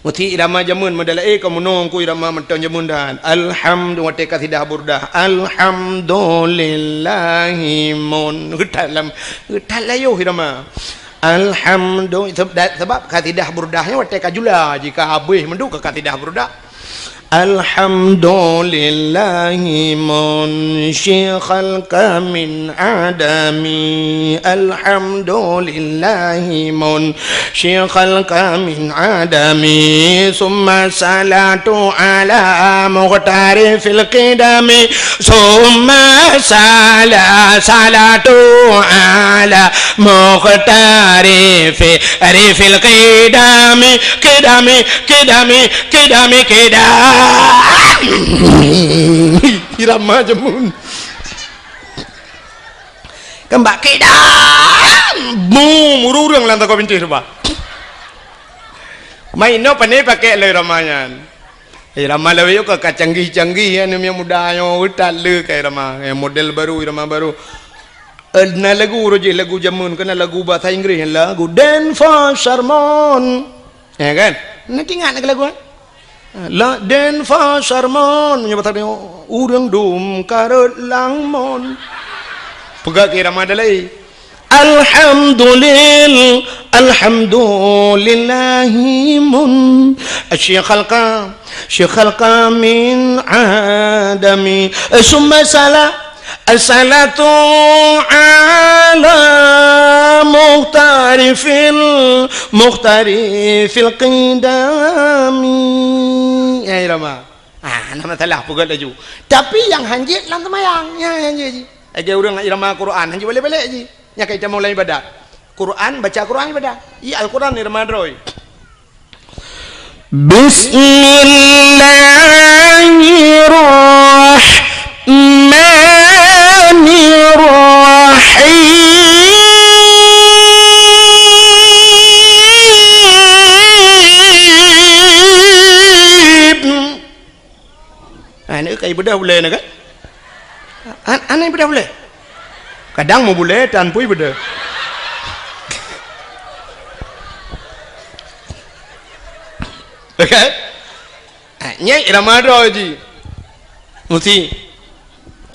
Meusti irama jameun meudalai ka meunoe ku irama mantong jameun dan. Alhamdu-, watèe kasidah burdah. Alhamdulillahi mun. Geutat lam, geutat layoh irama. Alhamdu-, seb-, da-, sebab kasidah burdah nyan watèe ka jula, jika habéh mandum ka kasidah burdah. Alhamdulillahi munshi khalqa min adami. Alhamdulillahi munshi khalqa min adami. Summa salatu ala mukhtari fil qidami. Summa sala-, salatu ala mukhtari fi rifil qidami, qidami, qidami, qidami, qidami. Irama jameun. Keumbak qidam. Mu, mururung lam takau bintéh tu, bah. Mai inoe pane pakai lé irama nyan. Eh, irama lawét ka, ka canggih-canggih, ya, aneuk muda nyoe, utak le ka irama. Eh, model baru, irama baru. Eh, na lagu roh jih, lagu jameun, keu na lagu bahasa Inggréh, lagu Dance for Sermon. Ya kan? Na ingat na lagu, eh? Ladén Pasar Mon, meunyoe basa tanyoe, ureuëng dum karot lam mon. Peugah keu irama dalai. Alhamdulil-, alhamdulillahi mun-, syikhalqa, syikhalqa min adami. Summa sala-, Assalatu ala mukhtarifil, mukhtarifil qidami. Ya, irama. Ah, hana masalah, peugöt laju. Tapi nyang hanjeuet lam seumayang, ya, hanjeuet jih. Lagèe ureuëng irama Quran, hanjeuet balek-balek jih. Nyang ka itamong lam ibadat. Quran, baca Quran ibadat. Iya, Al-Quran irama droe. Bismillahirrahmanirrahim. Ha, nyoe ka ibeudôh bulèe nyoe kan? Ha, hana ibeudôh bulèe. Kadang meu bulèe tan pui beudôh. Oke? Ha, nyan irama droe jih. Mesti.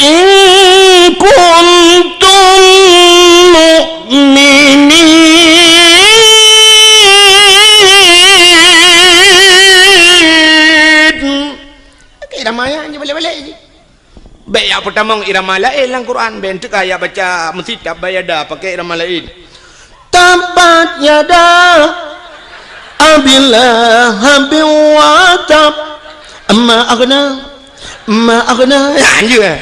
In kuntum mu'minin. Oke, irama nyan jih balek-balek jih. Bèk jak peutamong irama laén lam Quran, bèk teuka jak baca meusitab bayada pakai irama laén. Tabbat yada Abi Lahabin wa tab. Ma aghna, ma aghna. Ya, anjeuet.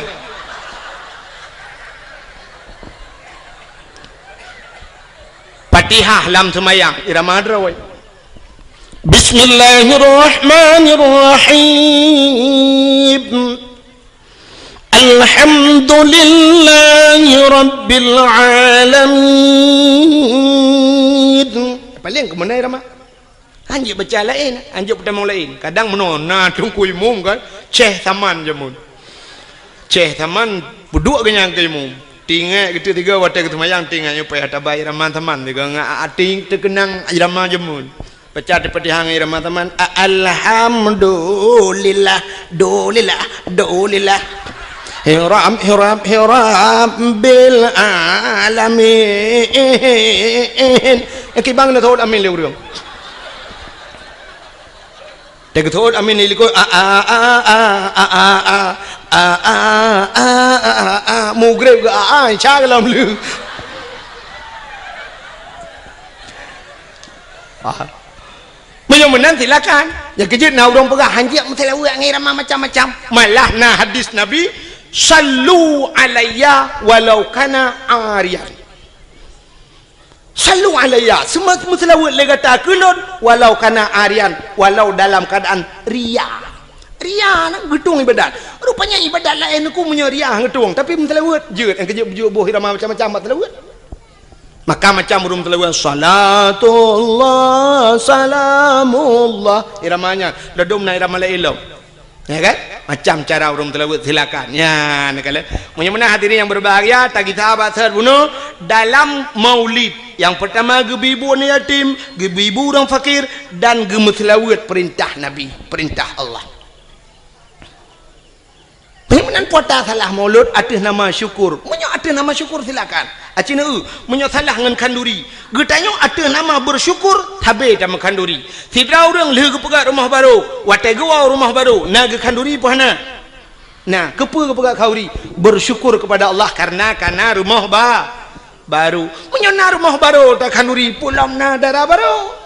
Fatihah lam seumayang, irama droe. Bismillahirrahmanirrahim. Alhamdulillahi rabbil alamin. Paléng keumeunai irama. Hanjeuet baca laén, hanjeuet peutamong laén. Kadang meunoe na teungku imum kan, ceh saman jameun. Ceh saman peuduek geuh nyan keu imum. Tinggai geuteuk tiga watèe geuseumayang tinggai nyoe payah tabai irama saman tiga ngon até teukeunang irama jameun. Baca Al-Fatihah ngon irama saman, a-, alhamdulillah, dulillah, dulillah. Hiram, hiram, hiram bil alamin. Nyang kibang na thot amin lé ureueng. Teugeutôt amin di likot, a, a, a, mugreb geu a, a, insya Allah lom lé. Ah. Meunyoe meunan silakan. Nyang keujeuet na ureueng peugah hanjeuet meuseulaweuet ngon irama macam-macam. Malah na hadis Nabi, "Sallu alayya walau kana ariyan." Sallu alayya, seuma-, meuseulaweuet lé gata keu lôn, walau kana ariyan, walau dalam keuadaan ria. Ria na geutueng ibadat. Rupanya ibadat laén ku meunyoe ria geutueng, tapi meuseulaweuet jeuet, nyang keujeuet beujeuet boh irama macam-macam bak seulaweuet. Maka macam ureueng meuseulaweuet, salatullah, salamullah, irama nyan, ladom na irama laén lom. Ya kan? Macam cara ureueng meuseulaweuet, silakan. Ya, neukalon. Meunyoe meunan hadirin yang berbahagia, tagisa bak seuhat bunoe dalam maulid. Yang pertama, geubi bu aneuk yatim, geubi bu ureueng fakir, dan geumeuseulaweuet perintah Nabi, perintah Allah. Meunyoe meunan puasa salah maulud ateueh nama syukur. Meunyoe ateueh nama syukur, silakan. Aci neu, meunyoe salah ngon khanduri, geutanyoe ateueh nama bersyukur, sabe tameukhanduri. Sidroe ureueng lheueh geupeugöt rumoh barô, watèe geuwoe rumoh barô, na geukhanduri peue hana? Na, keupeue geupeugöt khanduri? Bersyukur kepada Allah karena kana rumoh ba-, barô. Meunyoe na rumoh barô takhanduri, peue lom na dara barô.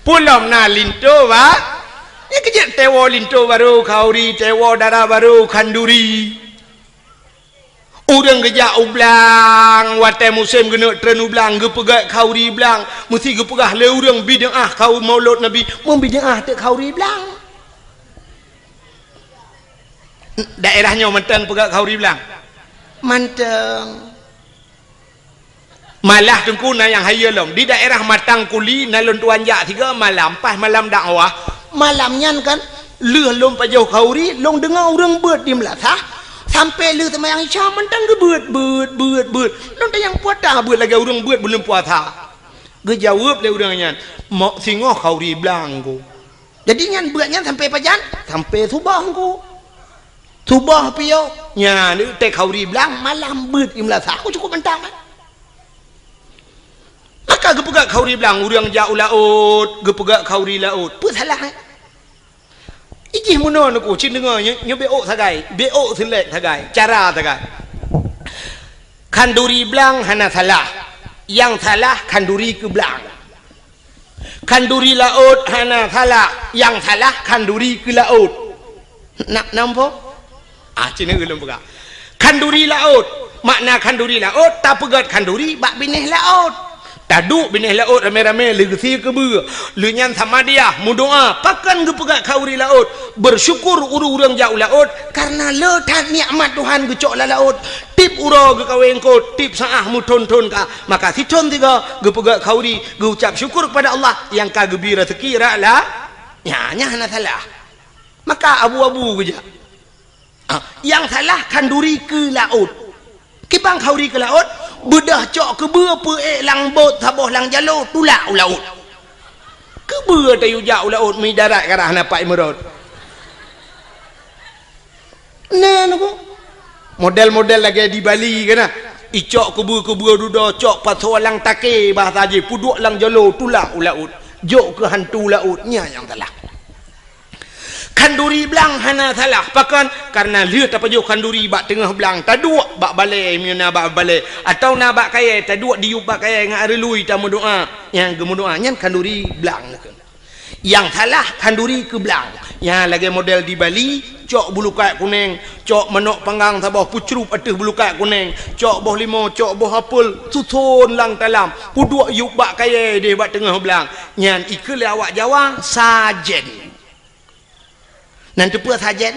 Peue lom na linto ba-, nyang keujeuet teuwoe linto barô khanduri, teuwoe dara barô khanduri. Ureueng geujak u blang, watèe musém geuneuk treun u blang, geupeugöt khanduri blang, meusti geupeugah lé ureueng bid'ah khanduri maulud Nabi, meubid'ah teuk khanduri blang. Daerah nyoe mantong peugöt khanduri blang? Mantong. Malah teungku na nyang hayeue lom. Di daerah Matang Kuli na lôn tuan jak sigoe malam, pas malam dakwah. Malam nyan kan, lheueh lôn pajoh khanduri, lôn deungoe ureueng beuet di meulasah, sampoe lheueh seumayang Isya mantong geubeuet, beuet, beuet, beuet. Lôn tanyong peue ata beuet lagèe ureueng beuet buleuen puasa. Geujaweueb lé ureueng nyan, "Mok singoh khanduri blang ku." Jadi nyan beuet nyan sampai pajan? Sampai suboh engku. Suboh piôh. Nyan, tée khauri blang, malam beuet i meulasa. Aku cukup mantap, kan? Maka geupeugah khauri blang, ureuëng jak u laôt, geupeugah khauri laôt. Peue salah, eh? Ijih meunoe neuku, cit deungoe, nyoe, nyoe bék ôk sagai, bék ôk seulek sagai, cara sagai. Khanduri blang hana salah, nyang salah khanduri keu blang. Khanduri laôt hana salah, nyang salah khanduri keu laôt. Na, nampak? Ah, cina ulôn peugah. Khanduri laôt. Makna khanduri laôt, tapeugét khanduri bak binéh laôt. Taduek binéh laôt ramé-ramé leugeusé keubeue. Lheueh nyan samadiyah, meudoá, pakon geupeugét khanduri laôt. Beusyukur ureuëng-ureuëng jak u laôt, kareuna le that nikmat Tuhan geucok lam laôt. Tieb uroe geukawé eungkôt, tieb saát meuthon-thon ka. Maka sithon sigoe geupeugét khanduri, geuucap syukur keupada Allah nyang ka geubri raseuki rot la-, nyan, nyan hana salah. Maka abu-abu geujak. Ah, nyang salah khanduri keu laôt. Kiban khanduri keu laôt, beudôh cok keubeue peuék lam bot saboh lam jaloe tulak u laôt. Keubeue tayue jak u laôt, mi darat ka rhah na pat imeurot. Na neuku. Model-model lagée di Bali kan na. Icok keubeue-keubeue dudoe cok pasoe lam takée bahasa jih, peuduek lam jaloe tulak u laôt. Jok keu hantu laôt, nyan nyang salah. Khanduri blang hana salah. Pakon? Kareuna lheueh tapajoh khanduri bak teungoh blang, taduek bak balée, meunyoe na bak balée, atawa na bak kayée, taduek diyueb bak kayée ngon areului tameudoá. Nyang geumeudoá nyan khanduri blang neukheun. Nyang salah khanduri keu blang. Nyang lagée model di Bali, cok bulukat kunéng, cok manok panggang saboh peucrup ateueh bulukat kunéng, cok boh limo, cok boh apel, suson lam talam, peuduek yueb bak kayée deh bak teungoh blang. Nyan ikheun lé awak Jawa sajen. Nan teupeue sajen?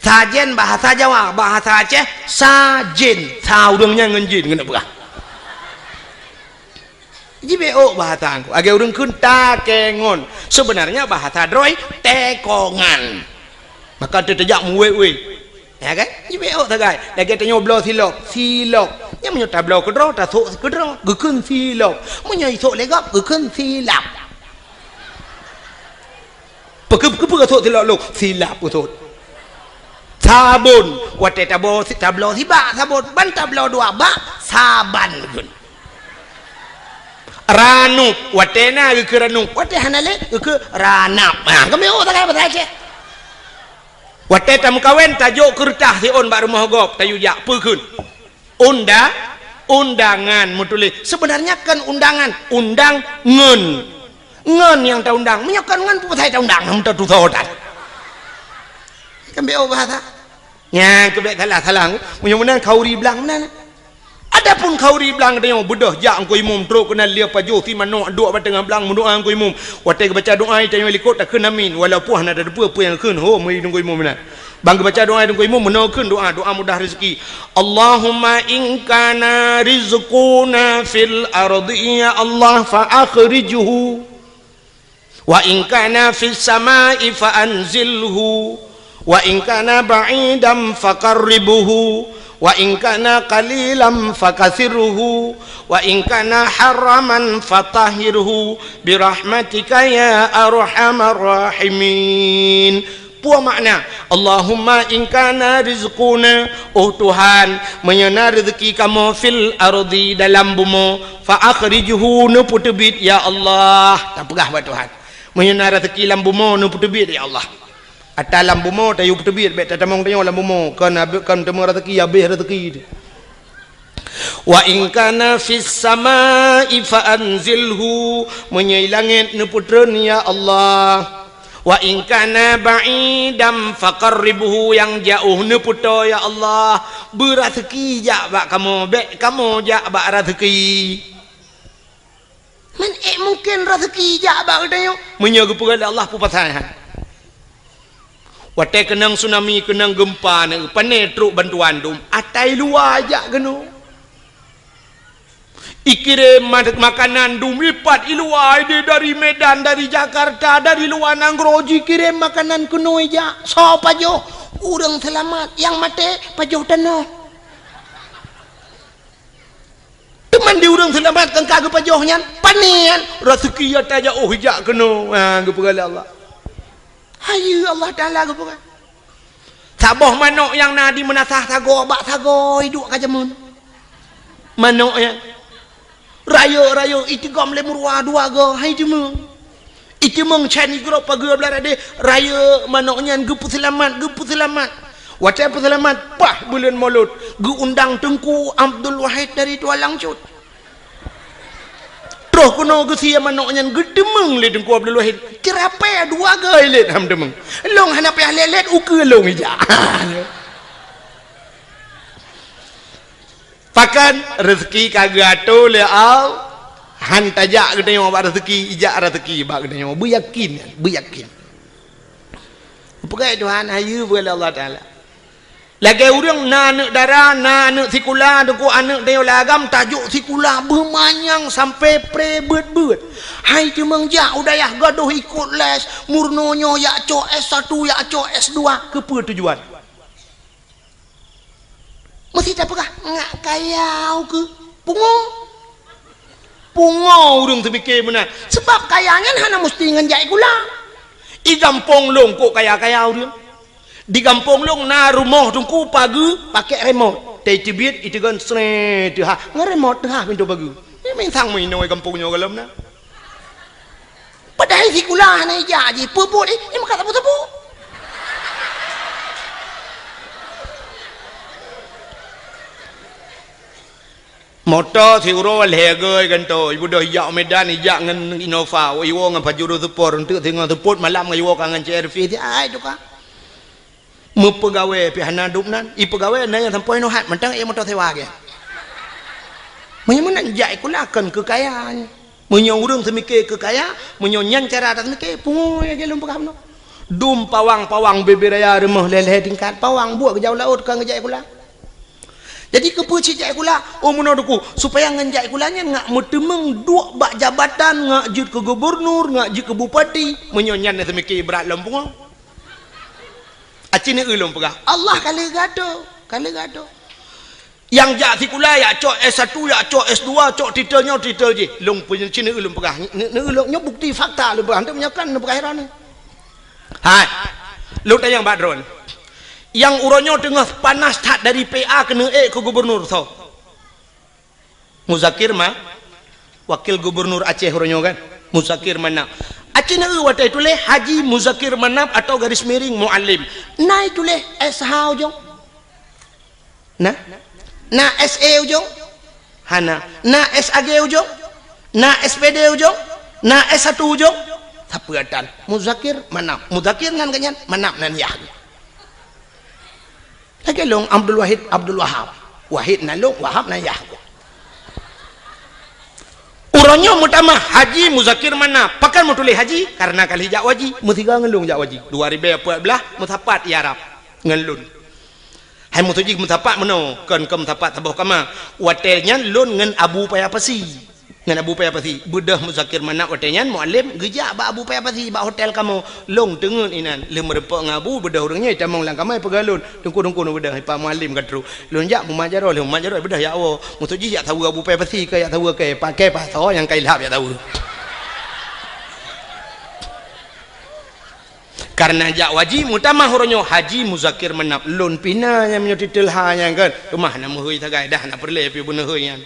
Sajen bahasa Jawa, bahasa Aceh sajen. Sa ureuëng nyan ngon jin keuneuk peugah. Jibeuôk bahasa engku. Lagée ureuëng kheun takengon. Seubeunarnya bahasa droe tekongan. Maka teuteujak muwé-wé. Ya kan? Jibeuôk sagai. Lagée tanyoe bloe silop. Silop. Nyang meunyoe tabloe keudroe, tasok keudroe. Geukheun silop. Meunyoe isok lé gob, geukheun silap. Peue-, peue-, peue-, peue sot silop lôn? Silap peue sot. Sabon. Watée tabloe si-, tabloe sibak sabon, ban tabloe dua bak, saban geukheun. Ranup. Watée na geukheun ranup. Watée hana lé, geukheun ranap. Ha, kami oh, takai bahasa Aceh. Watée tameukawen, tajok keureutah siôn bak rumoh gob, tayue jak, peue kheun? Unda-, undangan meutuléh. Seubeunarnya kon undangan, undang ngon. Ngon nyang taundang. Meunyoe kon ngon, peue pasai taundang, hana tatusoe tan. Kan bék bahasa. Nyan keuh bék salah-salah. Meunyoe meunan khauri blang meunan. Adapun khauri blang tanyoe beudôh jak Teungku Imum trok keunan lheueh pajoh si manok duek bak teungoh blang meudoá Teungku Imum. Watée geubaca doá tanyoe likot takheun amin, walaupun hana tateupeue peue nyang kheun ho meunyoe Teungku Imum meunan. Ban geubaca doa Teungku Imum, meunoe kheun doa, doa mudah rezeki. Allahumma in kana rizquna fil ardi, ya Allah, fa akhrijhu. Wa in kana fis samai, fa anzilhu. Wa in kana ba'idan, fa qarribhu. Wa in kana qalilan, fa kathirhu. Wa in kana haraman, fa tahhirhu. Bi rahmatika ya arhamar rahimin. Peue makna, Allahumma in kana rizquna, oh Tuhan, meunyoe na rezeki kamoe fil ardi dalam bumoe, fa akhrijhu neupeuteubiet ya Allah. Tapeugah bak Tuhan. Meunyoe na rezeki lam bumoe neupeuteubiet ya Allah. Ata lam bumoe tayue peuteubiet bék tatamong tanyoe lam bumoe, kon abéh kon teuma rezeki, abéh rezeki. Wa in kana fis samai fa anzilhu, meunyoe i langét neupeutreun ya Allah. Wa in kana ba'idan fa qarribhu, nyang jaoh neupeutoe ya Allah. Beu raseuki jak bak kamoe, bék kamoe jak bak raseuki. Man ék mungken raseuki jak bak geutanyoe? Meunyoe geupeugah lé Allah peue pasai han. Watée keunong tsunami, keunong geumpa, na pane trok bantuan dum, ata i luwa jak keunoe. Ikirém ma-, makanan dum ipat i luwa, ideh dari Medan, dari Jakarta, dari luwa nanggroe jikirém makanan keunoe jak. Soe pajoh? Ureuëng seulamat, nyang maté pajoh tanoh. Teuma di ureuëng seulamat nyang ka geupajoh nyan, pane nyan, raseuki ata jaoh jak keunoe. Ha, geupeugah lé Allah. Hayeue Allah Taala geupeugah. Saboh manök nyang na di meunasah sagoe bak sagoe iduek ka jameun. Manök nyan. Rayeuk-rayeuk itigom lé meuruwa dua goe, hai teumeung. Iteumeung chan igrob pageue blah radeh, rayeuk manök nyan geupeuseulamat, geupeuseulamat. Watée peuseulamat, paih buleuen Molot, geuundang Teungku Abdul Wahid dari Tualang Cut. Troh keunoe geusie manök nyan geuteumeung lé Teungku Abdul Wahid. Ceurapée dua goe lét han teumeung. Lôn hana payah lét-lét, ukeue lôn ijak. Pakon, reuseuki ka geuatoe lé Allah. Han tajak geutanyoe bak reuseuki, ijak reuseuki bak geutanyoe. Beuyakin, beuyakin. Peugah Tuhan, hayeue peugah lé Allah Taala. Lagée ureuëng na aneuëk dara, na aneuëk sikula, teungku aneuëk tanyoe lam agam tajok sikula beumanyang sampai pre beuet-beuet. Hai teumeung jak u dayah gadôh ikot les, meurunoe nyoe jak cok S satu, jak cok S dua, keupeue tujuan? Meusti tapeugah, ngak kaya ukeue. Pungo. Pungo ureuëng teupike meunan. Sebab kaya nyan hana meusti ngon jak sikula. I gampông lôn kok kaya-kaya ureuëng. Di gampông lôn na rumoh teungku pageue pakek remote. Teubiet iteugon sree teuhah. Ngon remote teuhah pintoe pageue. Nyan mantong meuinoe gampông nyoe gohlom na. Padahai sikula hana ijak jih, peue buet jih, eh, maka sapeue-sapeue. Moto siuroe lhée goe gantoe, ibeudôh ijak u Medan, ijak ngon Innova, iwoe ngon Pajero Sport, eunteuk singoh seupôt malam ngon iwoe ka ngon C R V, ai tukang. Meupeugawée pih hana dum nan, ipeugawée na nyang sampoe nyoe hat, mantong ék moto sewa lagée. Meunyoe meunan jak sikula kon keu kaya nyan. Meunyoe ureuëng seumike keu kaya, meunyoe nyan cara taseumike, pungo lagée lôn peugah bunoe. Dum pawang-pawang bubé raya rumoh lhée-lhée tingkat, pawang buet geujak u laôt kon geujak sikula. Jadi keupeue cit jak sikula? Oh meunoe teungku, supaya ngon jak sikula nyan ngak meuteumeung duek bak jabatan, ngak jeuet keu gubernur, ngak jeuet keu bupati. Meunyoe nyan na seumike brat lom pungo. Aci neueu lôn peugah, Allah ka lheueh geuatoe, ka lheueh geuatoe. Nyang jak sikula, jak cok S satu, jak cok S dua, cok titel nyoe, titel jih. Lôn peunyeucin neueu lôn peugah. Ne-, neueu lôn, nyoe bukti fakta lôn peugah. Hana meunyoe kan neupeugah heran. Hai. Lôn tanyong bak droeneuh. Nyang uroe nyoe teungoh panas that dari P A keuneuk ék keu gubernur soe? Muzakir Ma-, Wakil Gubernur Aceh uroe nyoe kan? Muzakir Manaf. Aci neueu watée tuléh Haji Muzakir Manaf atau garis miring Muallim. Na tuléh S H ujong? Na? Na S E ujong? Hana. Na S A G ujong? Na S P D ujong? Na S satu ujong? Sapeue tan? Muzakir Manaf. Muzakir nan geuhnyan, Manaf nan yah. Lagée lôn Abdul Wahid, Abdul Wahab. Wahid nan lôn, Wahab nan yah. Uroe nyoe meutamah Haji Muzakir Manaf. Pakon meutuléh Haji? Karena ka lheueh jak u haji. Meusigoe ngon lôn jak u haji. Dua ribée peuet blaih meusapat i Arab ngon lôn. Hai meutuju meusapat meunoe, kon keu meusapat saboh kama. Watée nyan lôn ngon Abu Paya Pasi. Ngon Abu Paya Pasi. Beudôh Muzakir Manaf watée nyan Muallim geujak bak Abu Paya Pasi bak hotel kamoe. Lôn teungeut inan. Lheueh meurumpok ngon Abu, beudôh ureuëng nyoe itamong lam kama ipeugah lôn. Teungku-teungku neubeudôh, ipa Muallim ka trok. Lôn jak Muhammad Jarot, lheueh Muhammad Jarot beudôh jak woe. Meutuju jak saweue Abu Paya Pasi keu jak saweue keu pakai pasoe nyang ka ilhab jak saweue. Karena jak u haji meutamah uroe nyoe Haji Muzakir Manaf lôn pih na nyang meunyoe titel ha nyang kan. Teuma hana meuhôi sagai dah hana peureulée pih beuneuhôi nyan.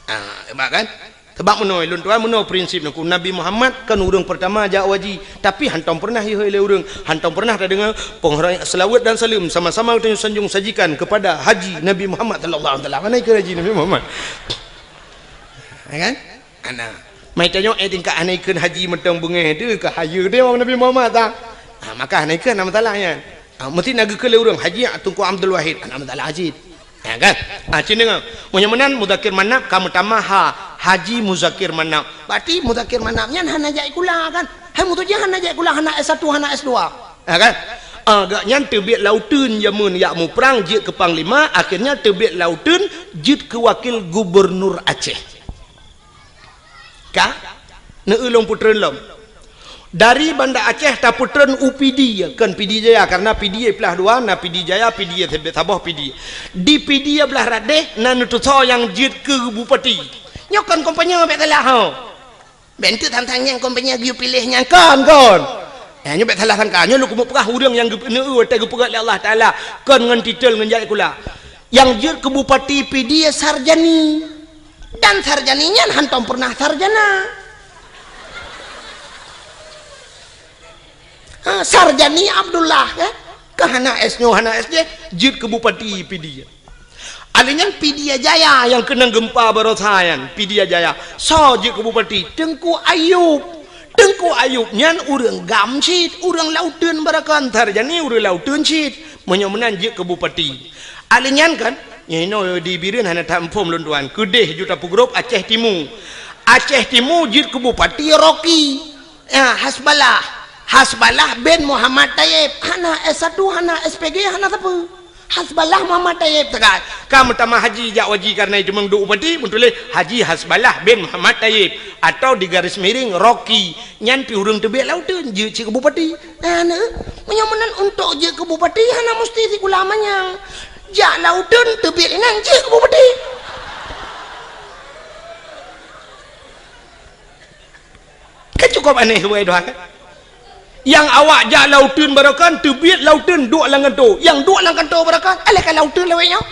Ah, sebab kan? Sebab meunoe lôn tuan meunoe prinsip neukheun Nabi Muhammad kan ureuëng pertama jak u haji, tapi hantom pernah ihôi lé ureuëng, hantom pernah tadeungoe penghormatan selawat dan salam sama-sama geutanyoe sanjung sajikan kepada Haji Nabi Muhammad sallallahu alaihi wasallam. Mana ikeu Haji Nabi Muhammad? Ya kan? Ana. Mai tanyoe, eh, tingkat hana ikheun haji mantong beungéh teuh ka hayeue teuh Nabi Muhammad ta. Ha, maka hana ikheun hana masalah nyan. Ha, meusti na geukheun lé ureuëng haji Teungku Abdul Wahid, hana masalah cit. Ha, kan? Ha, cit deungoe. Meunyoe meunan Muzakir Manaf ka meutamah ha, Haji Muzakir Manaf. Berarti Muzakir Manaf nyan hana jak sikula kan? Hai meutuju hana jak sikula, hana S satu, hana S dua. Ha, kan? Ah, gobnyan teubiet lam uteuen jameun jak muprang jeuet keu panglima, akhirnya teubiet lam uteuen jeuet keu wakil gubernur Aceh. Ka? Neueu lôn peutreun lom. Dari Banda Aceh tapeutreun u Pidie, kon Pidie Jaya, karena Pidie plah dua, na Pidie Jaya, Pidie saboh Pidie. Di Pidie blah radeh na neutusoe nyang jeuet keu bupati. Nyoe kon kompanye bék salah ho. Bék enteuk tantang nyang kompanye geuyue piléh nyang kon, kon. Eh, nyoe bèk salah sangka. Nyoe lôn keumeung peugah ureueng nyang geupeuneu watèe geupeugah lé Allah Taala kon ngon titel ngon jai kula. Nyang jeuet keu bupati Pidie Sarjani. Dan Sarjani nyan hantom pernah sarjana. Ha, Sarjani Abdullah, eh? Ka hana S nyoe, hana S jih, jeuet keu bupati Pidie. Alèh nyan Pidie Jaya nyang keunong geumpa barosa nyan, Pidie Jaya. Soe jeuet keu bupati? Teungku Ayub. Teungku Ayub nyan ureueng GAM cit, ureueng Lauteun barokon, Sarjani ureueng Lauteun cit. Meunyoe meunan jeuet keu bupati. Alèh nyan kan, nyoe inoe di Bireuen hana that muphom lôn tuan. Keudeh ju tapeugrôp Aceh Timu. Aceh Timu jeuet keu bupati Rocky. Ya, Hasballah. Hasballah bin Muhammad Taib. Hana S satu, hana S P G, hana sapeue. Hasballah Muhammad Taib sagai. Ka meutamah haji jak waji kareuna itu meuduek bupati, meutuléh Haji Hasballah bin Muhammad Taib atau di garis miring Rocky. Nyan pih ureueng teubiet Lauteun, jeuet cit keu bupati. Nah, nah. Meunyoe meunan untuk jeuet keu bupati, hana musti sikula manyang. Jak Lauteun teubiet inan jeuet keu bupati. Kan cukup aneh subhanallah, kan? Nyang awak jak Lauteun barokon, teubiet Lauteun duek lam kanto. Nyang duek lam kanto barokon, alah ka Lauteun lawét nyoe.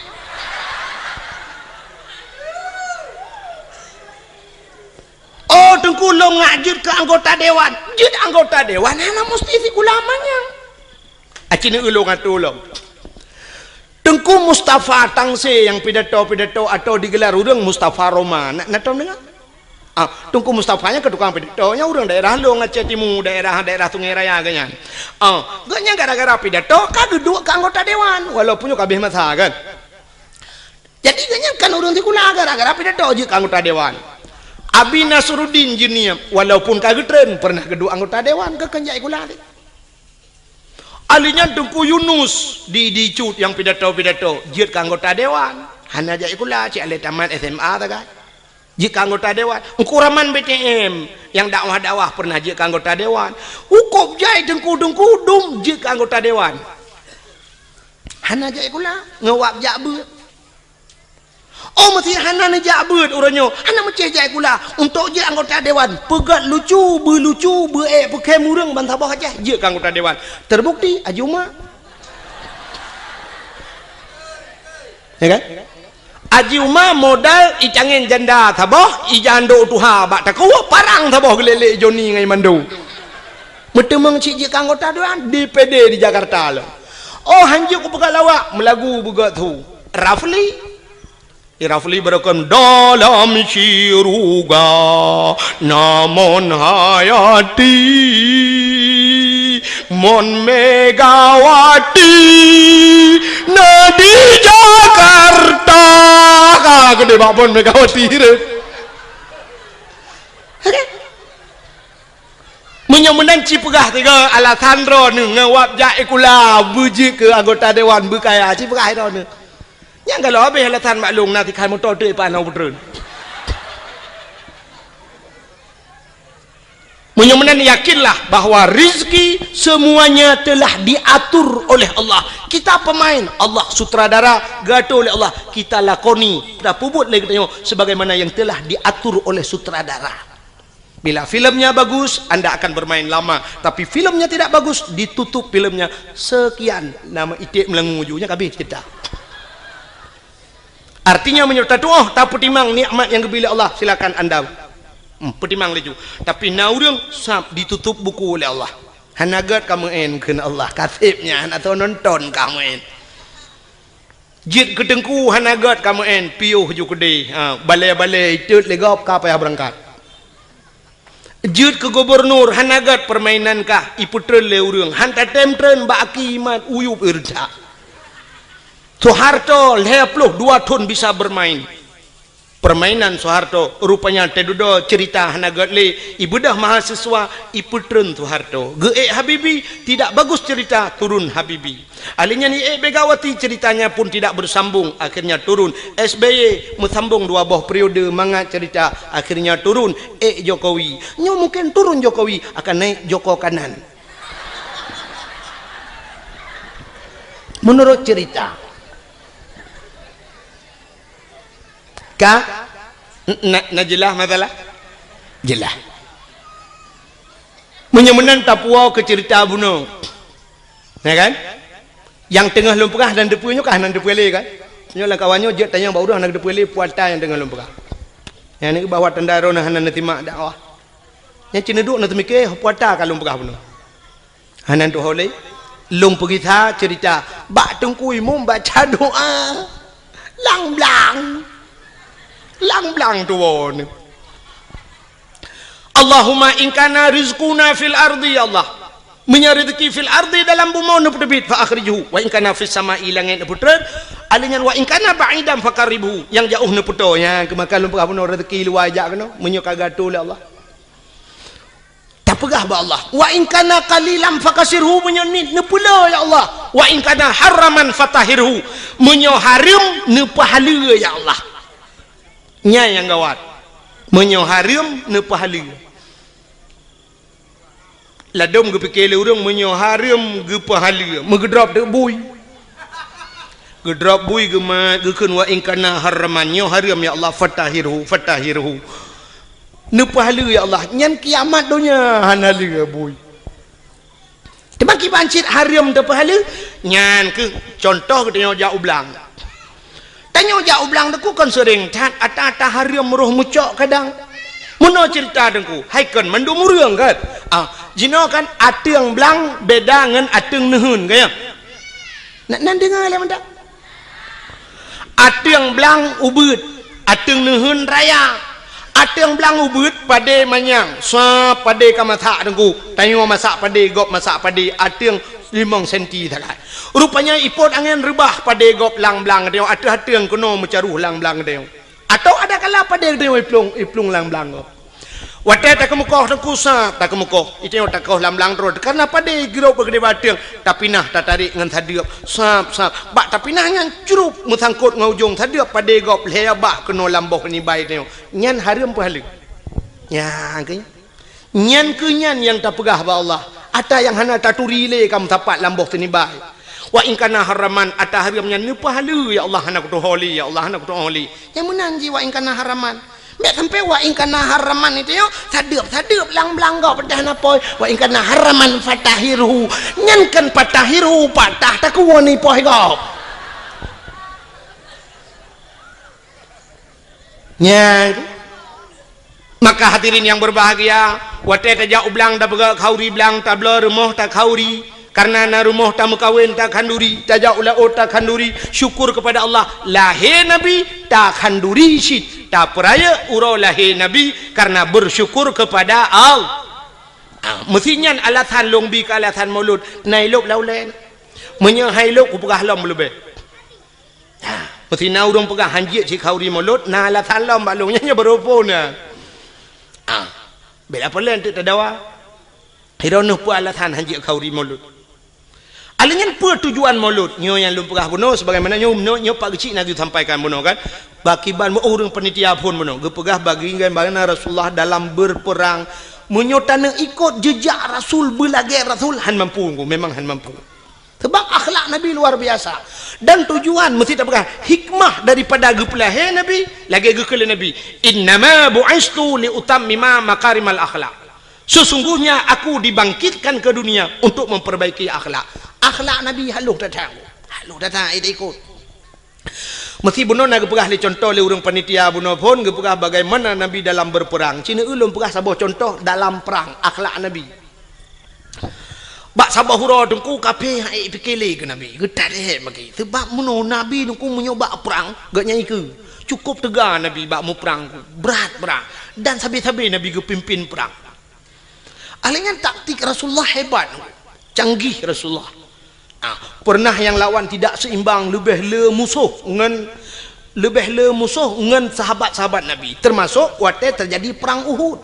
Oh, Teungku, lôn ngak jeuet keu anggota dewan. Jeuet anggota dewan hana musti sikula manyang. Aci neu ulôn atô lom. Teungku Mustafa Tangse nyang pidato-pidato atau digelar ureueng Mustafa Roma. Na, na tom deungoe? Ah, Teungku Mustafa nyan keu tukang pidato, nyan ureueng daerah lôn Aceh Timu, daerah, daerah Sungai Raya geuh nyan. Ah, geuh nyan gara-gara pidato ka geuduek keu anggota dewan, walaupun nyoe ka abéh masa kan. Jadi geuh nyan kan ureueng sikula gara-gara pidato jeuet keu anggota dewan. Abi Nasruddin Jeunieb, walaupun ka geutreun, pernah geuduek anggota dewan, keu kheun jak sikula lé. Alèh nyan Teungku Yunus di, di Cut nyang pidato-pidato, jeuet keu anggota dewan. Hana jak sikula, cit alah tamat S M A sagai. Jeuet keu anggota dewan. Teungku Rahman B T M nyang dakwah-dakwah pernah jeuet keu anggota dewan. Hukôb jai teungku-teungku dum jeuet keu anggota dewan. Hana jak sikula, ngon wab jak beuet. Oh, meusé hana neujak beuet uroe nyoe, hana meucéh jak sikula. Untuk jeuet anggota dewan, peugöt lucu, beulucu, beuék peukhém ureueng ban saboh Aceh, jeuet keu anggota dewan. Terbukti, Haji Uma. Ya kan? Haji Uma modal icangén janda saboh, ijandô tuha bak takue, parang saboh geulélé Joni ngon Mando. Meuteumeung cit jeuet keu anggota dewan, D P D di Jakarta lom. Oh, hanjeuet kupeugah lawak, meulagu beugöt su. Rafli. Di Rafli beureukom dalam syeuruga, namon Hayati, mon Megawati, na di Jakarta. Ka keudéh bak mon Megawati deh. Meunyoe meunan ci peugah tiga alasan droeneuh ngon wab jak sikula beujeuet keu anggota dewan beukaya, ci peugah droeneuh. Nyang galak habéh alasan maklum na tikhan moto teuk ipat na peutreun. Meunyoe meunan yakinlah bahwa rizki semuanya telah diatur oleh Allah. Kita pemain, Allah sutradara, geuatur oleh Allah. Kita lakoni, tapeubuet lé geutanyoe sebagaimana yang telah diatur oleh sutradara. Bila filmnya bagus, anda akan bermain lama. Tapi filmnya tidak bagus, ditutup filmnya. Sekian, nama iték meulangu ju, nyan ka abéh cerita. Artinya, meunyoe tatuoh, tapeutimang nikmat nyang geubri lé Allah, silakan anda, hmm, peutimang laju. Tapi na ureueng sab ditutup buku oleh Allah. Hana gét ka meu'en kheun Allah, ka seb nyan, atau nonton ka meu'en. Jeuet keu teungku hana gét ka meu'en, piôh ju keudéh. Ha, balée-balée itot lé gob ka payah beurangkat. Jeuet keu gubunur hana gét, peurmainan kah ipeutreun lé ureueng. Han tatém treun bak aki imat, uyueb ireuntak. Soeharto lhée ploh dua thon bisa bermain. Permainan Soeharto, rupanya teududoe ceurita hana gét lé, ibeudôh mahasiswa, ipeutreun Soeharto. Geuék Habibie, tidak bagus cerita, turun Habibie. Ahli nyan iék Megawati, ceritanya pun tidak bersambung, akhirnya turun. S B Y meusambong dua boh periode mangat cerita, akhirnya turun. Ék Jokowi. Nyoe mungkin turun Jokowi, akan naik Joko Kanan. Menurut cerita. Ka? Na, na jeulaih masalah? Jeulaih. Meunyoe meunan tapuwoe keu ceurita bunoe. Ya kan? Nyang teungoh lôn peugah hana teupeue nyoe kan, hana teupeue lé kan? Nyoe lam kawan nyoe jeuet tanyong bak ureueng hana teupeue lé puasa nyang teungoh lôn peugah. Nyang ni bahwa tanda droeneuh hana neusimak dakwah. Nyang cit neuduek neuteumike puasa ka lôn peugah bunoe. Hana tuho lé. Lôn peugisa ceurita bak Teungku Imum baca doa. Lang blang. Lang blang tuwoe ni. Allahumma in kana rizquna fil ardi, ya Allah. Meunyoe rezeki fil ardi dalam bumoe neupeuteubiet, fa akhrijhu. Wa in kana fis sama'i, langét neupeutrön. Alèh nyan wa in kana ba'idan fa qarribhu. Nyang jiôh neupeutoe. Nyan keuh maka lôn peugah bunoe rezeki luwa jak keunoe. Meunyoe ka geuatô lé Allah. Tapeugah bak Allah, "Wa in kana qalilan fakasirhu," meunyoe niet neupeuleueh ya Allah. "Wa in kana haraman fatahhirhu," meunyoe hareuem neupeuhaleue ya Allah. Nyan nyang gawat. Meunyoe hareuem neupeuhaleue. Ladôm geupike lé ureueng meunyoe hareuem geupeuhaleue, meugeudrop teuk bui. Geudrop bui geumat, geukheun, "Wa in kana haraman," nyoe hareuem ya Allah, "fatahhirhu, fatahhirhu." Neupeuhaleue ya Allah, nyan kiamat donya hana lé bui. Teuma kiban cit hareuem teupeuhaleue, nyan keuh contoh geutanyoe jak u blang. Tanyoe jak u blang Teungku kon seuring that, ata-ata hareuem roh meucok kadang. Meunoe ceurita Teungku, hai kon mandum ureueng kan? Ah, jinoe kan ateueng blang beda ngon ateueng neuheun, kan ya? Nak nan deungoe lé mantap. Ateueng blang ubeuet, ateueng neuheun raya. Ateueng blang ubeuet padé manyang, sa padé ka masak Teungku. Tanyoe masak padé, gob masak padé, ateueng limong senti sagai. Rupanya ipot angén reubah padé gob lang blang tanyoe, ateueh ateueng keunoe meucaroh lang blang tanyoe. Atau ada kala padé tanyoe iplueng, iplueng lang blang gob. Watèe takeumeukoh Teungku sab, takeumeukoh. Itanyoe takoh lang blang droe, karena padé girok bak keudéh ateueng, tapinah tatarek ngon sadeuep, sab, sab. Bak tapinah nyan crup meusangkot ngon ujong sadeuep padé gob lhèe bak keunoe lam boh nibai tanyoe. Nyan hareuem peuhaleue. Nyan keuh nyan. Nyan keuh nyan nyang tapeugah bak Allah, ata nyang hana taturi lé ka meusapat lam boh teunibai. "Wa in kana haraman," ata hareuem nyan neupeuhaleue, "Ya Allah, hana kutuho lé, ya Allah, hana kutuho lé." Nyang meunan jih "Wa in kana haraman." Bèk sampai "Wa in kana haraman" itu yo, sadeuep-sadeuep lang blang gob peudah na poi. "Wa in kana haraman fatahhirhu." Nyan kan fatahhirhu, patah takue ni poi gob. Nyan. Maka hadirin yang berbahagia, watèe tajak u blang tapeugah khanduri blang, tabloe rumoh takhanduri, karena na rumoh tameukawen takhanduri, tajak u laôt takhanduri, syukur kepada Allah, lahé Nabi takhanduri cit, tapeurayeuk uroe lahé Nabi karena bersyukur kepada Allah. Ah, meusi nyan alasan lôn bi keu alasan Maulud, na ilôb lam ulèe. Meunyoe hai lôb kupeugah lom leubeh. Nah, meusi na ureueng peugah han jeuet cit khanduri Maulud, na alasan lom bak lôn nyan, nyoe baroe phôn na. Ah, bèk lapor lé teuk tadawa. Droeneuh peue alasan han jeuet khanduri Maulud? Alèh nyan peue tujuan Maulud? Nyoe nyang lôn peugah bunoe, sebagaimana nyoe, nyoe, nyoe Pak Geuchik na geusampaikan bunoe kan. Bak kiban ureueng panitia phôn bunoe, geupeugah bagi bagaimana Rasulullah dalam berperang. Meunyoe taneuk ikot jejak Rasul, beulagèe Rasul, han mampu, memang han mampu. Sebab akhlak Nabi luar biasa. Dan tujuan meusti tapeugah hikmah daripada geupeulahé Nabi, lagèe geukheun lé Nabi, "Innama bu'istu li utammima makarimal akhlak." Sesungguhnya aku dibangkitkan ke dunia untuk memperbaiki akhlak. Akhlak Nabi halôh that-that. Halôh that-that, ikot. Meusti bunoe na geupeugah lé contoh lé ureueng panitia bunoe phôn, geupeugah bagaimana Nabi dalam berperang. Cit ulôn peugah saboh contoh dalam perang, akhlak Nabi. Bak saboh uroe Teungku kafé han ék pike lé keu Nabi, geutarek bagi. Sebab meunoe Nabi Teungku meunyoe bak prang, geuh nyan ikeue. Cukup teuga Nabi bak muprang, brat-brat. Dan sabe-sabe Nabi geupimpin prang. Alèh nyan taktik Rasulullah hebat, canggih Rasulullah. Ah, pernah nyang lawan tidak seimbang, leubeh le musoh ngon, leubeh le musoh ngon sahabat-sahabat Nabi, termasuk watèe terjadi perang Uhud.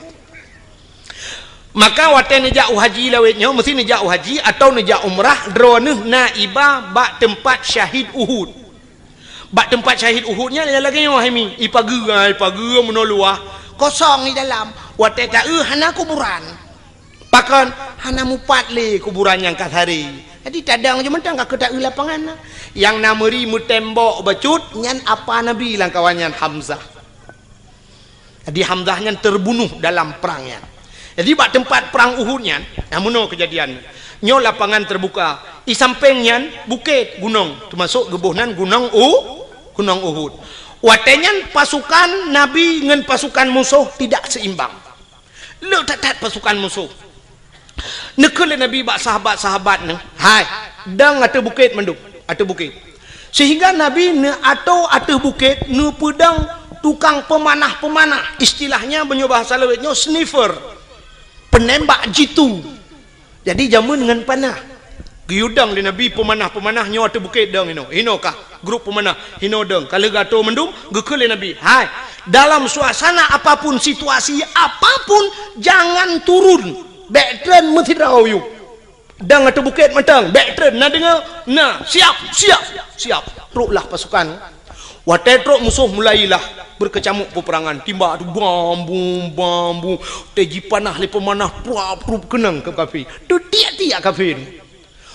Maka watèe neujak u haji lawét nyoe, meusti neujak u haji atau neujak umrah, droeneuh na iba bak teumpat syahid Uhud. Bak teumpat syahid Uhud nyan lagèe nyoe hai mi, ipageue, ipageue meunoe luwah, kosong di dalam. Watèe taeu hana kuburan. Pakon? Hana mupat lé kuburan nyang ka saré. Jadi tadong jih mantong ka keu taeu lapangan na. Nyang na meuri meutembok bacut nyan apa Nabi lam kawan nyan Hamzah. Jadi Hamzah nyan terbunuh dalam perang nyan. Jadi bak teumpat prang Uhud nyan, nah meunoe keujadian. Nyoe lapangan teubuka. I sampéng nyan bukét, gunong, teumasok geuboh nan gunong U-, gunong Uhud. Watée nyan pasukan Nabi ngon pasukan musoh tidak seimbang. Le that-that pasukan musoh. Neukheun lé Nabi bak sahabat-sahabat neuh, "Hai, dong ateueh bukét mandum, ateueh bukét." Sehingga Nabi neuatoe ateueh bukét neupeudong tukang peumanah-peumanah, istilahnya meunyoe bahasa lawét nyoe sniffer, penembak jitu. Jadi jameun ngon panah. Geuyue dong lé Nabi peumanah-peumanah nyoe ateueh bukét dong inoe. Inoe kah grup peumanah, inoe dong. Ka lheueh geuatoe mandum, geukheun lé Nabi, "Hai, dalam suasana apapun, situasi apapun, jangan turun. Bék treun meusidroe yue. Dong ateueh bukét mantong, bék treun, na deungoe? Na, siap, siap, siap." Troklah pasukan. Watée trok musoh mulailah beukeucamuk peupeurangan, timbak tu bam bum, bam bum, watée jipanah lé peumanah, pruap-prup keunong keu kafé. Teutiek-tiek kafé nyoe.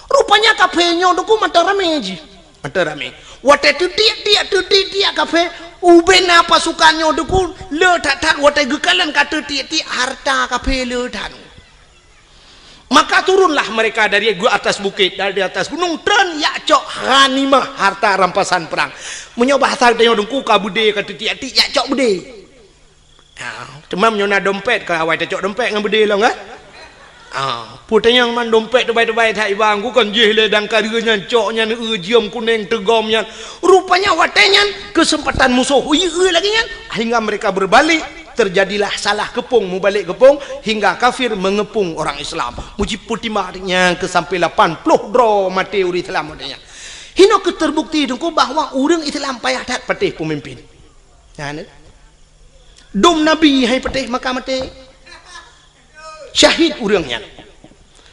Rupanya kafé nyoe teungku mantong ramé jih. Mantong ramé. Watée teutiek-tiek, teutiek-tiek kafé, ubena pasukan nyoe teungku le that-that watée geukalon ka teutiek-tiek hareuta kafé le that. Maka turunlah mereka dari atas bukét, dari atas gunong, treun jak cok ghanimah, harta rampasan perang. Meunyoe bahasa geutanyoe teungku ka beudé ka teutiek-tiek, jak cok beudé. Ha, teuma meunyoe na dompet, ka awai tacok dompet ngon beudé lom, kan? Ha, peue tanyong man dompet teubai-teubai that iba, ku kon jih lé dang ka deuh nyan cok nyan, eu, jeuem kuneng teugom nyan. Rupanya watée nyan keuseumpatan musoh, ui, eu lagée nyan, hingga mereka berbalik, terjadilah salah keupong, mubalek keupong, hingga kafir mengeupong orang Islam. Mujipeutimang nyang keu sampai lapan ploh droe maté ureuëng Islam watée nyan. Hinoe keuh terbukti teungku bahwa ureuëng Islam payah that patéh peumimpin. Nyan, eh. Dum Nabi hai patéh maka maté. Syahid ureuëng nyan.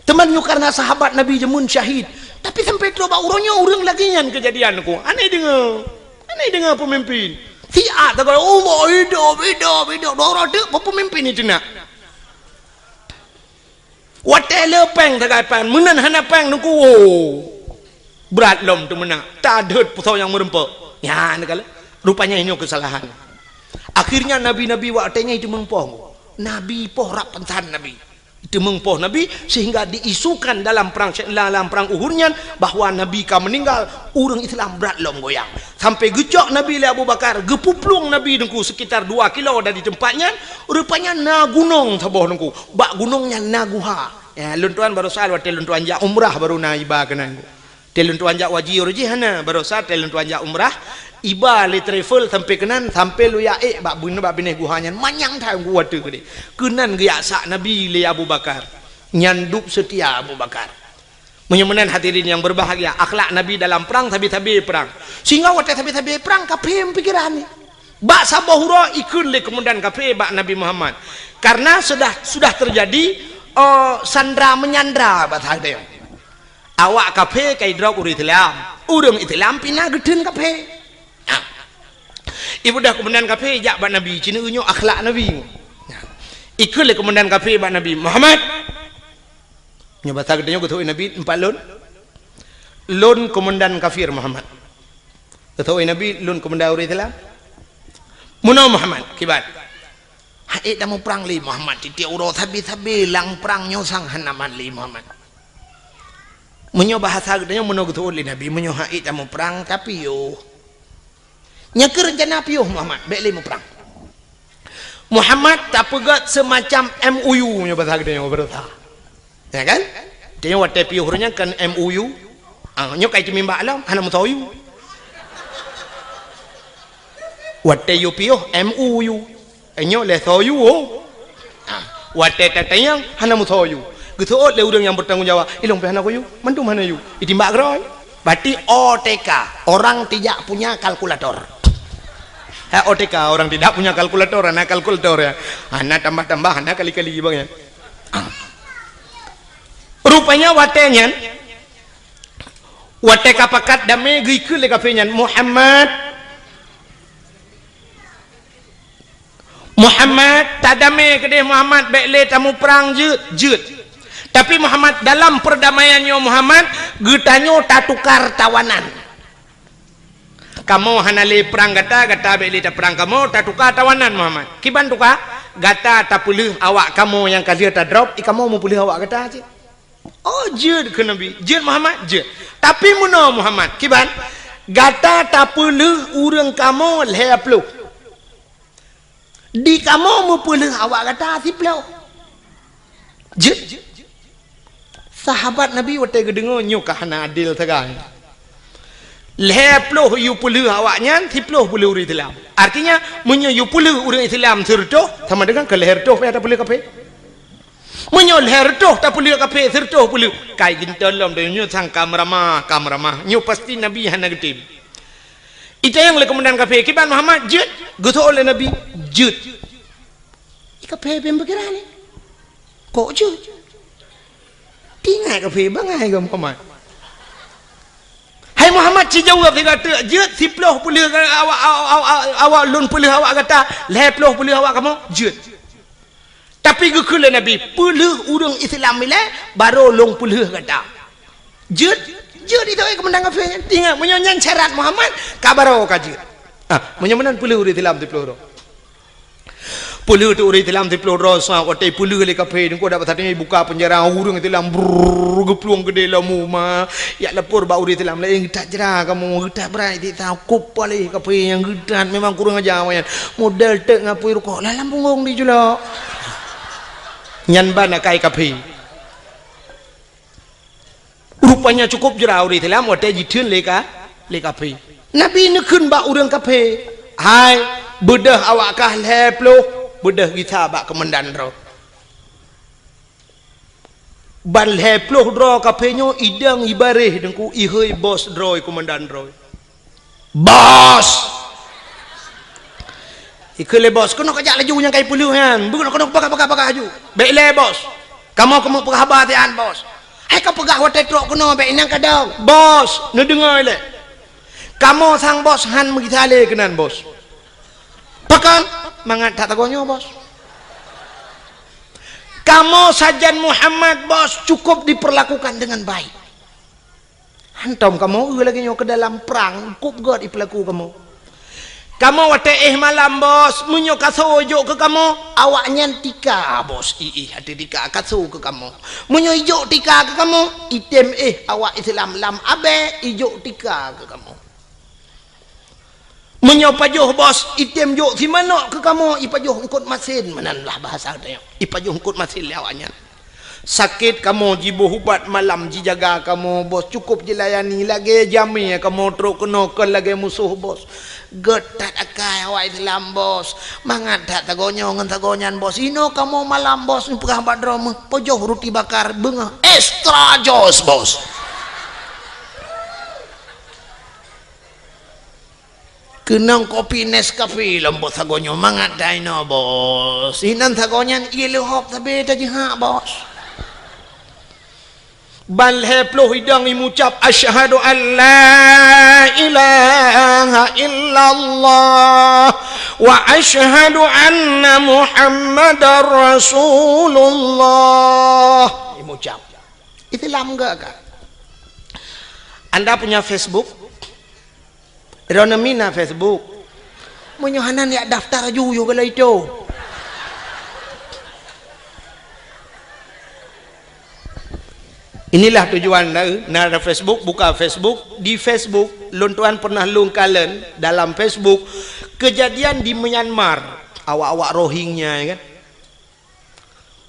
Teuma nyoe karena sahabat Nabi jameun syahid. Tapi sampai trok bak uroe nyoe ureuëng lagée nyan keujadian ku. Aneh deungoe. Aneh deungoe peumimpin. Siat tagai Allah hidup, hidup, hidup. Dua orang tu peumimpin itu nak. Watée le péng sagai péng, meunan hana péng teungku, woe. Brat lom teumeunak, tadeuet peusau nyang meureumpok. Nyan kala, rupanya nyoe keusalahan. Akhirnya nabi-nabi watée nyan jiteumeung poh. Nabi poh rab pansan nabi. Jiteumeung poh nabi sehingga diisukan dalam perang, dalam perang Uhud nyan bahwa nabi ka meuninggal, ureuëng Islam brat lom goyang. Sampai geucok nabi lé Abu Bakar, geupuplueng nabi teungku sekitar dua kilo dari tempat nyan, rupanya na gunong saboh teungku. Bak gunong nyan na guha. Ya, lôn tuan barosa watée lôn tuan jak umrah baru na iba keunan. Watée lôn tuan jak waji uroe jih hana, barosa watée lôn tuan jak umrah, iba lé travel sampai keunan, sampai lôn jak ék bak bun-, bak binéh guha nyan, manyang that watée keudeh. Keunan geujak sak nabi lé Abu Bakar. Nyan dub seutia Abu Bakar. Meunyoe meunan hadirin yang berbahagia, akhlak Nabi dalam perang sabe-sabe perang. Sehingga watée sabe-sabe perang ka phém pikeran ni. Bak saboh uroe ikheun lé komandan kafé bak Nabi Muhammad. Karena sudah, sudah terjadi, eh, sandra menyandra bak saboh. Awak kafé ka idrop ureuëng Islam, ureuëng Islam pih na geutheun kafé. Nah. Ibudah komandan kafé jak bak Nabi, cina nyoe akhlak Nabi. Nah. Ikheun lé komandan kafé bak Nabi, "Muhammad." Nyoe basa geutanyoe geuteupeue Nabi, "Empat lôn." "Lôn komandan kafir, Muhammad." Geuteupeue Nabi, "Lôn komandan ureuëng Islam." "Meunoe Muhammad, kiban." "Hana ék tamuprang lé Muhammad, tieb-tieb uroe sabe-sabe lam prang nyoe sang hana mat lé Muhammad." Meunyoe bahasa geutanyoe meunoe geuteupeue lé Nabi, "Meunyoe hana ék tamuprang, tapiôh." Nyan keuh rencana piôh Muhammad, bék lé muprang. Muhammad tapeugét seumacam M O U nyoe basa geutanyoe beureusa. Ya kan? Tanyoe watée piôh ureuëng nyan kan M O U. Ah, nyoe kai teumimbak lom, hana meusoe U. Watée yue piôh M O U. Nyoe lé soe U, oh. Ah, watée tatanyong hana meusoe U. Geuseuôt lé ureuëng nyang bertanggung jawab, ilong pih hana soe U, mandum hana U. Itimbak keudroe. Berarti O T K, orang tidak punya kalkulator. Ha, O T K, orang tidak punya kalkulator, hana kalkulator ya. Hana tambah-tambah, hana kali-kali bang ya. Ah. Rupanya watée nyan, watée ka pakat damé geukheun lé kafé nyan, "Muhammad, Muhammad, tadamé keudeh Muhammad, bék lé tamuprang jeuet, jeuet. Tapi Muhammad, dalam perdamaian nyoe Muhammad, geutanyoe tatukar tawanan. Kamoe hana lé prang gata, gata bék lé taprang kamoe, tatukar tawanan Muhammad." Kiban tukar? Gata tapeulheueh awak kamoe nyang ka lheueh tadrop, i kamoe meupeulheueh awak gata cit. Oh, jeuet kheun Nabi. Jeuet Muhammad? Jeuet. Tapi meunoe Muhammad, kiban? Gata tapeulheueh ureuëng kamoe lhée ploh. Di kamoe meupeulheueh awak gata siploh. Jeuet. Sahabat Nabi watée geudeungoe nyoe ka hana adil sagai. Lhée ploh yue peulheueh awaknyan, siploh peulheueh ureuëng Islam. Artinya, meunyoe yue peulheueh ureuëng Islam sireutôh, sama dengan keu lhée reutôh payah tapeulheueh kafé. Meunyoe lhée reutôh tapeulheueh kafé, sireutôh peulheueh, kai geuntôi lom donya nyoe sang ka meuramah, ka meuramah. Nyoe pasti Nabi hana geutem. Itanyong lé keumandan kafé, "Kiban Muhammad, jeuet?" Geuseuôt lé Nabi, "Jeuet." Di kafé bèk pikiran nyoe. Kok jeuet? Tinggai kafé bangai keu Muhammad. "Hai Muhammad, ci jaweueb sigoe teuk, jeuet siploh peulheueh awak, awak, awak, awak lôn peulheueh awak gata, lhée ploh peulheueh awak kamoe?" "Jeuet." Tapi geukheun lé Nabi, "Peulheueh ureuëng Islam ilée, barô lôn peulheueh gata." "Jeuet?" "Jeuet itu, hai keumandan kafé." Ingat, meunyoe nyan syarat Muhammad, ka barô ka jeuet. Ah, meunyoe meunan peulheueh ureuëng Islam siploh droe. Peulheueh teuk ureuëng Islam siploh droe, sa watée peulheueh lé kafé, deungon dak pasateueng buka peunjara, ureuëng Islam brrrr geuplueng keudéh lom uma. Jak lapor bak ureuëng Islam laén, "Geutat jra kamoe, geutat brat siksa, kop paléh kafé nyang geutat, memang kurang aja awaknyan. Model teuk ngon apui rukok lam punggong di julok." Nyan ban akai kafé. Rupanya cukup jra ureuëng Islam watée jitheun lé ka, lé kafé. Nabi neukheun bak ureuëng kafé, "Hai, beudôh awak kah lhée ploh, beudôh gisa bak keumandan droe." Ban lhée ploh droe kafé nyoe idong ibaréh deungon ihôi bos droe, keumandan droe. "Bos!" Ikheun lé bos, "Keunoe kajak laju nyang kai peulheueh nyan. Beukeunong keunoe, bagah, bagah, bagah laju." "Bék lé, Bos. Kamoe keumeung peugah haba siat, Bos." "Hai kapeugah watée trok keunoe, bék inong kadong." "Bos, neudeungoe lé. Kamoe sang Bos han meugisa lé keunan, Bos." "Pakon?" "Mangat that sagoe nyoe, Bos. Kamoe sajan Muhammad, Bos, cukup diperlakukan dengan baik. Hantom kamoe eu lagée nyoe keu dalam prang, kop gét ipeulaku kamoe. Kamoe watée éh malam, Bos, meunyoe kasoe jok keu kamoe, awaknyan tika, Bos, iéh ateueh tika kasoe keu kamoe. Meunyoe ijok tika keu kamoe, item éh awak Islam lam abée ijok tika keu kamoe. Meunyoe pajoh, Bos, item jok simanok keu kamoe, ipajoh eungkot masen, meunan lah bahasa tanyoe. Ipajoh eungkot masen lé awaknyan. Sakét kamoe jiboh ubat malam jijaga kamoe, Bos, cukup jilayani lagée jamé kamoe trok keunoe kon lagée musoh, Bos. Gét that akai awak Islam, Bos. Mangat that sagoe nyoe ngon sagoe nyan, Bos. Inoe kamoe malam, Bos, neupeugah bak droe meuh, pajoh ruti bakar beungoh extra jos, Bos. Keunong kopi Nescafe lom, Bos, sagoe nyoe mangat that inoe, Bos. Inan sagoe nyan ié leuhop sabe tajihak, Bos." Ban lhée ploh idong imucab, "Asyhadu an la ilaha illallah wa asyhadu anna Muhammadar Rasulullah." Imucab. Islam gak ka. Anda punya Facebook? Droeneuh mina Facebook. Meunyoe hana, jak daftar aju yoh galai itu. Inilah tujuan na, na ada Facebook, buka Facebook. Di Facebook, lôn tuan pernah lôn kalon dalam Facebook kejadian di Myanmar. Awak-awak Rohingya, ya kan?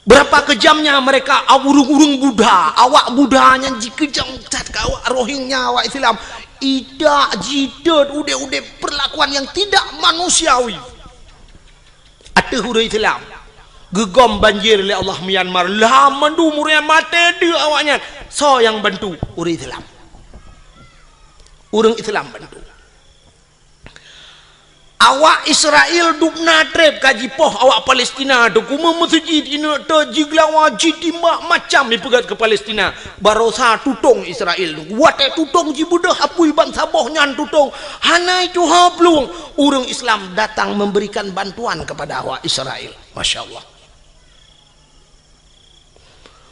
Berapa kejamnya mereka, ureuëng-ureuëng Buddha, awak Buddha nyan jikeujam that keu awak Rohingya, awak Islam. Idak jitot udeb-udeb perlakuan yang tidak manusiawi ateueh ureuëng Islam. Geugom banjir lé Allah Myanmar, lam mandum ureuëng maté deuk awaknyan. Soe nyang bantu? Ureuëng Islam. Ureuëng Islam bantu. Awak Israel dubna treb ka jipoh awak Palestina tu, kumeung meuseujid, ineuk te jigeulawa, jitimbak, macam jipeugét keu Palestina. Barosa tutong Israel tu. Watée tutong jibeudôh apui bansaboh nyan tutong, hana tuha plueng. Ureuëng Islam datang memberikan bantuan kepada awak Israel. Masya Allah.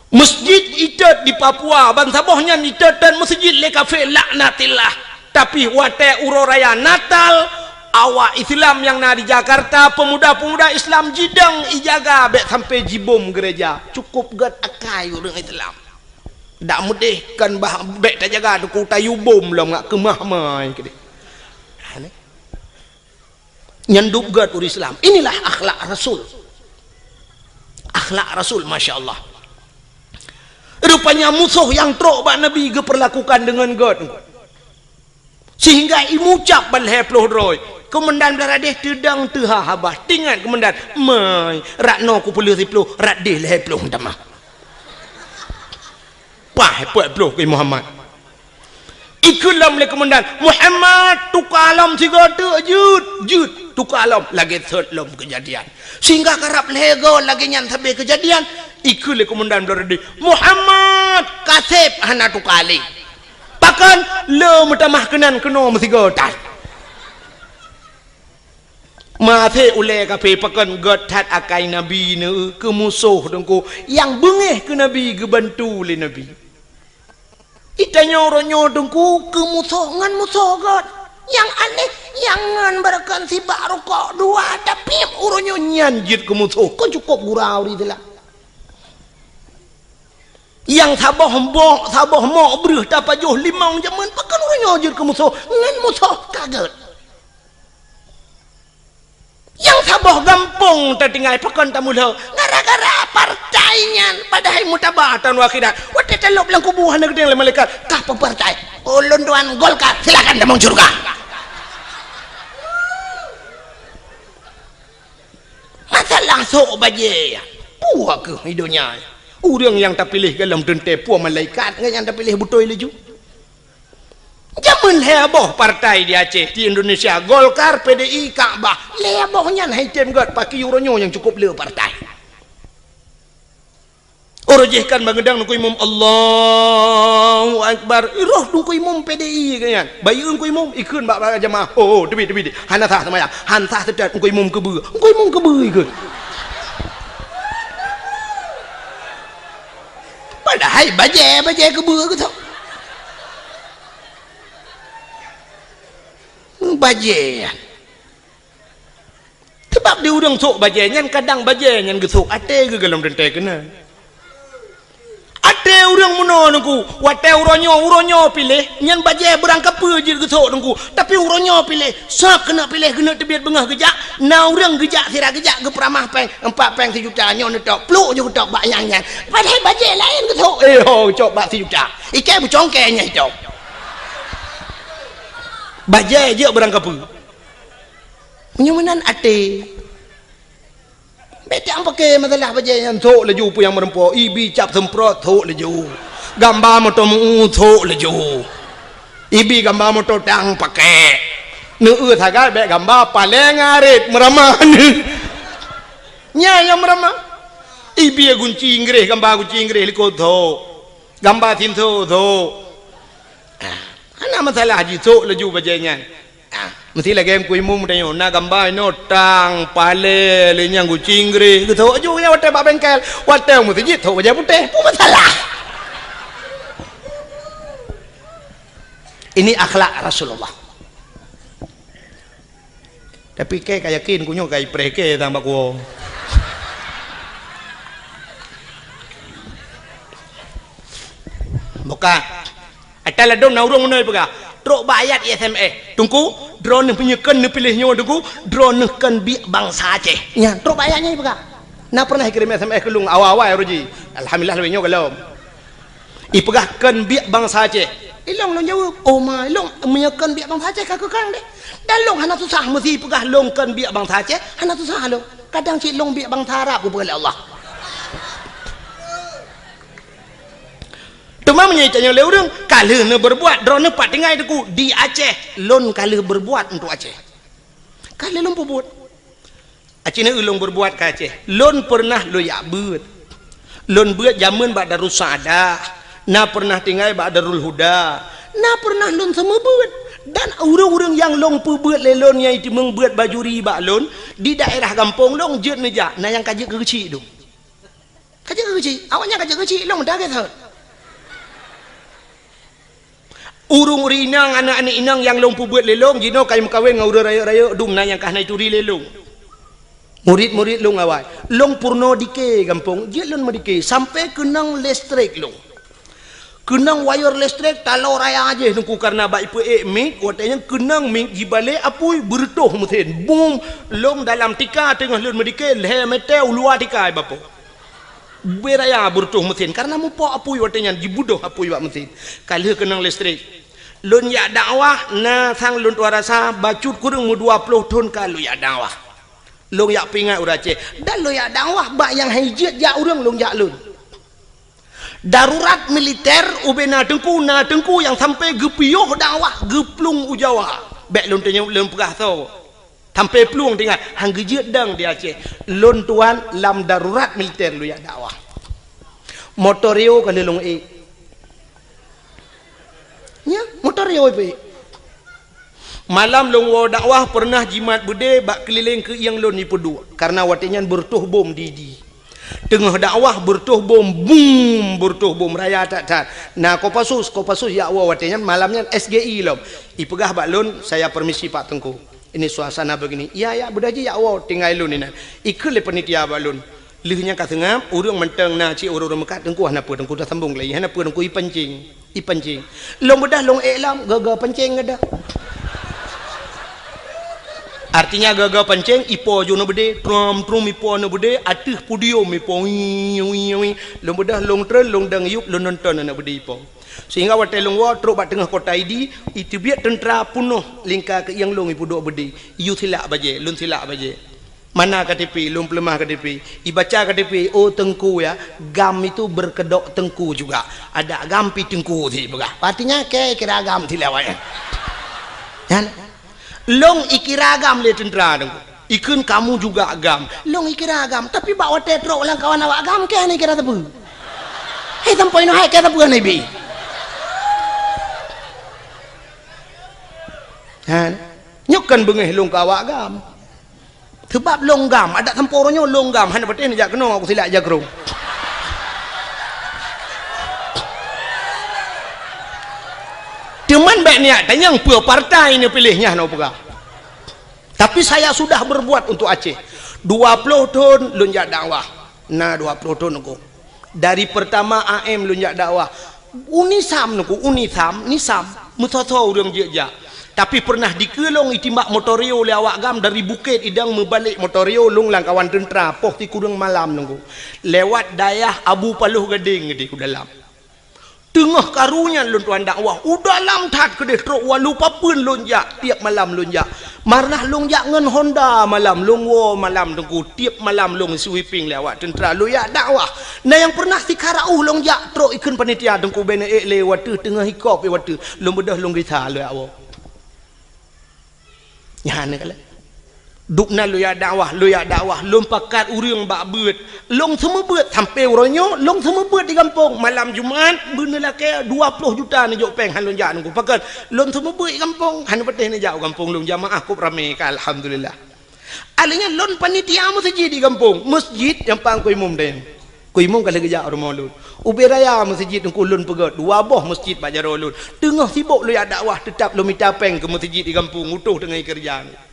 Masjid itot di Papua, bansaboh nyan itot dan masjid lé kafé, laknatillah. Tapi watée uroe raya Natal, Awak Islam nyang na di Jakarta, pemuda-pemuda Islam jidong ijaga bèk sampai jibom gereja. Cukup gèt akai ureueng Islam. Dak meudeh kan bah bèk tajaga teungku tayue bom lom ngat keumah mai keudeh. Nyan dub gèt ureueng Islam. Inilah akhlak Rasul. Akhlak Rasul, masya Allah. Rupanya musoh nyang trok bak Nabi geupeurlakukan deungon gèt. Sehingga imucab ban lhèe ploh droe. Keumandan Blaradeh teudong teuha haba. Tingat keumandan, "Mai, rot noe kupeulheueh siploh, rot deh lhèe ploh tamah." Pah, peuet ploh keu Muhammad. Ikheun lom lé keumandan, "Muhammad, tuka lom sigoe teuk jeuet, jeuet, tuka lom." Lagèe sot lom keujadian. Sehingga karab lhèe goe lagèe nyan sabe keujadian, ikheun lé keumandan Blaradeh, "Muhammad, kaseb hana tuka lé." Pakon? Le meutamah keunan keunoe meusigoe that. Maté ulèe kaphé pakon gèt that akai Nabi neu keu musoh teungku nyang beungèh keu Nabi geubantu lé Nabi. Itanyoe uroe nyoe teungku keu musoh ngon musoh gèt. Nyang aneh, nyang ngon beureukan sibak rukok dua tapi uroe nyoe nyan jeuet keu musoh. Kon cukop gurau di teulah. Nyang saboh mok, saboh mok breuh tapajoh limong jameun, pakon uroe nyoe jeuet keu musoh, ngon musoh ka gèt. Nyang saboh gampông tatinggai, pakon tamulhô, gara-gara partai nyan, padahai mutaba taun akhirat. Watèe talôb lam kubu hana geudeng lé malaikat, "Kah peue partai?" "Ulôn tuan Golkar." "Silakan tamong syeuruga." Masalah sôk bajèe, peue keuh di donya. Ureueng nyang tapiléh gohlom teuntèe peue malaikat, ngon nyang tapiléh beutôi laju. Jameun lhèe boh partai di Aceh, di Indonesia, Golkar, P D I, Kakbah. Lhèe boh nyan hai tem gèt, pakri uroe nyoe nyang cukop le partai. Uroe jih kan bangeudang neukui mum, "Allahu Akbar." Roh neukui mum P D I keu nyan. Bayeue neukui mum, ikheun bak, bak jamaah. "Oh, oh, teubiet, teubiet. Hana sah seumayang. Han sah seutôt neukui mum keubeue." Neukui mum keubeue ikheun. Padahai bajèe, bajèe keubeue geutok. Bajèe. Sabab di ureueng sôk bajèe nyan, kadang bajèe nyan geusôk até geuh gohlom teuntèe keunan. Até ureueng meunoe neungku, watèe uroe nyoe, uroe nyoe piléh, nyan bajèe beurangkapeue jeuet geusôk neungku. Tapi uroe nyoe piléh, sab keuneuk piléh, keuneuk teubiet beungoh geujak, na ureueng geujak sira geujak geupeuramah pèng, empat pèng sijuta, nyoe neutok, pluk jeuet geutok bak nyang nyan. Padahai bajèe laén geusôk, eh, ho, cok bak sijuta. Ikèe beucongkèe nyan cok. Bajèe jeuet beurangkapeue. Meunyoe meunan até. Bèk teuang paké masalah bajèe nyan, sôk laju peue nyang meureumpok, ibi cap seumprot, sôk laju. Gamba moto meu, sôk laju. Ibi gamba moto tang paké. Neueu sagai bèk gamba paleng arit meuramah. Nyan nyang meuramah. Ibi gunci Inggréh, gamba gunci Inggréh likot, sôk. Gamba sinso, sôk. Ah, hana masalah jisôk laju bajèe nyan. Ah, meusti lagèe Teungku Imum tanyoe, na gamba inoe tang, paleng, lé nyang gunci Inggréh, geusôk laju nyan watèe bak bengkel, watèe meuseujid sôk bajèe putéh, peue masalah? Ini akhlak Rasulullah. Tapi kèe ka yakin, ku nyoe ka ipreh kèe sang bak kuwoe. Buka. Ata ladôm na ureueng meunoe peugah, trok bak ayat S M S. Teungku, droeneuh meunyoe kön neupiléh nyoe Teungku, droeneuh kön biek bansa Aceh. Nyan, trok bak ayat nyan peugah. Na pernah ikirém S M S keu lôn awai-awai uroe jih. Alhamdulillah, lagèe nyoe gohlom. Ipeugah kön biek bansa Aceh. Ilôn lôn jaweueb, "Oh ma, ilôn meunyoe kön biek bansa Aceh ka keu kang deh." Dan lôn hana susah meusi ipeugah lôn kön biek bansa Aceh, hana susah lôn. Kadang cit lôn biek bansa Arab geupeugah lé Allah. Teuma meunyoe itanyoe lé ureueng, ka lheueh neubeurbuat, droeneuh pat tinggai Teungku di Aceh, lôn ka lheueh beurbuat untuk Aceh. Ka lheueh lôn peubuet. Aci neu lôn beurbuat ka Aceh. Lôn peureunah lôn jak beuet. Lôn beuet jameun bak Darussaada, na peureunah tinggai bak Darul Huda, na peureunah lôn seumeubeuet. Dan ureueng-ureueng nyang lôn peubeuet lé lôn nyang jiteumeung beuet bajuri bak lôn, di daerah gampông lôn jeuet neujak, na nyang ka jeuet keu geuchik dum. Ka jeuet keu geuchik, awaknyan ka jeuet keu geuchik, lôn meuda gét that. Ureuëng-ureuëng inong, aneuëk-aneuëk inong nyang lôn peubuet lé lôn, jinoe ka meukawen ngon ureuëng rayeuk-rayeuk dum na nyang ka hana jituri lé lôn. Murit-murit lôn awai. Lôn peurunoe dike gampông, jeuet lôn meudike sampai keunong listrik lôn. Keunong wayeur listrik taloe raya jih Teungku, kareuna bak ipeuék mik, watée nyan keunong mik jibalek apui, beureutoh meusen. Bum, lôn dalam tika teungoh lôn meudike, lhée meter u luwa tika i bapoe. Beu raya beureutoh meusen, kareuna mupok apui watée nyan, jibeudôh apui bak meusen. Ka lheueh keunong listrik. Lôn jak dakwah, na sang lôn tuan rasa, bacut kureueng meudua ploh thon ka lôn jak dakwah. Lôn jak peuingat ureuëng Aceh. Dan lôn jak dakwah bak nyang hana jeuet jak ureuëng lôn jak lôn. Darurat militer ubena teungku, na teungku nyang sampai geupiôh dakwah geuplueng u Jawa. Bék lôn tanyong lôn peugah soe. Sampai plueng teuingat, han geujeuet dong di Aceh. Lôn tuan lam darurat militer lôn jak dakwah. Motor Rio ka lheueh lôn ék. Nya, motor Rio ipeuék. Malam lôn woe dakwah peureunah jimat beudé bak keulileng keuieng lôn ipeuduek, kareuna watée nyan beureutoh bom di, di. Teungoh dakwah beureutoh bom, bum, beureutoh bom raya that-that. Na Kopassus, Kopassus jak woe watée nyan, malam nyan S G I lom. Ipeugah bak lôn, "Saya permisi Pak Teungku. Ini suasana begini." "Iya, ya, beudôh jih jak woe, tinggai lôn inan." Ikheun lé panitia bak lôn. Lheueh nyan ka seungab, ureuëng mantong na cit ureuëng-ureuëng meukat, "Teungku hana peue, Teungku taseubông lé, hana peue, Teungku ipancing, ipancing." Lôn beudôh lôn ék lom, gaga pancing geudah. Artinya gaga pancing, ipo ju na beudé, trum-trum ipo na beudé, ateueh podium ipo, wii, wii, wii. Lôn beudôh lôn treun, lôn dong yup, lôn nonton na beudé ipo. Sehingga watée lôn woe trok bak teungoh kota Idi, iteubiet teuntra peunoh lingka keuieng lôn ipeuduek beudé, iyue silak bajée, lôn silak bajée. Mana K T P, lôn peuleumah K T P. Ibaca K T P, "Oh Teungku ya, GAM itu berkedok teungku juga. Ada GAM pi teungku," sipeugah. Artinya, kée ikira GAM silawat nyan. Nyan. Lôn ikira GAM lé teuntra Teungku. Ikheun, "Kamu juga GAM." Lôn ikira GAM, tapi bak watée trok lam kawan awak GAM, kée hana ikira sapeue. Hei, sampoe inoe hai kée sapeue hana ibi. Ha? Nyoe kan beungéh lôn keu awak GAM. Seubab lôn GAM, adak sampoe uroe nyoe lôn GAM, hana patéh neujak keunoe, aku silak jakrong. Teuma bék niat tanyong peue partai neupiléh nyan, hana peugah. Tapi saya sudah berbuat untuk Aceh. Dua ploh thon lôn jak dakwah. Na dua ploh thon, Teungku. Dari pertama A M lôn jak dakwah. UNISAM, Teungku, UNISAM, NISAM, meusoe-soe ureuëng jeuet jak. Tapi peureunah dikeue lôn itimbak motor Rio lé awak GAM dari Bukét Idong meubalek motor Rio lôn lam kawan teuntra poh sikureueng malam, Teungku. Lewat dayah Abu Paloh Gadeng di u dalam. Teungoh karu nyan lôn tuan dakwah, u dalam that keudeh trok walu papeuen lôn jak, tieb malam lôn jak. Marnah lôn jak ngon Honda malam, lôn woe malam Teungku, tieb malam lôn sweeping lé awak teuntra, lôn jak dakwah. Na nyang peureunah sikara uh lôn jak trok ikheun panitia Teungku, bèk neuék lé watèe teungoh ikop watèe, lôn beudôh lôn gisa lôn jak woe. Nyan keuh lé. Dubna lôn jak dakwah, lôn jak dakwah, lôn pakat ureuëng bak beuet. Lôn seumeubeuet sampoe uroe nyoe, lôn seumeubeuet di gampông. Malam Jumat, beuneulakèe dua ploh juta neujok péng han lôn jak Teungku. Pakon, lôn seumeubeuet di gampông, han patéh neujak u gampông lôn jamaah kôb ramé ka, alhamdulillah. Alèh nyan lôn panitia meuseujid di gampông, meuseujid nyang pang keu imum deh. Keu imum ka lheueh geujak u rumoh lôn. Ubé raya meuseujid Teungku lôn peugöt, dua boh meuseujid bak jaroe lôn. Teungoh sibok lôn jak dakwah, teutap lôn mita péng keu meuseujid di gampông, utoh teungoh keureuja.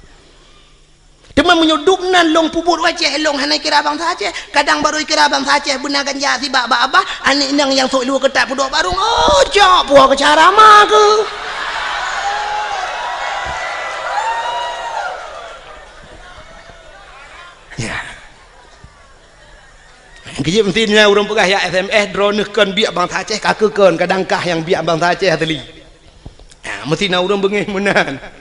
Teuma meunyoe dubnan lôn peubuet u Aceh, lôn hana ikira bansa Aceh. Kadang barô ikira bansa Aceh beuna ganja sibak bak abah, aneuk inong nyang sôk luwa keutat peuduek barông. Oh, cok, puwoe keu carama keuh. Ya. Keujeuet meusti na ureuëng peugah, "Ya S M S, droeneuh kon biek bansa Aceh, ka keuh kon, kadang kah nyang biek bansa Aceh asli." Ha, meusti na ureuëng beungéh meunan.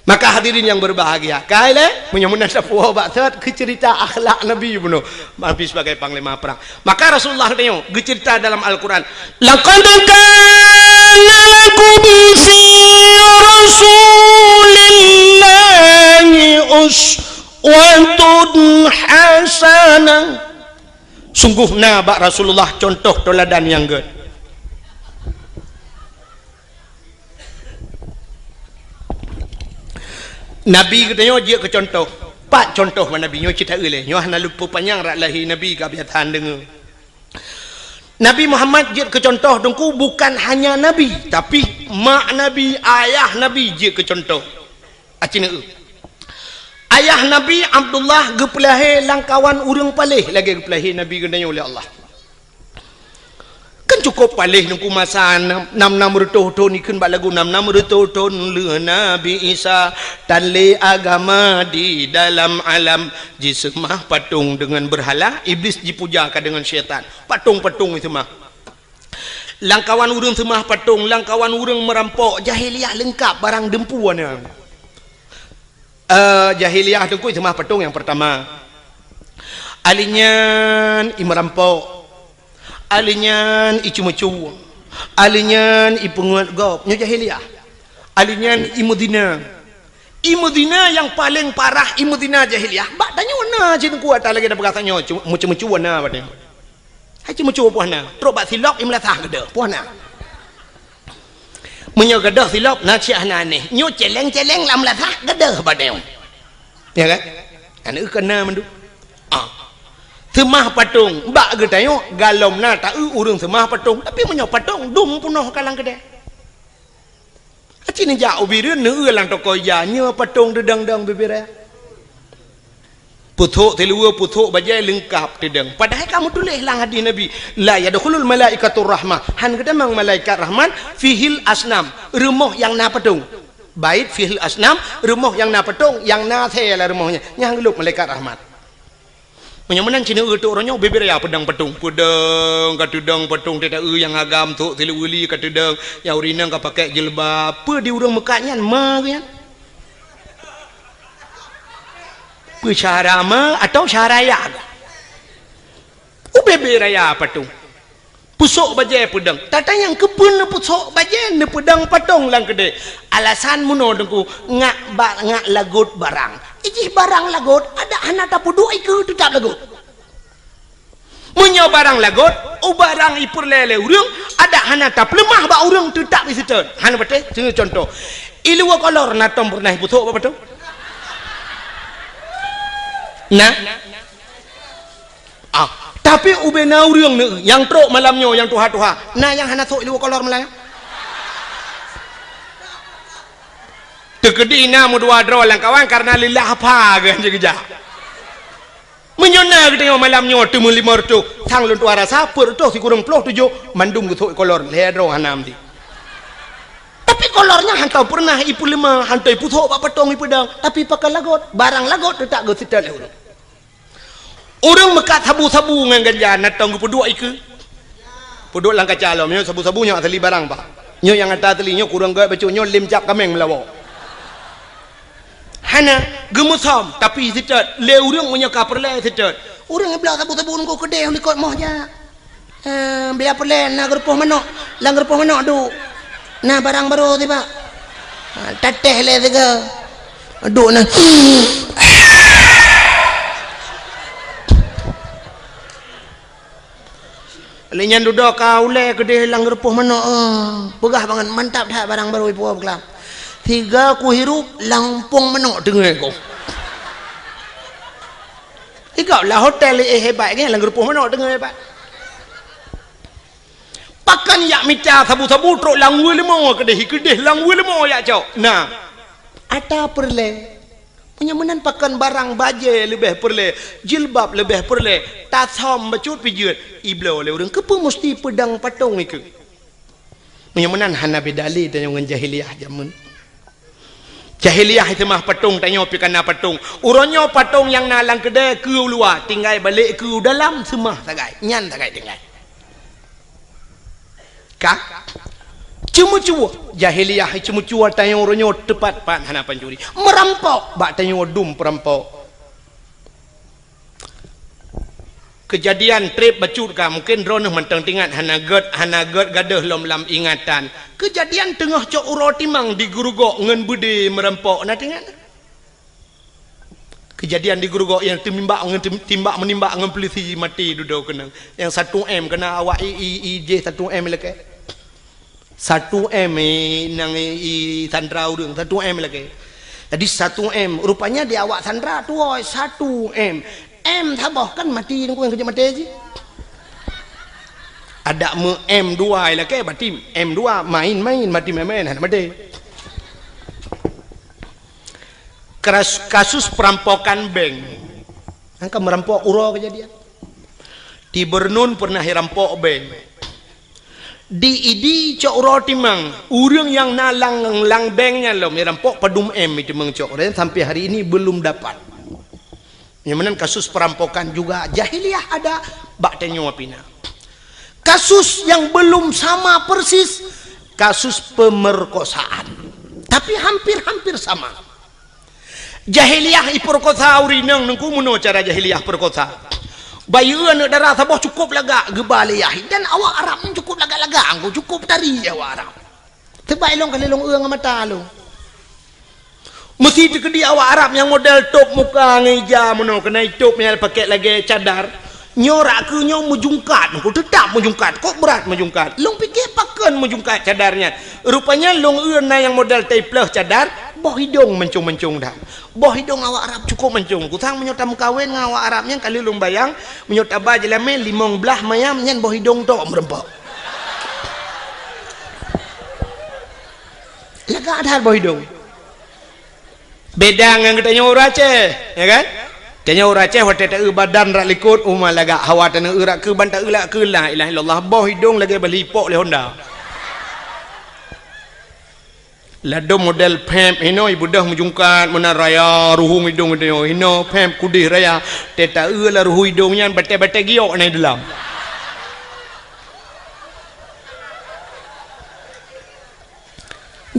Maka hadirin yang berbahagia, kai lé, meunyoe meunan tapuwoe bak sot keu ceurita akhlak Nabi bunoe, Nabi sebagai panglima perang. Maka Rasulullah teuh geuceurita dalam Al-Quran, "Laqad kana lakum fi Rasulillahi uswatun hasanah." Sungguh na bak Rasulullah contoh teuladan nyang gèt. Nabi geutanyoe jeuet keu contoh. Pat contoh bak Nabi nyoe cit taeu lé. Nyoe hana lôn peupanyang rot lahé Nabi ka biasa deungoe. Nabi Muhammad jeuet keu contoh Teungku, bukan hanya Nabi, tapi mak Nabi, ayah Nabi jeuet keu contoh. Aci neu. Ayah Nabi Abdullah geupeulahé lam kawan ureuëng paléh lagée geupeulahé Nabi geutanyoe lé Allah. Kan cukup paléh Teungku masa nam, nam, nam reutôh thon, ikheun bak lagu nam, nam reutôh thon lheueh Nabi Isa, tan lé agama di dalam alam, jiseumah patong deungon beurhala, Iblis jipuja ka deungon syaitan. Patong-patong iseumah. Lam kawan ureuëng seumah patong, lam kawan ureuëng meurampok, jahiliyah leungkap barang deumpu na. Eh, jahiliyah Teungku seumah patong nyang pertama. Alinyan i meurampok. Alinyan i ceumeucue. Alinyan i peungeut gob. Nyoe jahiliyah. Alinyan i meuzina. I meuzina nyang paleng parah, i meuzina jahiliyah. Bak tanyoe na cit Teungku ata lagée na peugah tanyoe, cu-, meuceumeucue na bak tanyoe. Hai ceumeucue poh na, trok bak silop i meulasah gadôh, poh na. Meunyoe gadôh silop na cit hana aneh, nyoe celeng-celeng lam meulasah gadôh bak tanyoe. Ya kan? Aneuk keu na mandum. Ah. Seumah patong, bak geutanyoe galom na taeu ureuëng seumah patong, tapi meunyoe patong dum peunoh ka lam keudée. Aci neujak ubiri neu lam toko ija, nyoe patong teudong-dong bibir raya. Pusok siluweue, pusok bajée leungkap teudong. Padahai ka meutuléh lam hadis Nabi, "La yadkhulul malaikatur rahmah." Han geutamong malaikat rahmat, "Fihil asnam." Rumoh nyang na patong. Bait fihil asnam, rumoh nyang na patong, nyang na asée lam rumoh nyan. Nyang geulop malaikat rahmat. Meunyoe meunan cit neu uroe nyoe bibir raya peudong patong. Peudong ka teudong patong teuta eu nyang agam sok siluweue li ka teudong, nyang ureuëng inong ka pakai jilbab. Peue di ureuëng meukat nyan ma geuh nyan? Peue syahara ma atau syahara ya? U bibir raya patong. Pusok bajée peudong. Tata nyang keupeue neupusok bajée neupeudong patong lam keudée. Alasan meunoe Teungku, ngak ba-, ngak lagot barang. Ijih barang lagot, adak hana tapeuduek ikeue teutap lagot. Meunyoe barang lagot, u barang ipeureulée lé ureuëng, adak hana tapeuleumah bak ureuëng teutap iseutôt. Hana patéh, seuneu contoh. Iluwa kolor na tom peureunah ipusok bak patong? Na? Ah, tapi ubena ureuëng neu nyang trok malam nyoe nyang tuha-tuha, na nyang hana sok iluwa kolor malam nyoe? Teukeudi na meudua droe lam kawan karena lillah apa geuh jeuet geujak. Meunyoe na geutanyoe malam nyoe teumeu lima reutôh, sang lôn tuha rasa peuet reutôh sikureueng ploh tujoh mandum geusok kolor lhée droe hana meuti. Tapi kolor nyan hana peureunah ipeuleumah, hana ipusok bak patong ipeudong, tapi pakai lagot, barang lagot teutap geuseutôt lé ureuëng. Ureuëng meukat sabu-sabu ngon ganja na tom geupeuduek ikeue. Peuduek lam kaca lom, nyoe sabu-sabu nyoe asli barang bah. Nyoe nyang ata asli, nyoe kureueng gét bacut, nyoe lem cap kaméng meulawa. Hana, geumeusom, tapi seutôt, lé ureuëng meunyoe ka peureulée seutôt. Ureuëng ibloe sabu-sabu nunggu keudeh likot moh jak. Eh, bila peureulée na geurupoh manok, lam geurupoh manok duek. Na barang barô sibak. Ha, tatéh lé sigoe. Duek na. Lé nyan dudoe ka ulée keudeh lam geurupoh manok, eh. Peugah bangat mantap that barang barô ipuwoe beukelam. Sigoe kuhirup lam umpung manok teungoh ku. Sigoe lam hotel, eh, hebat nyan lam geurupoh manok teungoh hebat. Pakon jak mita sabu-sabu trok lam weueh leumo keudeh, keudeh lam weueh leumo jak cok. Nah, ata peureulée. Meunyoe meunan pakon barang bajée leubeh peureulée, jilbab leubeh peureulée, tasam bacut pijeuet, ibloe lé ureuëng. Keupeue musti peudong patong ikeue? Meunyoe meunan hana beda lé tanyoe ngon jahiliyah jameun. Jahiliyah seumah patong, tanyoe pih ka na patong. Uroe nyoe patong nyang na lam keudée keu u luwa, tinggai balek keu u dalam seumah sagai. Nyan sagai tinggai. Ka? Ceumeucue. Jahiliyah ceumeucue tanyoe uroe nyoe teupat-pat hana pancuri. Meurampok bak tanyoe dum peurampok. Keujadian treb bacut ka, mungken droeneuh mantong teuingat, hana gét, hana gét gadôh lom lam ingatan. Keujadian teungoh cok uroe timang di Geurugok ngon beudé meurampok, na teuingat? Keujadian di Geurugok nyang teumimbak ngon tem-, timbak meunimbak ngon peulisi maté dudoe keunong. Nyang satu M keuna awak i, i, i jih satu M ilakée. Satu M, eh, nyang i, i sandra ureuëng, satu M lagée. Jadi satu M, rupanya di awak sandra tuwoe satu M. M saboh kan mati, nungku nyang keujeuet maté jih. Adak meu M dua ilakée, berarti M dua, main-main, berarti main-main, hana maté. Kras-, kasus perampokan bank. Angka merampok uroe kejadian. Di Bernun pernah irampok bank. Di Idi cok uroe timang, ureuëng nyang na lam, lam bank nyan lom irampok padum M itu meungcok, dan sampai hari ini belum dapat. Nyang meunan kasus perampokan juga jahiliyah ada bak tanyoe pih na. Kasus yang belum sama persis, kasus pemerkosaan. Tapi hampir-hampir sama. Jahiliyah iperkosa ureuëng inong nungku, meunoe cara jahiliyah perkosa. Bayeue aneuëk dara saboh cukup lagak geuba lé yah, dan awak Arab nyan cukup lagak-lagak, angku cukup tari awak Arab. Teubai lông kali lông eu ngon mata lông. Meusi teukeudi awak Arab nyang model top muka ngon ija meunoe, keunan itop nyang pakai lagée cadar. Nyoe rak keu nyoe meujungkat, nungku teutap meujungkat. Kok brat meujungkat? Lông pike pakon meujungkat cadar nyan. Rupanya lông eu na nyang model taipleuh cadar, boh idong mancong-mancong dah. Boh idong awak Arab cukup mancong. Kusang meunyoe tameukawen ngon awak Arab nyan, kali lông bayang, meunyoe taba jeulamé limong blaih mayam nyan boh idong tok meureumpok. Lagak that boh idong. Beda ngon geutanyoe ureuëng Aceh, ya kan? Tanyoe ureuëng Aceh watée taeu badan rak likot, uma lagak, hawa tanyoe eu rak keu ban taeu lagak keu la ilaha illallah, boh idong lagée bali ipok lé honda. Ladom model pep hinoe ibeudôh meujungkat meunan raya, ruhueng idong geutanyoe hinoe pep kudeh raya, tée taeu lam ruhueng idong nyan batée-batée giok na i dalam.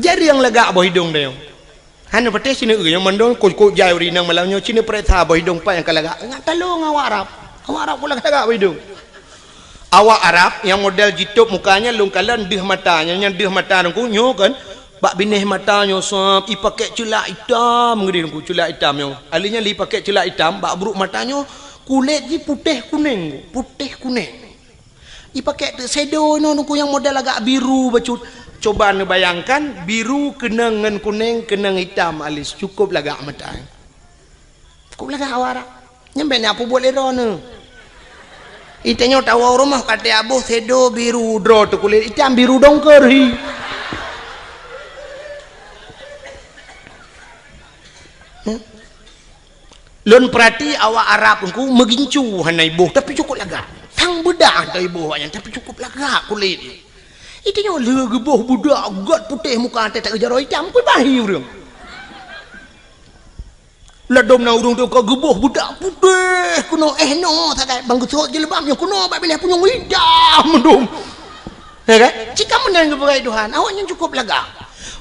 Jareueng lagak boh idong tanyoe. Hana patéh sineuk eu nyang mandum kok-kok jai ureuëng inong malam nyoe, sineuk peuriksa boh idong pat nyang ka lagak. Ngat talong awak Arab. Awak Arab kok lagak-lagak boh idong. Awak Arab nyang model jitop muka nyan lông kalon deuh mata, nyan, nyan deuh mata nungku nyoe kan. Bak binéh mata nyoe sab, ipakék ceulak itam ngeudeh nungku, ceulak itam nyoe. Ahli nyan lé ipakék ceulak itam, bak brok mata nyoe kulét jih putéh kunéng, putéh kunéng. Ipakék teuk shadow inoe nungku nyang model agak biru bacut. Coba neubayangkan, biru keunong ngon kunéng, keunong itam alis, cukup lagak mata. Cukup lagak awak Arab. Nyan bék na peubuet lé droeneuh. Itanyoe tawoe rumoh ka teuaboh shadow biru droe teuh kulét itam biru dongker hi. Lôn peurati awak Arab nungku meugincu hana iboh, tapi cukup lagak. Sang beudah hana iboh awaknyan, tapi cukup lagak kulét. Itanyoe lheueh geuboh budak göt putéh muka teuh jaroe itam, kui bahi ureuëng. Ladom na ureuëng teuka geuboh budak putéh keunoe, eh, noe sagai bang geusot jilbab nyoe keunoe bak binéh punyueng itam dum. Ya kan? Cit ka meunan geupeugah Tuhan, awaknyan cukup lagak.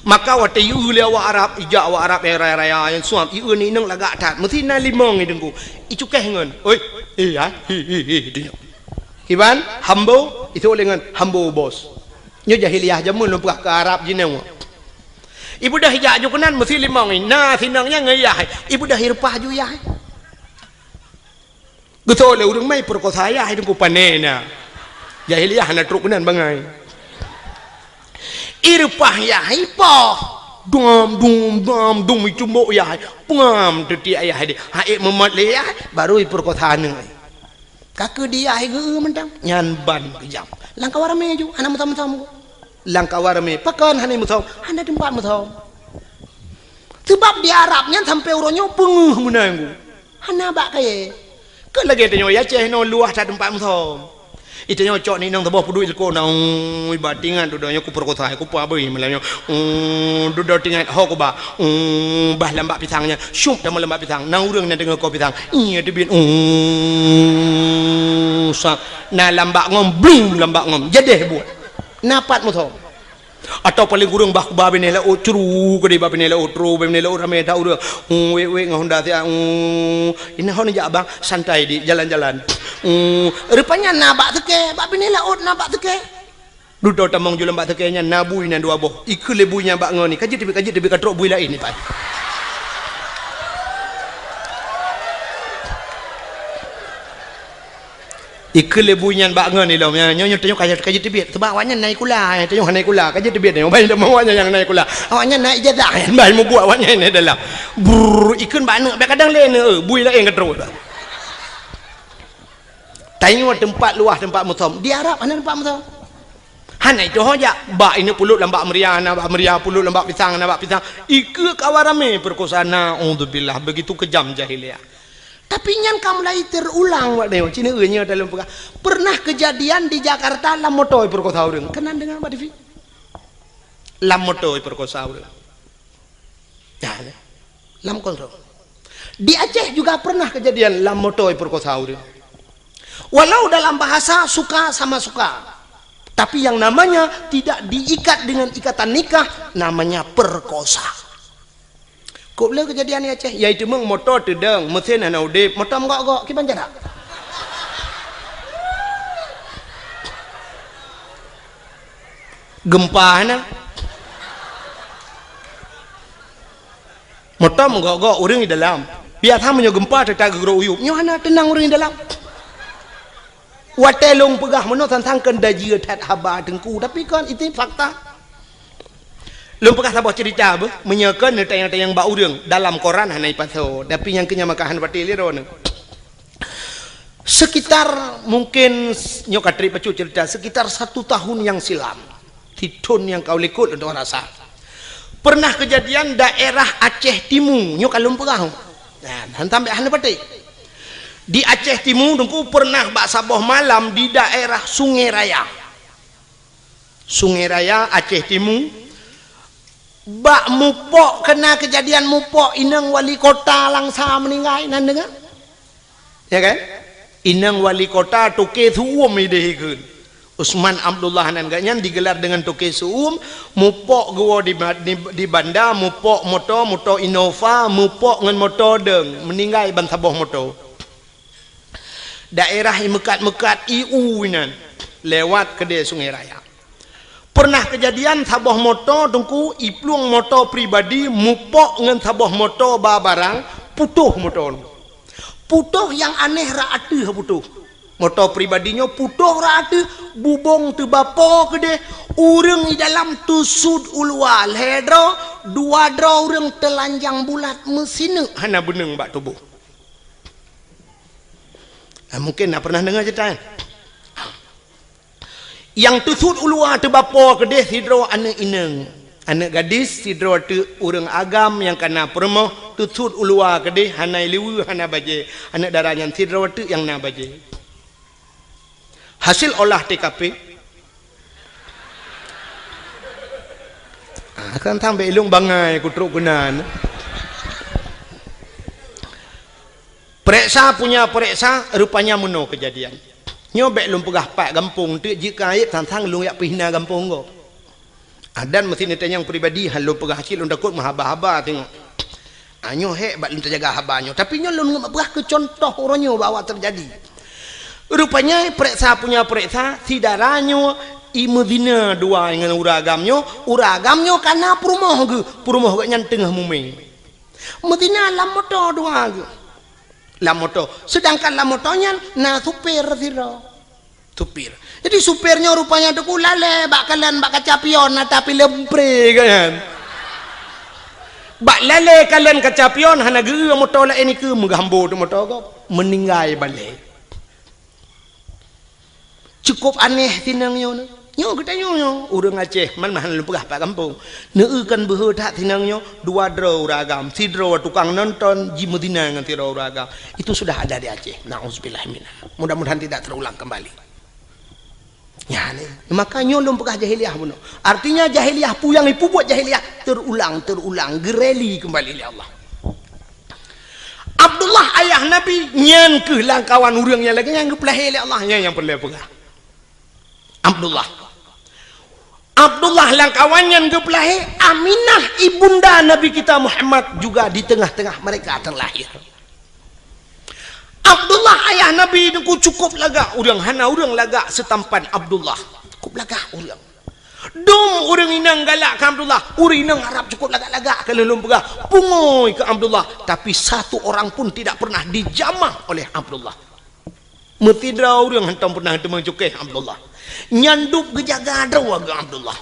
Maka watée ieu lé awak Arab, ijak awak Arab nyang raya-raya nyang suam, ieu ni inong lagak that. Meusi na limong i deungku. Icukéh ngon, "Oi, eh, ha, hi, hi, hi," di nyoe. Kiban, hambo, itu lé ngon hambo bos. Nyoe jahiliyah jameun lôn peugah keu Arab jinoe. Ibeudôh ijak ju keunan meusi limong i. Na sinong nyan ngon yah. Ibeudôh ireupah ju yah. Geutoe lé ureuëng mai peurkosa yah deungku pané na. Jahiliyah hana trok keunan bangai. Ireupah yah ipoh. Dum, dum, dum, dum, icumbok yah. Pengam teutiek yah deh. Hai meumat lé yah, baru ipeurkosa aneuk. Ka keu di yah geu mantong. Nyan ban keujam. Lam kawan ramé ju, hana meusom-som. Lam kawan ramé, pakon hana meusom? Hana teumpat meusom. Sebab di Arab nyan sampai uroe nyoe peungeuh meunan. Hana bak kayée. Keu lagée tanyoe i Aceh nyoe luwah that teumpat meusom. Itanyoe cok ni inong saboh peuduek ilko na, ui, ba tingat dudoe nyoe kupeurkosa, kupeubeuih malam nyoe. Ui, dudoe tingat ho kuba. Ui, bah lambak pisang nyan. Syup tamong lambak pisang. Na ureuëng na deungoe ko pisang. Iya teubiet. Ui, sa. Na lambak ngom, blum lambak ngom. Jadeh buet. Na pat meusom. Atawa paléng kureueng bah kuba binéh laôt, curu keudeh bah binéh laôt, tro bah binéh laôt ramé that ureuëng. Hmm, wék-wék ngon honda siat, hmm, ini hon jak bang, santai di jalan-jalan. Hmm, rupanya na bak seukée, bah binéh laôt na bak seukée. Dudoe tamong ju lam bak seukée nyan na bui nyan dua boh. Ikheun lé bui nyan bak ngon ni, ka jeuet teubiet, ka jeuet teubiet, ka trok bui laén ni pai. Ikheun lé bui nyan bak ngon ilom, nyoe, nyoe, nyoe tanyoe ka, ka jeuet teubiet. Sebab awaknyan na sikula, eh, tanyoe hana sikula, ka jeuet teubiet tanyoe. Ban teuma awaknyan nyang na sikula. Awaknyan na ijazah, ban mubuet awaknyan na dalam. Brrr, ikheun bak aneuk, bak kadang lé aneuk, eh, bui laén ka trok. Tanyoe teumpat luwah teumpat meusom, di Arab hana teumpat meusom. Hana itu ho jak, bak ini puluk lam bak meuria, hana bak meuria, puluk lam bak pisang, hana bak pisang. Ikeue kawan ramé peurekosa, naudzubillah, begitu kejam jahiliyah. Tapi nyan ka mulai teurulang, Pak Neo. Cina nyoe dalam peugah. Pernah kejadian di Jakarta lam moto peurekosa ureuëng. Keunan deungoe bak T V. Lam moto peurekosa ureuëng. Nah, lam kontrol. Di Aceh juga pernah kejadian lam moto peurekosa ureuëng. Walau dalam bahasa suka sama suka, tapi yang namanya tidak diikat dengan ikatan nikah, namanya perkosa. Kok le kejadian di Aceh, yaitu meng moto teudong, mesin hana udeb, moto menggok-gok, kiban cara? Gempa hana. Moto menggok-gok ureuëng di dalam. Biasa meunyoe gempa teuta geugurok uyueb, nyoe hana teunang ureuëng di dalam. Watée lôn peugah meunoe sang-sang keu dajeue that haba teungku, tapi kon itu fakta. Lôn peugah saboh cerita beuh, meunyoe kon neutanyong-tanyong bak ureuëng, dalam koran hana ipasoe, tapi nyang keu nyan maka hana patéh lé droeneuh. Sekitar mungkin nyoe ka trép bacut cerita, sekitar satu tahun yang silam, di thon nyang ka likot lôn rasa. Pernah kejadian daerah Aceh Timu, nyoe ka lôn peugah. Nah, han sampai hana patéh. Di Aceh Timu teungku pernah bak saboh malam di daerah Sungai Raya. Sungai Raya, Aceh Timu. Bak mupok, kena kejadian mupok inong wali kota Langsa meninggai, nan deungoe? Ya kan? Inong wali kota Toke Su'um ideh ikheun. Usman Abdullah nan gak nyan digelar dengan Toke Su'um, mupok geuwoe di, di, di banda, mupok moto, moto Innova, mupok ngon moto dong, meninggai ban saboh moto. Daerah imeukat-meukat iu inan, lewat keudeh Sungai Raya. Pernah kejadian saboh moto teungku, iplueng moto pribadi mupok ngon saboh moto ba barang, putoh moto nyoe. Putoh nyang aneh rak ateueh putoh. Moto pribadi nyoe putoh rak ateueh, bubong teubapo keudeh, ureuëng di dalam teusut u luwa lhée droe, dua droe ureuëng teulanjang bulat meusineuk hana beuneueng bak tuboh. Nah, mungkin na pernah deungoe cerita nyan. Nyang teusut u luwa teubapo keudeh sidroe aneuëk inong, aneuëk gadis, sidroe teuk ureuëng agam nyang kana peurumoh, teusut u luwa keudeh hana ileue hana bajée, aneuëk dara nyan sidroe teuk nyang na bajée. Hasil olah T K P, ah, kan sampai ilong bangai kutrok keunan. Pereksa punya pereksa, rupanya meunoe kejadian. Nyoe bék lôn peugah pat gampông teuk jeuet keu aib, sang-sang lôn jak peuhina gampông gob. Adan meusti neutanyong pribadi, han lôn peugah cit lôn takot meuhaba-haba teungoh. Ah, nyoe hék bak lôn teujaga haba nyoe. Tapi nyoe lôn peugah keu cuntoh uroe nyoe bahwa teujadi. Rupanya pereksa punya pereksa, si dara nyoe imeuzina dua ngon ureuëng agam nyoe, ureuëng agam nyoe kana peurumoh geuh, peurumoh geuh nyan teungoh mumé. Meuzina lam moto dua geuh. Lam moto. Sedangkan lam moto nyan na supir sidroe. Supir. Jadi supir nyoe rupanya teungku lalée bak kalon bak kaca pion na tapi lempré kan. Bak lalée kalon kaca pion hana geu moto laén ikeue meugambo teuh moto gob. Meuninggai balée. Cukup aneh tinang nyoe. Nyoe geutanyoe nyoe, ureuëng Aceh, man mahan lôn peugah pat gampông. Neueu kan beuhe that tinang nyoe, dua droe ureuëng agam, sidroe tukang nonton, jimeuzina ngon sidroe ureuëng agam. Itu sudah ada di Aceh. Nauzubillah minha. Mudah-mudahan tidak terulang kembali. Ya, ni. Maka nyoe lôn peugah jahiliyah bunoe. Artinya jahiliyah puyang ipubuet jahiliyah terulang, terulang, geureli kembali oleh Allah. Abdullah ayah Nabi nyan keuh lam kawan ureuëng nyang lagée nyan geupeulahé lé Allah, nyan nyang peureulée peugah. Abdullah. Abdullah lam kawan nyan geupeulahé, Aminah ibunda Nabi kita Muhammad juga di tengah-tengah mereka terlahir. Abdullah ayah Nabi teungku cukup lagak ureuëng, hana ureuëng lagak seutampan Abdullah. Cukup lagak ureuëng. Dum ureuëng inong galak keu Abdullah, ureuëng inong Arab cukup lagak-lagak keu lôn peugah, pungui keu Abdullah, tapi satu orang pun tidak pernah dijamah oleh Abdullah. Meusidroe ureuëng hantom pernah teumeung cukéh Abdullah. Nyan dub geujaga droe geuh Abdullah.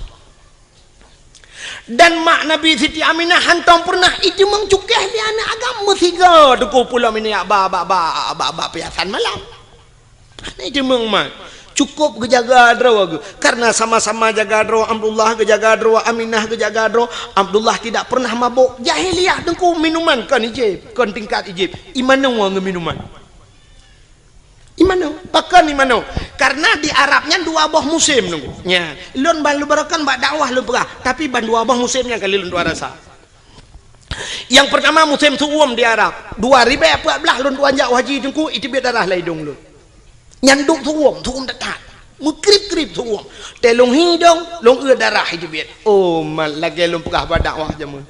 Dan mak Nabi Siti Aminah hantom pernah iteumeung cukéh lé aneuëk agam meusigoe teungku pulo minyak ba, ba, ba, ba, ba piasan malam. Hana jiteumeung mat. Cukup geujaga droe geuh. Karena sama-sama jaga droe, Abdullah geujaga droe, Aminah geujaga droe, Abdullah tidak pernah mabok. Jahiliyah teungku minuman kon ijép, kon tingkat ijép. Imanoe ngon minuman. Imanoe, pakon imanoe? Karena di Arab nyan dua boh musém teungku. Nya, lôn ban lôn barokan bak dakwah lôn peugah, tapi ban dua boh musém nyan kali lôn tuan rasa. Nyang peurtama musém su'um di Arab. Dua ribèe peuet blah lôn tuan jak haji teungku, iteubiet darah lam idông lôn. Nyan duek su'um, su'um that-that. Meukrib-krib su'um. Teuh lôn hi idông, lôn eu darah iteubiet. Oh, mat lagèe lôn peugah bak dakwah jameun.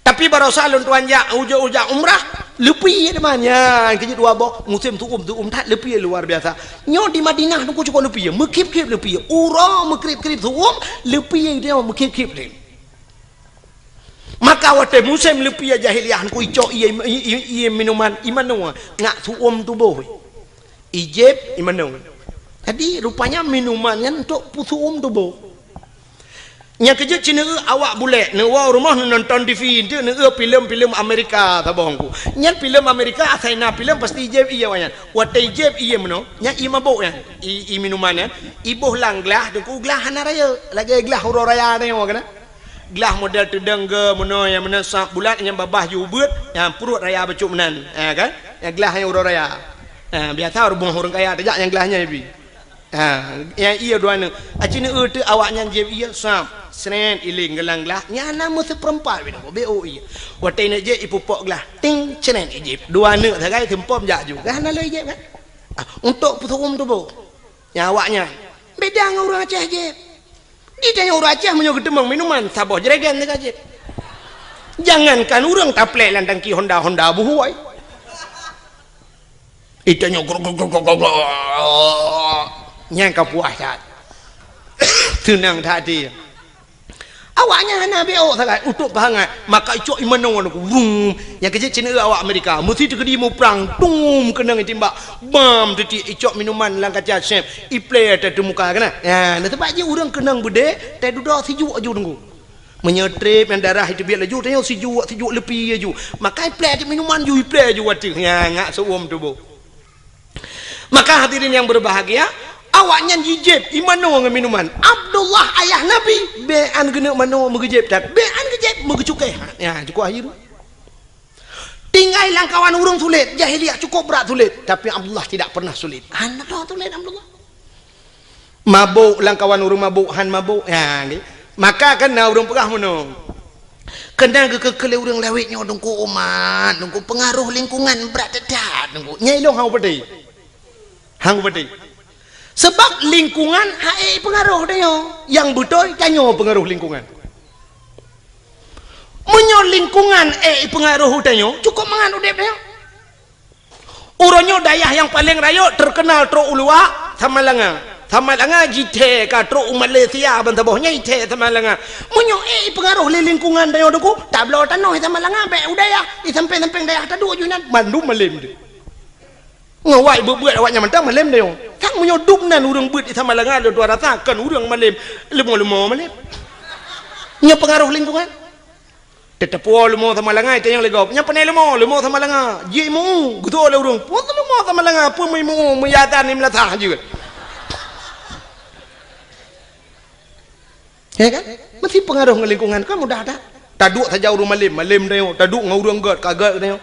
Tapi barosa lôn tuan jak, ujoe-ujoe umrah, leupie teuma nyan, keu jeuet dua boh, musém su'um, su'um that leupie luar biasa. Nyoe di Madinah teungku cukup leupie, meukrib-krib leupie. Uroe meukrib-krib su'um, leupie nyoe meukrib-krib lé. Maka watèe musém leupie jahiliyah, teungku icok ié, ié, ié, ié minuman, imanoe, ngat su'um tuboh. Ijép, imanoe. Jadi, rupanya minuman nyan untuk peusu'um tuboh. Nyang keujeuet cit neueu awak bulèk, neuwoe u rumoh neunonton T V, enteuk neueu filem-filem Amerika saboh teungku. Nyan filem Amerika, asai na filem pasti ijép ié awak nyan. Watèe ijép ié meunoe, nyan ié mabok nyan, ié, ié minuman nyan, iboh lam glah, teungku glah hana rayeuk, lagèe glah uroe raya nyoe kan. Glah model teudong geuh meunoe, nyang meunoe sab bulat, nyang babah ju ubeuet, nyang pruet raya bacut meunan. Ha, kan? Nyang glah nyang uroe raya. Ha, biasa rumoh ureueng kaya tajak nyang glah nyan ibi. Ha, nyang ié dua neuk. Aci neueu teuk awak nyan jieb ié, sab, srét, iléng geulang glah. Nyan na meuseupeurempat bit, beu ié. Watèe neuk jieb, ipupok glah. Ting, srét, ijieb. Dua neuk sagai, seumpom jak ju. Kan hana lé ijieb, kan? Ah, untuk peusu'um tuboh. Nyang awak nyan. Beda ngon ureueng Aceh jieb. Di tanyoe ureueng Aceh meunyoe geuteumeung minuman, saboh jerigen teuka jieb. Jangankan ureueng taplek lam tangki Honda, Honda buhôi. Di tanyoe grok, grok, grok, grok, grok. Nyan ka puas that. Seunang that até. Awak nyan hana B O sagai, untuk pahangat. Maka icok imanoe ngon aku. Vrum. Nyang keujeuet cit awak Amerika. Meusi teukeudi muprang. Tum, keunong itimbak. Bam, teuti icok minuman lam kaca sép. Iplé ateueh muka keunan. Ya, na teumpat jih ureueng keunong beudé, tai dudoe sijuek aju teungku. Meunyoe trép nyang darah iteubiet laju, tanyoe sijuek, sijuek leupie aju. Maka iplé ateueh minuman ju, iplé aju ateueh. Ya, ngat seuuem tuboh. Maka hadirin yang berbahagia, awak nyan jijieb imanoe ngon minuman. Abdullah ayah Nabi, bèk an geuneuk manoe meugeujeb that, bèk an geujeb meugeucukéh. Ya, cukup akhir. Tinggai lam kawan ureueng sulet, jahiliyah cukup brat sulet, tapi Abdullah tidak pernah sulet. Hana sulet Abdullah. Mabok lam kawan ureueng mabok, han mabok. Ya, nggih. Maka kan na ureueng peugah meunoe. Keunan geukeu-keu lé ureueng lawét nyoe teungku umat, teungku pengaruh lingkungan brat that-that teungku. Nyan ilong hang peudeh. Hang peudeh. Sebab lingkungan hana pengaruh tanyoe. Nyang beutôi tanyoe pengaruh lingkungan. Meunyoe lingkungan ék pengaruh u tanyoe, cukup mangat udép tanyoe. Uroe nyoe dayah nyang paleng rayeuk teukeunal trok u luwa, Samalanga. Samalanga jithèe ka trok u Malaysia ban saboh nyan jithèe Samalanga. Meunyoe ék pengaruh lé lingkungan tanyoe teungku, tabloe tanoh Samalanga bèk u dayah, di sampéng-sampéng dayah taduek ju nyan, mandum malém deuh. Ngon awak beuet-beuet awak nyan mantong malém tanyoe. Kan meunyoe dum nan ureueng beuet di Samalanga lôn tuan rasa kon ureueng malém, leumo-leumo malém. Nyoe pengaruh lingkungan. Teuteupue leumo Samalanga, itanyong lé gob. Nyan pane leumo, leumo Samalanga. Jimeu, geutoe lé ureueng. Peue leumo Samalanga, peue meuimu, meuyadan ni meulasah jeuet. Ya kan? Meusti pengaruh ngon lingkungan, kan mudah that. Taduek saja ureueng malém, malém tanyoe. Taduek ngon ureueng gèt, ka gèt tanyoe.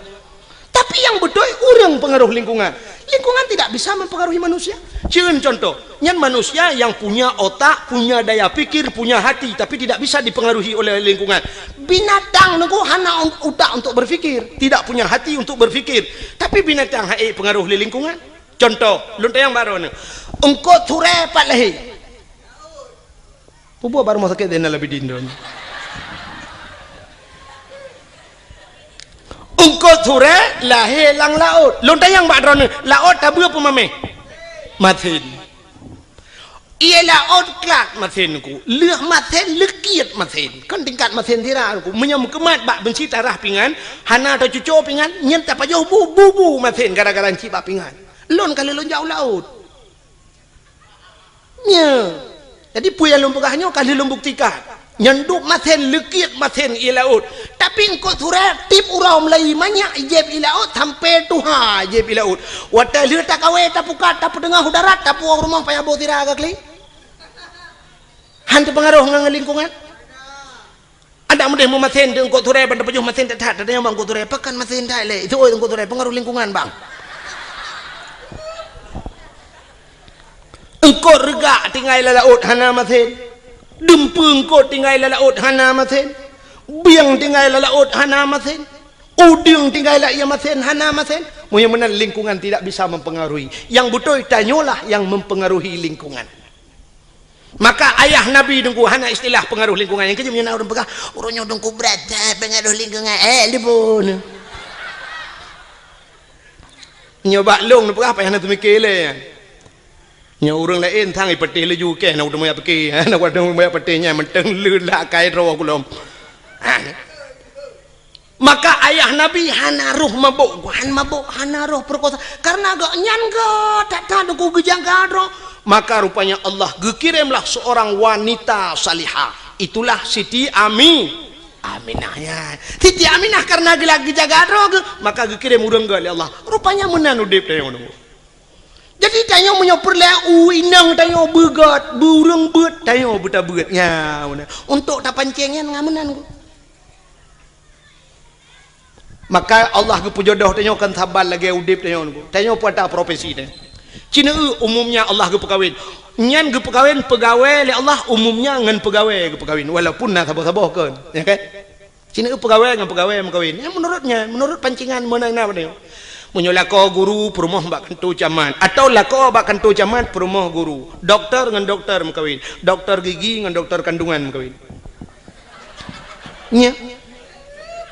Tapi nyang beutôi ureueng pengaruh lingkungan. Lingkungan tidak bisa mempengaruhi manusia. Cen contoh, nyan manusia yang punya otak, punya daya pikir, punya hati, tapi tidak bisa dipengaruhi oleh lingkungan. Binatang teungku hana un-, utak untuk berpikir, tidak punya hati untuk berpikir. Tapi binatang hana ék pengaruh lé lingkungan. Contoh, lôn tanyong baroe nyoe. Eungkôt surèe pat lahé. Peue buet bak rumoh sakét Zainal Abidin droeneuh? Eungkôt surèe lahé lam laôt. Lôn tanyong bak droeneuh, laôt tabeue peue maméh? Masin. Ié laôt klat masin ku. Lheueh masin, leukiet masin. Kon tingkat masin sira ku. Meunyoe meukeumat bak beunsi tarah pingan, hana tacuco pingan, nyan tapajoh bu, bu, bu masin gara-gara ncit bak pingan. Lôn ka lheueh lôn jak u laôt. Nyoe. Jadi, peue nyang lôn peugah nyoe ka lheueh lôn buktikan. Nyan dub masen, leukiek masen ie laôt. Tapi eungkôt surée tieb uroe mulai manyak jieb ie laôt sampoe tuha jieb ie laôt. Watée lheueh takawé tapukat tapeuteungoh u darat tapuwoe u rumoh payah boh sira ka kli. Han teupeungaroh ngon lingkungan. Adak meudeh meumasen di eungkôt surée ban teupajoh masen that-that, tanyong bak eungkôt surée, "Pakon masen that lé?" "Itu oi eungkôt surée, peungaroh lingkungan bang." Eungkôt reugak tinggai lam laôt hana masen. Dumpeue eungkôt tinggai lam laôt hana masen. Bieng tinggai lam laôt hana masen. Udeueng tinggai lam ie masen hana masen. Meunyoe meunan lingkungan tidak bisa mempengaruhi. Yang beutôi tanyolah yang mempengaruhi lingkungan. Maka ayah Nabi Teungku hana istilah pengaruh lingkungan. Nyang keujeuet meunyoe na ureuëng peugah, "Ureuëng nyoe Teungku brat that pengaruh lingkungan." Eh, lipun. Nyoe bak lôn neupeugah payah na teumike lé. Nyoe ureuëng laén sang ipeuteh laju keh na uteumé pike. Na uteumé pike nyan mantong le lak kai droe kulom. Ha. Maka ayah Nabi hana roh mabök, han mabök, hana roh peurekosa. Karena gobnyan geuh that-that Teungku geujaga droe. Maka rupanya Allah geukiremlah seorang wanita salihah. Itulah Siti Ami-, Aminah nyan. Siti Aminah karena geula geujaga droe geuh, maka geukirém ureuëng geuh lé Allah. Rupanya meunan udeb tanyoe nyoe. Jadi tanyoe meunyoe peureulée u inong tanyoe beugot, beu ureuëng beuet, tanyoe beutabeuet. Nya, meunan. Untuk tapancéng nyan ngon meunan geuh. Maka Allah geupeujodoh tanyoe kon saban lagée udeb tanyoe nyoe. Tanyoe peue ata profesi tanyoe. Cineue umumnya Allah geupeukawen. Nyan geupeukawen peugawée lé Allah umumnya ngon peugawée geupeukawen walaupun na saboh-saboh kon, ya kan? Cineue peugawée ngon peugawée meukawén. Nyan menurut nyan, menurut pancingan meunan na tanyoe. Meunyoe lakoe guru peurumoh bak kantô camat, atawa lakoe bak kantô camat peurumoh guru, doktor ngon doktor meukawén, doktor gigi ngon doktor kandungan meukawén. Nya.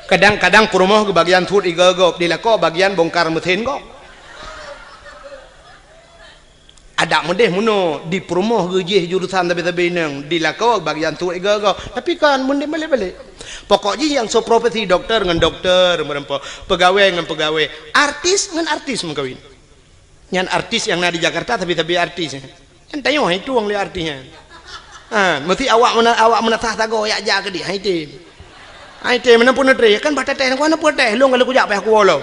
Kadang-kadang peurumoh geubagian suet igoe gob, di lakoe bagian bongkar meusén gob. Adak meudeh meunoe di peurumoh geujih jurusan sabe-sabe inong, di lakoe bagian suet igoe gob. Tapi kan meudeh balek-balek. Pokok jih nyang soe profesi doktor ngon doktor meureumpok, peugawée ngon peugawée, artis ngon artis meukawén. Nyan artis nyang na di Jakarta sabe-sabe artis. Nyan tanyoe hai tueng lé artis nyan. Ha, meusti awak meuna-, awak meunasah sagoe yak jak keudeh, hai tem. Hai tem, meunan pun neutré, kan bah teuteh, kan hana peue teh, lôn ka lheueh kujak payah kuwoe lom.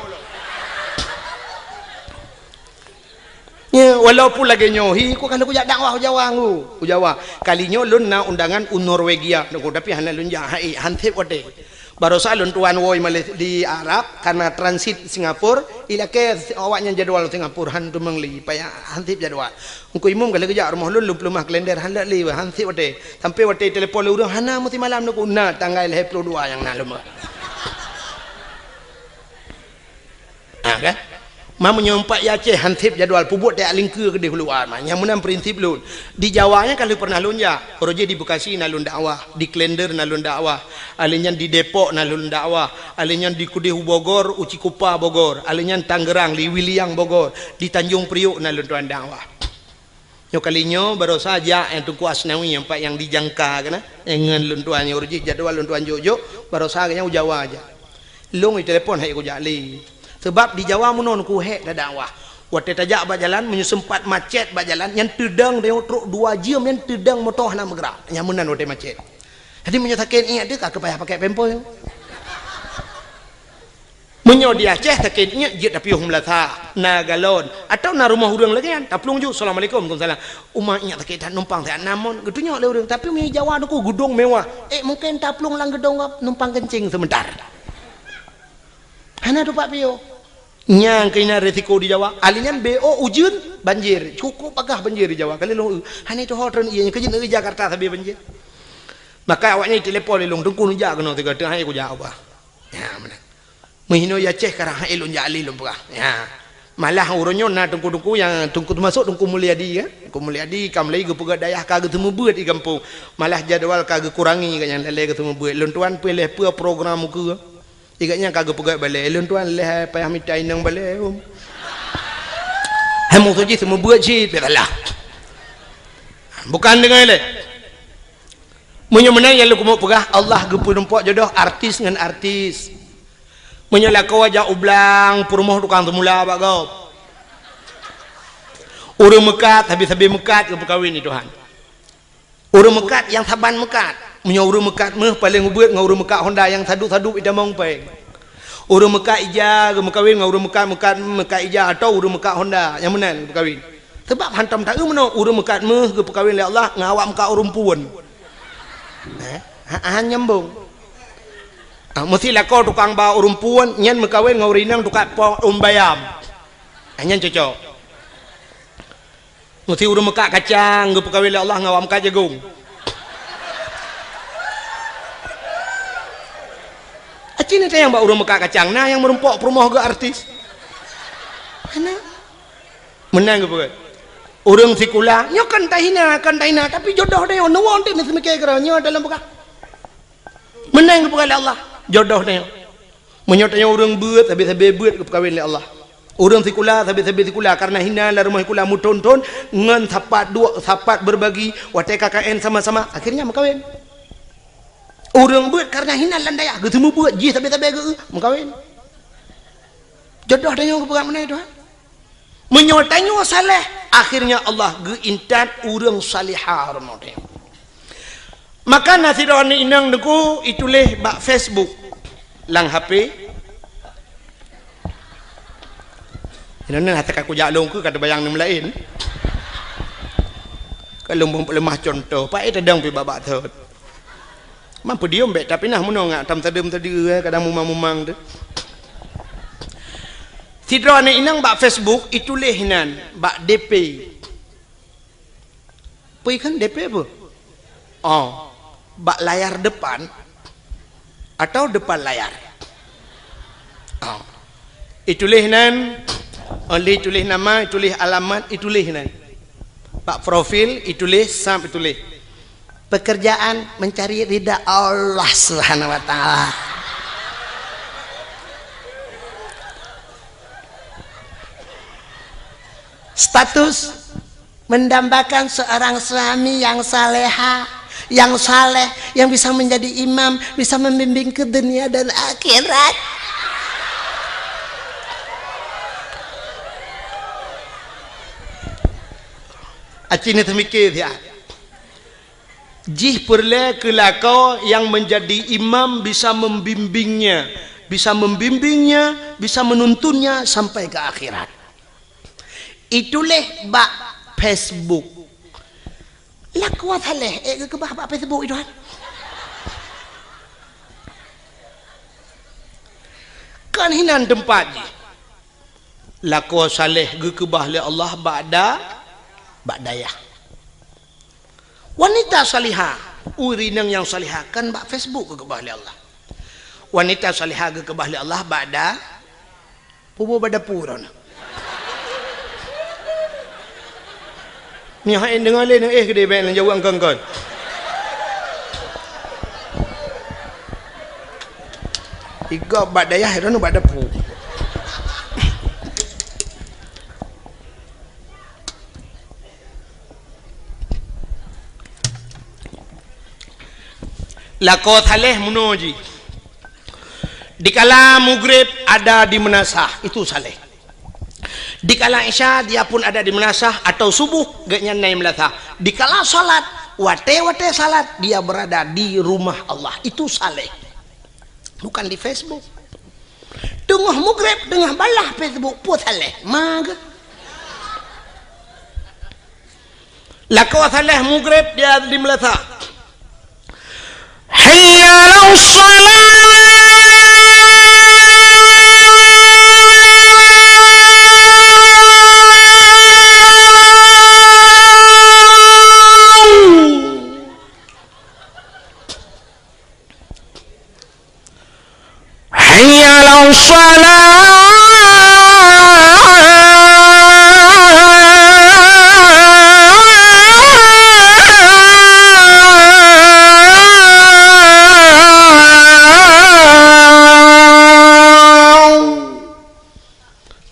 Nya, walaupun lagée nyoe, hi, ku ka lheueh kujak dakwah u Jawa ngu, u Jawa. Kali nyoe lôn na undangan u Norwegia, nyoe, tapi hana lôn jak, hai, han sép watée. Barosa lôn tuan woe Malay-, di Arab, karena transit Singapura, ilakée awaknyan jadwal Singapura, han teumeung lé, payah han sép jadwal. Teungku Imum ka lheueh geujak rumoh lôn, lôn peuleumah kalender, han lé, han sép watée. Sampai watée telepon lé ureuëng, hana meusti malam nyoe ku, na tanggai lhée ploh dua nyang na lom. Ha, kan? Ma meunyoe umpat i Aceh han sép jadwal, peubuet tajak lingkeue keudeh u luwa, ma. Nyang meunan prinsip lôn. Di Jawa nyan ka lheueh pernah lôn jak. Uroe jih di Bekasi na lôn dakwah, di Klender na lôn dakwah, alèh nyan di Depok na lôn dakwah, alèh nyan di keudeh u Bogor, u Cikupa Bogor, alèh nyan Tangerang, di Wiliang Bogor, di Tanjung Priok na lôn tuan dakwah. Nyoe kali nyoe barosa jak nyang Teungku Asnawi nyang pat nyang dijangka keunan, nyang ngon lôn tuan nyoe uroe jih jadwal lôn tuan jok-jok, barosa geuhnyan u Jawa jak. Lôn jitelepon han ék kujak lé. Sabab di Jawa meunoe ku hék tadakwah. Watée tajak bak jalan, meunyoe seumpat macet bak jalan, nyan teudong tanyoe trok dua jeuem nyan teudong moto hana meugrak. Nyan meunan watée macet. Jadi meunyoe sakét iék teuh ka keu payah pakai pampers. Meunyoe di Aceh sakét iék jeuet tapiôh meulasa, na galon, atawa na rumoh ureuëng lagée nyan, taplueng ju, "Assalamualaikum." "Waalaikumsalam." "Uma iék sakét that numpang siat na mon." Geutunyok lé ureuëng, tapi meunyoe Jawa nyoe ku geudong mewah, ék mungken taplueng lam geudong gob numpang keuncing seumeuntar. Hana tupat piôh. Nyang keunan risiko di Jawa. Alèh nyan B O ujeuen, banjir. Cukup bagaih banjir di Jawa. Kali lôn, hana tuho treun ié nyan keujeut negeri Jakarta sabe banjir. Maka awaknyan telepon lé lôn, "Teungku neujak keunoe sigoe, teungoh hai kujak ubah." Ya, meunan. Meuhinoe i Aceh karang hai lôn jak lé lôn peugah. Ya. Malah uroe nyoe na teungku-teungku nyang teungku teumasok Teungku Mulyadi kan. Teungku Mulyadi ka mulai geupeugah dayah ka geuteumeubeuet di gampông. Malah jadwal ka geukurangi gobnyan lalée geuteumeubeuet. Lôn tuan peue lé peue program ukeue. Di gobnyan ka geupeugah balée, lôn tuan lé hai payah mita inong balée, um. Hai musoh jih seumeubeuet cit, biasalah. Bukan deungon lé. Meunyoe meunan nyang lôn keumeung peugah, Allah geupeurumpok jodoh artis ngon artis. Meunyoe lakoe jak u blang, peurumoh tukang seumula bak gob. Ureuëng meukat, sabe-sabe meukat geupeukawen di Tuhan. Ureuëng meukat nyang saban meukat. Meunyoe ureuëng meukat méuh paleng ubeuet ngon ureuëng meukat honda nyang sadup-sadup itamong péng. Ureuëng meukat ija geumeukawen ngon ureuëng meukat, meukat, meukat ija atawa ureuëng meukat honda nyang meunan geumeukawen. Sabab hantom taeu meunoe ureuëng meukat méuh geupeukawen lé Allah ngon awak meukat ureuëng puon. Eh, ha, ha, nyambung. Ah, meusi lakoe tukang ba ureuëng puon nyan meukawen ngon ureuëng inong tukang po ureuëng bayam. Ah, nyan cocok. Meusi ureuëng meukat kacang geupeukawen lé Allah ngon awak meukat jagong. Aci ni tayang bak ureuëng meukat kacang, na nyang meurumpok peurumoh geuh artis. Hana. Meunan geupeugah. Ureuëng sikula, nyoe kan tahina, kan tahina, tapi jodoh tanyoe, neuwoe teuh meuseumike keudroe nyoe dalam peugah. Meunan geupeugah lé Allah, jodoh tanyoe. Meunyoe tanyoe ureuëng beuet, sabe-sabe beuet geupeukawen lé Allah. Ureuëng sikula, sabe-sabe sikula, kareuna hina lam rumoh sikula meuthon-thon, ngon sapat duek, sapat berbagi, watée K K N sama-sama, akhirnya meukawen. Ureuëng beuet kareuna hina lam dayah, geuseumeubeuet, jih sabe-sabe geu, meukawen. Jodoh tanyoe geupeugah meunan, Tuhan. Meunyoe tanyoe saleh, akhirnya Allah geuintat ureuëng salihah rumoh tanyoe. Maka na sidroe aneuk inong teungku ituléh bak Facebook lam H P. Inoe hata ka kujak lôn keu ka teubayang nem laén. Ka lôn beuleumah contoh, paét tadong pih babak thot. Mampu diem bék, tapi nah meunoe ngak tam tadeuem tadi, eh, kadang mumang-mumang tu. Sidroe aneuk inong bak Facebook ituléh nan bak D P. Peue kheun D P peue? Oh, bak layar depan atau depan layar? Oh. Ituléh nan, oh, lé ituléh nama, ituléh alamat, ituléh nan. Bak profil ituléh, sab ituléh. Pekerjaan mencari ridha Allah Subhanahu wa Ta'ala. Status mendambakan seorang suami yang saleha, yang saleh, yang bisa menjadi imam, bisa membimbing ke dunia dan akhirat. Aci ni teumikir siat. Jih peureulée keu lakoe nyang meunjadi imam bisa membimbingnya, bisa membimbingnya, bisa menuntunnya sampai ke akhirat. Ituléh bak Facebook. Lakoe saleh, eh, geukeubah bak Facebook itu kan. Kan hinan teumpat jih. Lakoe saleh geukeubah lé Allah bak da-, bak dayah. Wanita salihah, ureuëng inong nyang salihah kan bak Facebook geukeubah lé Allah. Wanita salihah geukeubah lé Allah bak da-, puboh bak dapu droeneuh. Nyoe hai deungoe lé, eh, keudeh bék neujaweueb kon-kon. Igob bak dayah, droeneuh bak dapu. Lakoe saleh meunoe jih. Dikala mugreb ada di meunasah, itu saleh. Dikala isya dia pun ada di meunasah atau subuh gobnyan na di meunasah. Dikala salat, watée-watée salat dia berada di rumah Allah, itu saleh. Bukan di Facebook. Teungoh mugreb, teungoh balah Facebook, peue saleh. Mage. Lakoe saleh mugreb dia di meunasah. Hayya 'alas shalah. Hayya 'alas shalah.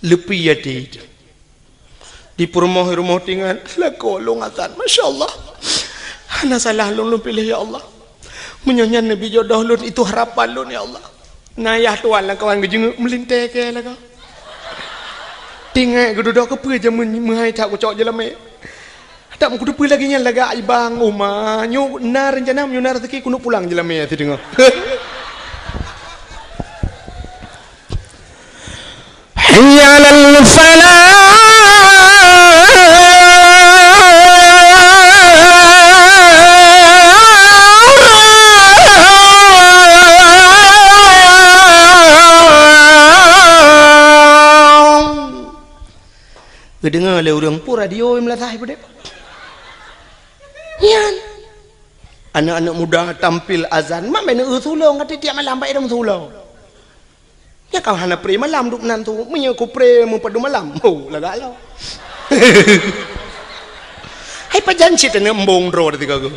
Leupie até. Di peurumoh-rumoh tingan, lakoe lôn azan. Masya Allah. Hana salah lôn, lôn piléh, ya Allah. Meunyoe nyan neubi jodoh lôn, itu harapan lôn, ya Allah. Na yah tuan lam kawan geujeungeuk meulintée keu lakoe. Tingat geududoe keupeue jameun meuhai that kucok jeulamé. Adak meukuteupeu lagèe nyan lagak ibang uma, nyoe na rencana, nyoe na rezeki keuneuk pulang jeulamé sideungoe. Hayya 'alal falah. Geudeungoe lé ureueng, "Peue radio i meulasah ipeudeh?" Nyan. Aneuk-aneuk muda tampil azan, mak bèk neueu sulong, ka tiep-tiep malam bak idong sulong. Nyan ka hana pre malam duek nan tu, meunyoe ku pre meupadum malam, ho, lagak lom. Hai pajan cit aneuk embong droe teuka geuh.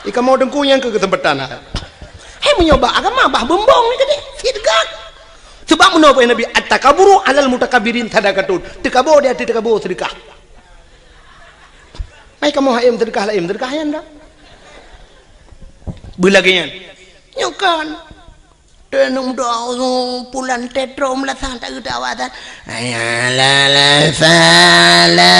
Ikamoe teungku nyang keu keuseumpatan hai. Hai meunyoe bak agama bah beumbong ni keudeh, sit gat. Sebab meunoe peue Nabi, "At-takaburu 'alal mutakabbirin sadaqatun." Teukabo di ateueh teukabo seudeukah. Mai kamoe ha-em seudeukah, la-em seudeukah nyan dak? Beulagèe nyan. Nyoe kan. Teuneuk doa pulan tetro meulasah tak geudak awak tan. Hayya 'alal falah.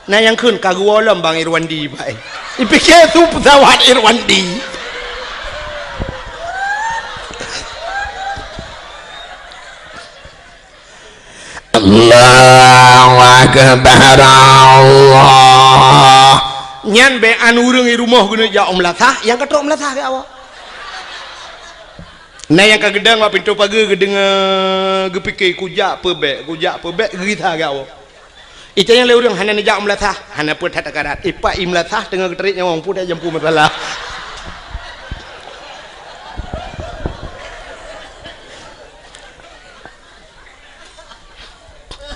Na nyang kheun ka geuwoe lom Bang Irwandi, Pak, eh. Ipike su pesawat Irwandi. Allahu Akbar, Allah. Nyan bèk an ureueng i rumoh geuneuk jak u meulasah, nyang ka trok meulasah keu awak. Na nyang ka geudong bak pintoe pageue geudeungoe, geupike, "Kujak peue bèk, kujak peue bèk," geugisa keu awak. Itanyong lé ureueng, "Hana neujak u meulasah?" "Hana peue that takarat." Ipak i meulasah teungoh geutarék nyawöng, peue that jampu masalah.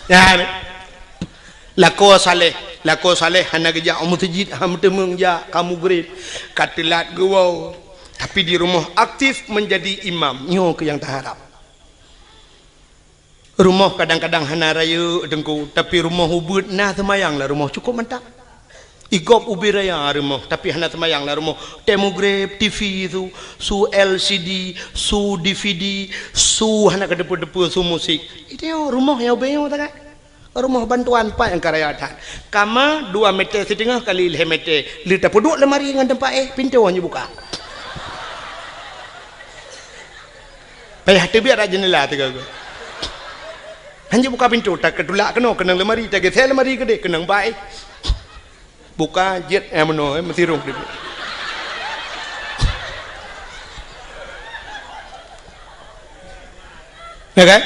Nyan. Lakoe saleh, lakoe saleh hana geujak u meuseujid, hana meuteumeung jak, ka mugreb, ka teulat geuwoe. Tapi di rumoh aktif menjadi imam, nyoe keuh nyang taharab. Rumoh kadang-kadang hana rayeuk teungku, tapi rumoh ubeuet na seumayang lam rumoh cukup mantap. I gob ubé raya rumoh, tapi hana seumayang lam rumoh. Watèe mugreb, T V su, su L C D, su D V D, su hana keudeupeue-deupeue, su musik. Itu rumoh nyang ubé nyoe sangat. Rumoh bantuan pat nyang ka raya that. Kama dua meter siteungoh kali lhèe meter. Lheueh tapeuduek lemari ngon teumpat éh, pintoe hana jibuka. Payah teubiet rak jeundela teuga-teuga. Hana jibuka pintoe, takeutulak keunoe keunong lemari, tageuser lemari keudeh keunong bak éh. Buka jeuet, eh, meunoe, eh, meusirong teubiet. Ya kan?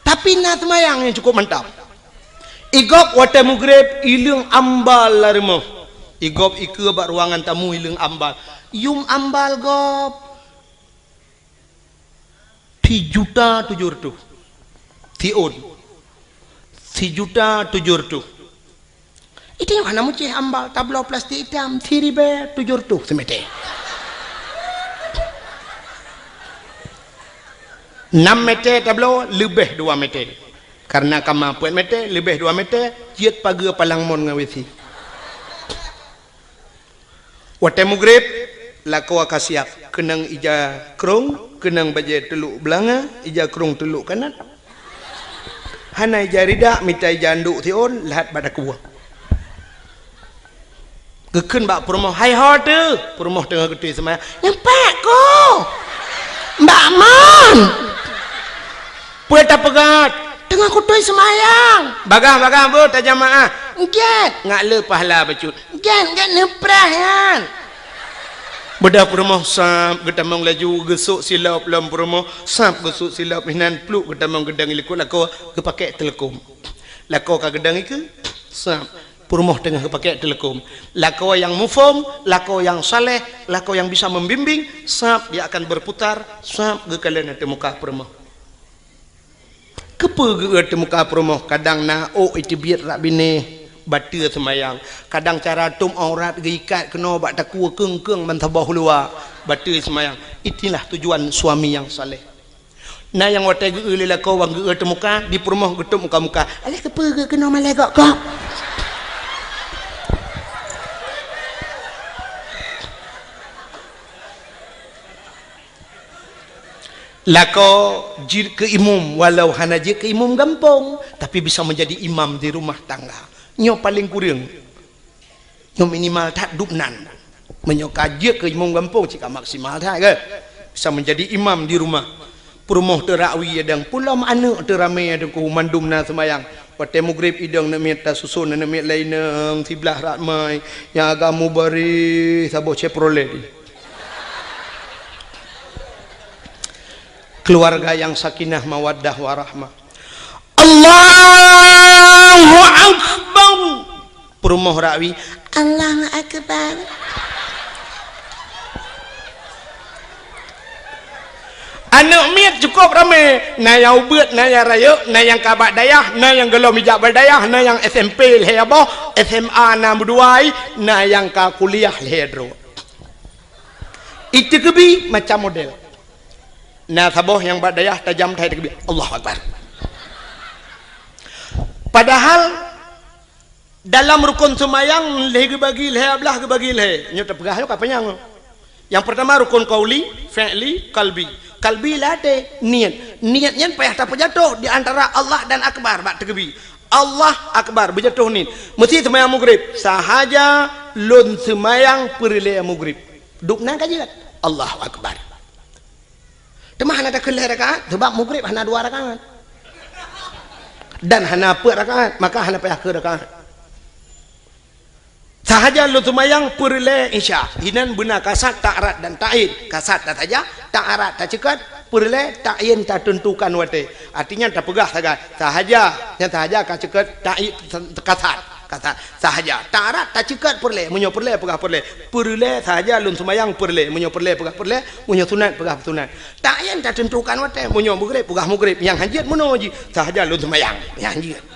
Tapi na seumayang nyang cukup mantap. I gob watèe mugreb, ileueng ambal lam rumoh. I gob ikeue bak ruangan tamu ileueng ambal. Yum ambal gob. Sijuta tujoh reutôh. Siôn. Sijuta tujoh reutôh. Itu nyang hana meucéh ambal, tabloe plastik itam, siribèe tujoh reutôh simeter. Nam meter tabloe, leubeh dua meter. Karena kama peuet meter, leubeh dua meter, jeuet pageue palang mon ngon W C. Watèe mugreb, lakoe ka siap, keunong ija krông, keunong bajèe teulok beulanga, ija krông teulok kanat. Hana ija rida, mita ija andok siôn, lheuh bak dakue. Geukheun bak peurumoh, "Hai ho teuh!" Peurumoh teungoh geutôi seumayang. "Nyang pat ko?" "Mbak Mon!" "Peue tapeugah?" "Teungoh kutôi seumayang." "Bagaih-bagaih beuh tajamaah." "Gèt." "Ngat le pahala bacut." "Gèt, gèt neupreh nyan." Beudôh peurumoh sab geutamong laju geusôk silop lom peurumoh, sab geusôk silop hinan pluek geutamong geudong i likot lakoe geupakèk teuleukom. Lakoe ka geudong ikeue, sab peurumoh teungoh geupakèk teuleukom. Lakoe nyang muphom, lakoe nyang saleh, lakoe nyang bisa membimbing, sab dia akan berputar, sab geukalon ateueh muka peurumoh. Keupeue geu-eu teuh muka peurumoh? Kadang na ôk iteubiet rak binéh, bateue seumayang. Kadang cara tôm aurat geuikat keunoe bak takue keung-keung ban saboh luwa, bateue seumayang. Itulah tujuan suami nyang saleh. Na nyang watèe geu-eu lé lakoe wan geu-eu teuh muka, di peurumoh geutôp muka-muka. Alah keupeue geu-eu keunoe malèe gok-gok? Lakoe jeuet keu imum, walau hana jeuet keu imum gampông, tapi bisa menjadi imam di rumah tangga. Nyoe paleng kureueng. Nyoe minimal that dubnan. Meunyoe ka jeuet keu imum gampông, cit ka maksimal that, kan? Bisa menjadi imam di rumah. Peurumoh teurakwi adang, pulom aneuk teuramé adang, mandum na seumayang. Watée mugrib idong aneuk miet tasuson aneuk miet laineueng siblah ramai, nyang agam mubaréh saboh Chevrolet. Keluarga yang sakinah mawaddah warahmah. Allahu Akbar. Peurumoh rakwi, Allahu Akbar. Aneuk miet cukôp ramé, na nyang ubeuet, na nyang rayeuk, na nyang ka bak dayah, na nyang gohlom ijak bak dayah, na nyang S M P lhée boh, S M A na meudua, na nyang ka kuliah lhée droe. Iteukeubie macam model. Na saboh nyang bak dayah tajam that teukeubie, Allahu Akbar. Padahal dalam rukon seumayang lhée geubagi lhée, ablah geubagi lhée. Nyoe tapeugah nyoe ka panyang. Nyang peurtama rukon qauli, fi'li, qalbi. Qalbi lam até, niet. Niet nyan payah tapeujatoh di antara Allah dan Akbar bak teukeubie. Allah Akbar, beujatoh niet. Meusi seumayang mugrib, sahaja lôn seumayang peureulée mugrib. Dubnan ka jeuet. Allahu Akbar. Teuma hana takheun lhée rakaat, sabab mugrib hana dua rakaat. Dan hana peuet rakaat, maka hana payah keu rakaat. Sahaja lôn seumayang peureulée Isya. Inan beuna kasad, ta'arat dan ta'yin. Kasad tasaja, ta'arat taceukat, peureulée ta'yin tateuntukan watée. Artinya tapeugah sagai, sahaja, nyang sahaja ka ceukat ta'yin kasad. Kasad, sahaja. Ta'arat taceukat peureulée, meunyoe peureulée peugah peureulée. Peureulée sahaja lôn seumayang peureulée, meunyoe peureulée peugah peureulée, meunyoe sunat peugah sunat. Ta'yin tateuntukan watée, meunyoe mugrib peugah mugrib, nyang hanjeuet meunoe jih, sahaja lôn seumayang, nyang hanjeuet.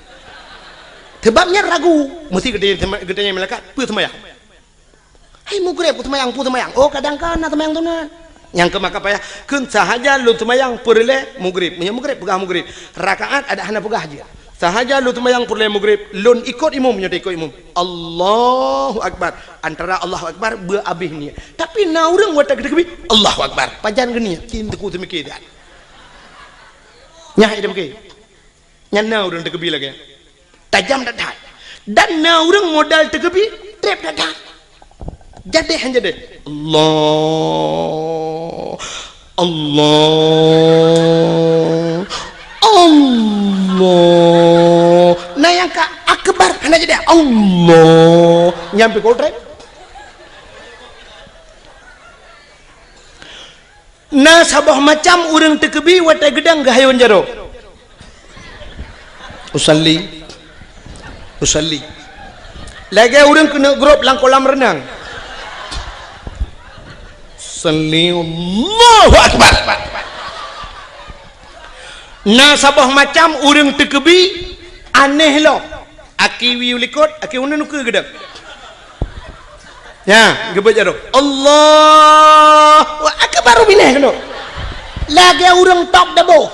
Sebab nyan ragu, meusi geutanyong, geutanyong malaikat, peue seumayang? Hai mugrib, peue seumayang, peue seumayang. Oh, kadang kana seumayang sunat. Nyang keu maka payah, kheun sahaja lôn seumayang peureulée mugrib. Meunyoe mugrib, peugah mugrib. Rakaat adak hana peugah jih. Sahaja lôn seumayang peureulée mugrib, lôn ikot imum, nyoe ikot imum. Allahu Akbar. Antara Allahu Akbar, beu abéh niet. Tapi na ureuëng watée geuteukeubie, Allahu Akbar. Pajan geuniet, cit teungku teumike that. Nyah ida beuke. Nyan na ureuëng teukeubie lagée nyan. Tajam that-that. Dan na ureuëng modal teukeubie, treb that-that. Jadeh han jadeh. Allah. Allah. Allah. Na nyang ka akbar hana jadeh. Allah. Nyan pih kol treb. Na saboh macam ureuëng teukeubie watée geudang geuhayôn jaroe. Usalli. Usalli. Lagée ureuëng keuneuk grob lam kolam reunang. Salli, Allahu Akbar. Na saboh macam ureuëng teukeubie aneh lom. Aki wiyeue likot, aki uneun ukeue geudang. Nya, geubeuet jaroe. Allahu Akbar, binéh keunoe. Lagée ureuëng top dabo.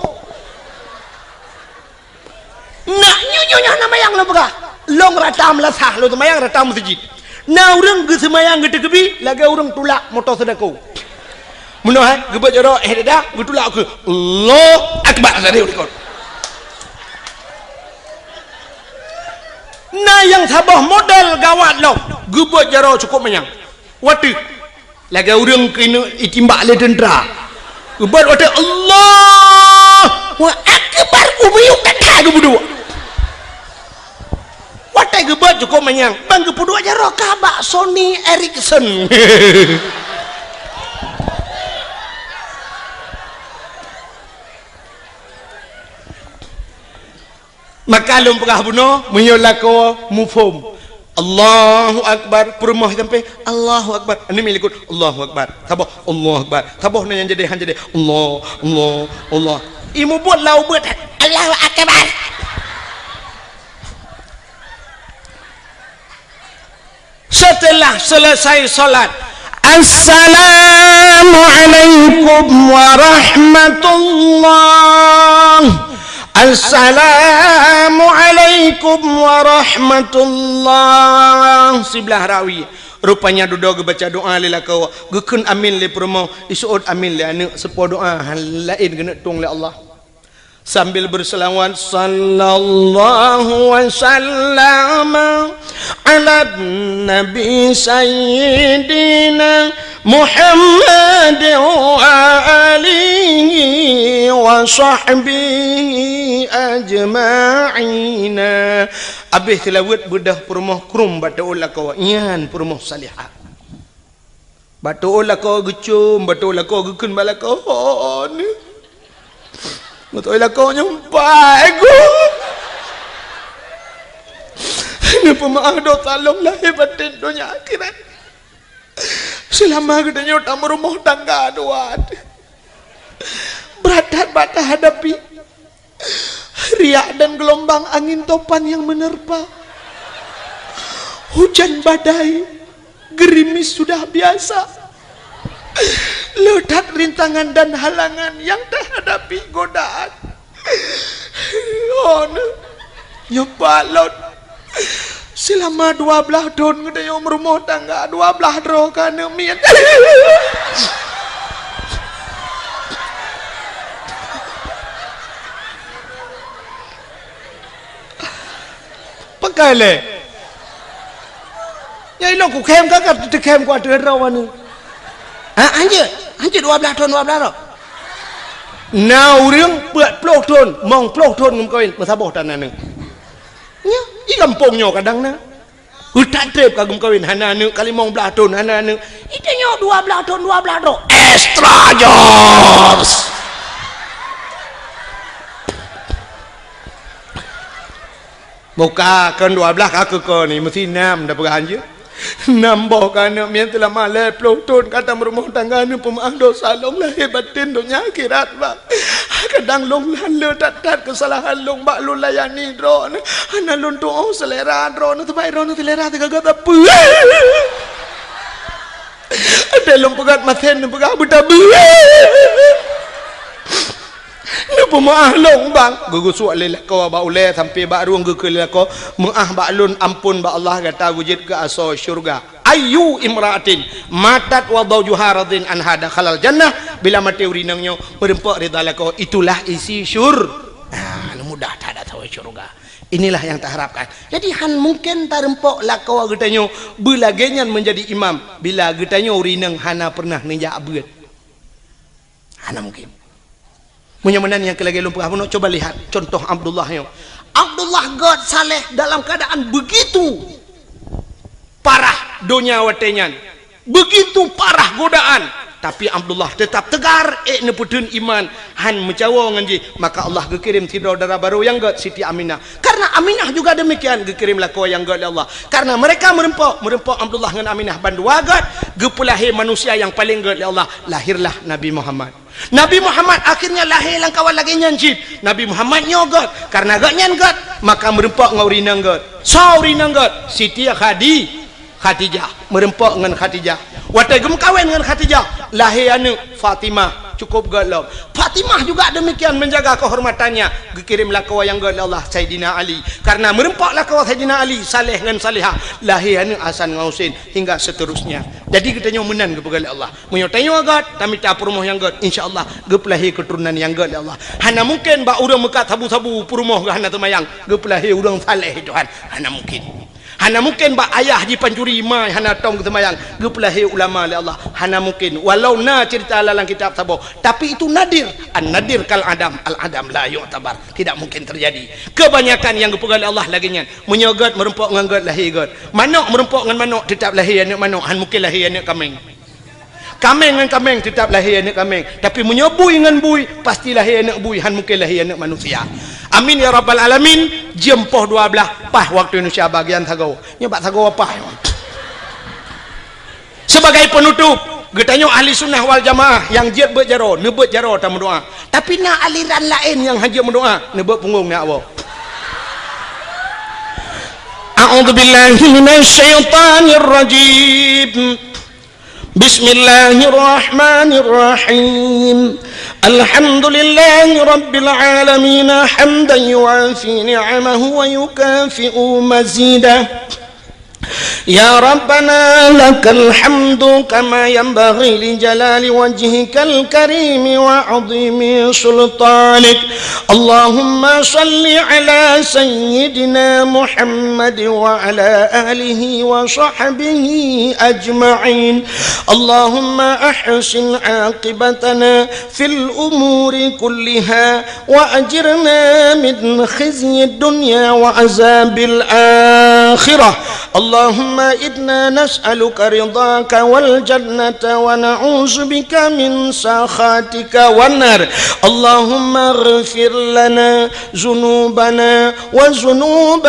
Nak nyoe, nyoe, nyoe na mayang lôn peugah. Lôn rata meulasah, lôn seumayang rata meuseujid. Na ureuëng geuseumayang geuteukeubie lagée ureuëng tulak moto seudako. Meunoe hai, geubeuet jaroe, eh, dada, geutulak ukeue. Allahu Akbar, tadi ulikot. Na nyang saboh model gawat lom, geubeuet jaroe cukôp manyang. Watée lagée ureuëng keuneuk itimbak lé teuntra. Geubeuet watée Allahu Akbar, ubiyuk that-that geupeuduek. Watée geubeuet cukôp manyang, ban geupeuduek jaroe ka bak Sony Ericsson. Maka lôn peugah bunoe, meunyoe lakoe muphom. Allahu Akbar, peurumoh sampai, Allahu Akbar. Aneuk miet likot, Allahu Akbar. Saboh, Allahu Akbar. Saboh na nyang jadeh, han jadeh. Allah, Allah, Allah. Imeubeuet lam ubeut, Allahu Akbar. Setelah selesai salat, "Assalamualaikum warahmatullah. Assalamualaikum warahmatullah." Siblah rawi. Rupanya dudoe geubaca doa lé lakoe, geukheun amin lé peurumoh, iseuôt amin lé aneuk, seupôt doa hán laén geuneuk tueng lé Allah. Sambil berselawat, sallallahu wasallam ala nabi sayyidina Muhammad wa alihi wa sahbihi ajma'in. Abéh seulaweuet beudôh peurumoh krum bak teuôt lakoe, nyan peurumoh salihah. Bak teuôt lakoe geucom, bak teuôt lakoe geukheun bak lakoe, "Ho, nyoe." Beutôi lakoe nyoe empat, eh, gu. Neupeumeu'ah dosa lôn lahé batén donya akhirat. Seulama geutanyoe tameurumoh tangga dua. Brat that bak tahadapi. Riak dan gelombang angin topan yang menerpa. Hujan badai, gerimis sudah biasa. Le that rintangan dan halangan yang tahadapi, godaan. Oh, nyoe pat lôn. Seulama dua blaih thon geutanyoe meurumoh tangga, dua blaih droe ka aneuk miet. Pakai lé. Nyang ilong kukhem ka, ka teukhem ku ateueh droe aneuk. Ha, hanjeuet, hanjeuet dua blaih thon, dua blaih droe. Na ureueng peuet ploh thon, mong ploh thon geumeukawen, meusaboh tan aneuk. Nyoe, di gampông nyoe kadang na. Utak treb ka geumeukawen, hana aneuk, ka limong blaih thon, hana aneuk. Di tanyoe dua blaih thon, dua blaih droe. Extra jobs. Buka kon dua blaih ka keu kon ni, meusti nam dah peugah hanjeuet. Nam boh ka aneuk miet seulama lhèe ploh thon ka tameurumoh tangga, neupeumeu'ah dosa lôn lahé batén donya akhirat, Bang. Kadang lôn lheueh that-that keusalahan lôn bak lôn layani droeneuh. Hana lôn tu'oh seulera droeneuh, teuma droeneuh seulera teuga-ga sapeue. Até lôn peugah masen, neupeugah beutabeue. Neupeumeu'ah lôn, Bang. Geugeusuek lé lakoe bak ulèe sampoe bak rueng, geukheun lé lakoe, "Meu'ah bak lôn, amphon bak Allah, gata geujeuet keu asoe syeuruga." Ayyu imra'atin matat wa zawjuha radin anha dakhalal jannah. Bila maté ureueng inong nyoe meureumpok ridha lakoe, itulah isi syur-, ah, mudah that asoe syeuruga. Inilah yang taharapkan. Jadi, hán mungken tareumpok lakoe geutanyoe beulagèe nyan meunjadi imam bila geutanyoe ureueng inong hana peureunah neujak beuet. Hana mungken. Meunyoe meunan nyang keu lagèe lôn peugah bunoe, coba lihat contoh Abdullah nyoe. Abdullah gèt saleh dalam keadaan begitu parah donya watèe nyan, begitu parah godaan, tapi Abdullah teutap teugar, ék neupeutheun iman, hán meucawo ngon jih, maka Allah geukirém sidroe dara barô nyang gèt, Siti Aminah. Karena Aminah juga demikian, geukirém lakoe nyang gèt lé Allah. Karena mereka meureumpok, meureumpok Abdullah ngon Aminah bandua gèt, geupeulahé manusia nyang paleng gèt lé Allah, lahirlah Nabi Muhammad. Nabi Muhammad akhirnya lahé lam kawan lagèe nyan cit. Nabi Muhammad nyoe gèt, karena gobnyan gèt, maka meureumpok ngon ureueng inong gèt. Soe ureueng inong gèt? Siti Khadi-, Khadijah. Meureumpok ngon Khadijah. Watèe geumeukawen ngon Khadijah, lahé aneuk Fatimah, cukup gèt lom. Fatimah juga demikian menjaga kehormatannya. Geukirém lakoe nyang gèt lé Allah, Saidina Ali. Karena meureumpok lakoe Saidina Ali, saleh ngon salehah, lahé aneuk Hasan ngon Husein, hingga seterusnya. Jadi geutanyoe meunan geupeugah lé Allah. Meunyoe tanyoe gèt, tamita peurumoh nyang gèt, insya Allah geupeulahé keuturonan nyang gèt lé Allah. Hana mungken bak ureueng meukat sabu-sabu peurumoh geuh hana seumayang, geupeulahé ureueng saleh Tuhan. Hana mungken. Hana mungken bak ayah jipancuri, ma hana tom geuseumayang, geupeulahé ulama lé Allah. Hana mungken. Walau na cerita lam kitab saboh, tapi itu nadir. An-nadir kal adam, al-adam la yu'tabar. Tidak mungkin terjadi. Kebanyakan nyang geupeugah lé Allah lagèe nyan. Meunyoe gèt meureumpok ngon gèt, lahé gèt. Manok meureumpok ngon manok, teutap lahé aneuk manok, hán mungken lahé aneuk kaméng. Kaméng ngon kaméng teutap lahé aneuk kaméng. Tapi meunyoe bui ngon bui, pasti lahé aneuk bui, hán mungken lahé aneuk manusia. Amin ya rabbal alamin. Jeuem poh dua blaih, paih waktu Indonesia bagian sagoe. Nyoe bak sagoe paih. Sebagai penutup, geutanyoe ahli sunnah wal jamaah nyang jeuet beuet jaroe, neubeuet jaroe tameudoa. Tapi na aliran laén nyang hana jeuet meudoa, neubeuet punggong neujak woe. A'udzubillahi minasyaitonirrajim. Bismillahirrahmanirrahim. Alhamdulillahi rabbil alamin, hamdan yuwafi ni'amahu wa yukafi'u mazidah. يا ربنا لك الحمد كما ينبغي لجلال وجهك الكريم وعظيم سلطانك. اللهم صل على سيدنا محمد وعلى آله وصحبه أجمعين. اللهم أحسن عاقبتنا في الأمور كلها وأجرنا من خزي الدنيا وعذاب الآخرة. اللهم إنا نسألك رضاك والجنة ونعوذ بك من سخطك والنار. اللهم اغفر لنا ذنوبنا وذنوب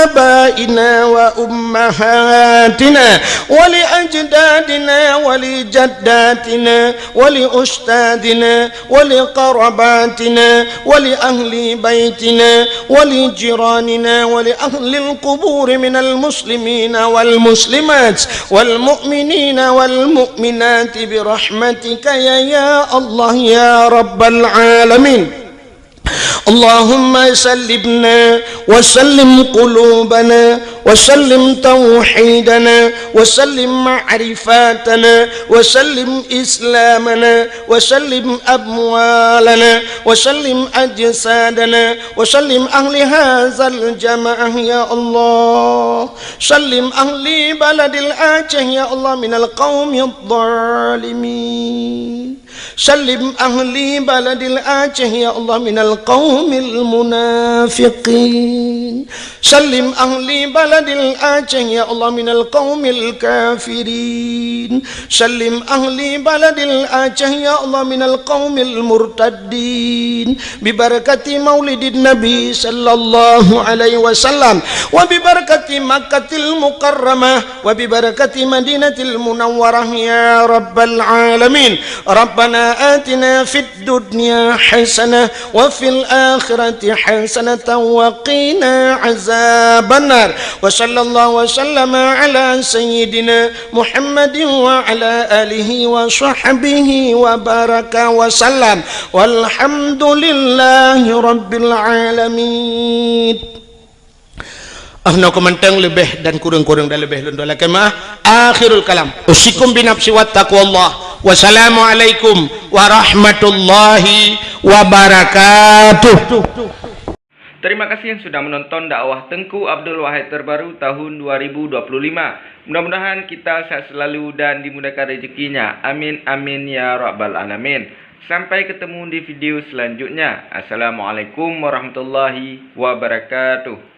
آبائنا وأمهاتنا ولأجدادنا ولجداتنا ولأستاذنا ولقرباتنا ولأهل بيتنا ولجيراننا ولأهل القبور من المسلمين والمسلمات والمؤمنين والمؤمنات برحمتك يا، يا الله يا رب العالمين. اللهم سلمنا وسلم قلوبنا وسلم توحيدنا وسلم معرفاتنا وسلم إسلامنا وسلم أموالنا وسلم أجسادنا وسلم أهل هذا الجماعة يا الله. سلم أهل بلد الآجه يا الله من القوم الظالمين. سلم أهل بلد الآجه يا الله من القوم المنافقين. سلم أهل بلد الآجه يا الله من القوم الكافرين. سلم أهل بلد الآجه يا الله من القوم المرتدين. ببركة مولد النبي صلى الله عليه وسلم وببركة مكة المكرمة وببركة مدينة المنورة يا رب العالمين. ربنا آتنا في الدنيا حسنة وفي الآخرة حسنة وقنا عذاب النار. وصلى الله وسلم على سيدنا محمد وعلى آله وصحبه وبارك وسلم. والحمد لله رب العالمين. Ahna keumantang leubeh dan kureueng-kureueng dan leubeh lôn lakée meu'ah. Akhirul kalam. Usikum binafsi wa taqwallah. Wassalamualaikum warahmatullahi wabarakatuh. Terima kasih yang sudah menonton dakwah Tengku Abdul Wahid terbaru tahun dua ribu dua puluh lima. Mudah-mudahan kita sehat selalu dan dimudahkan rezekinya. Amin, amin, ya rabbal alamin. Sampai ketemu di video selanjutnya. Assalamualaikum warahmatullahi wabarakatuh.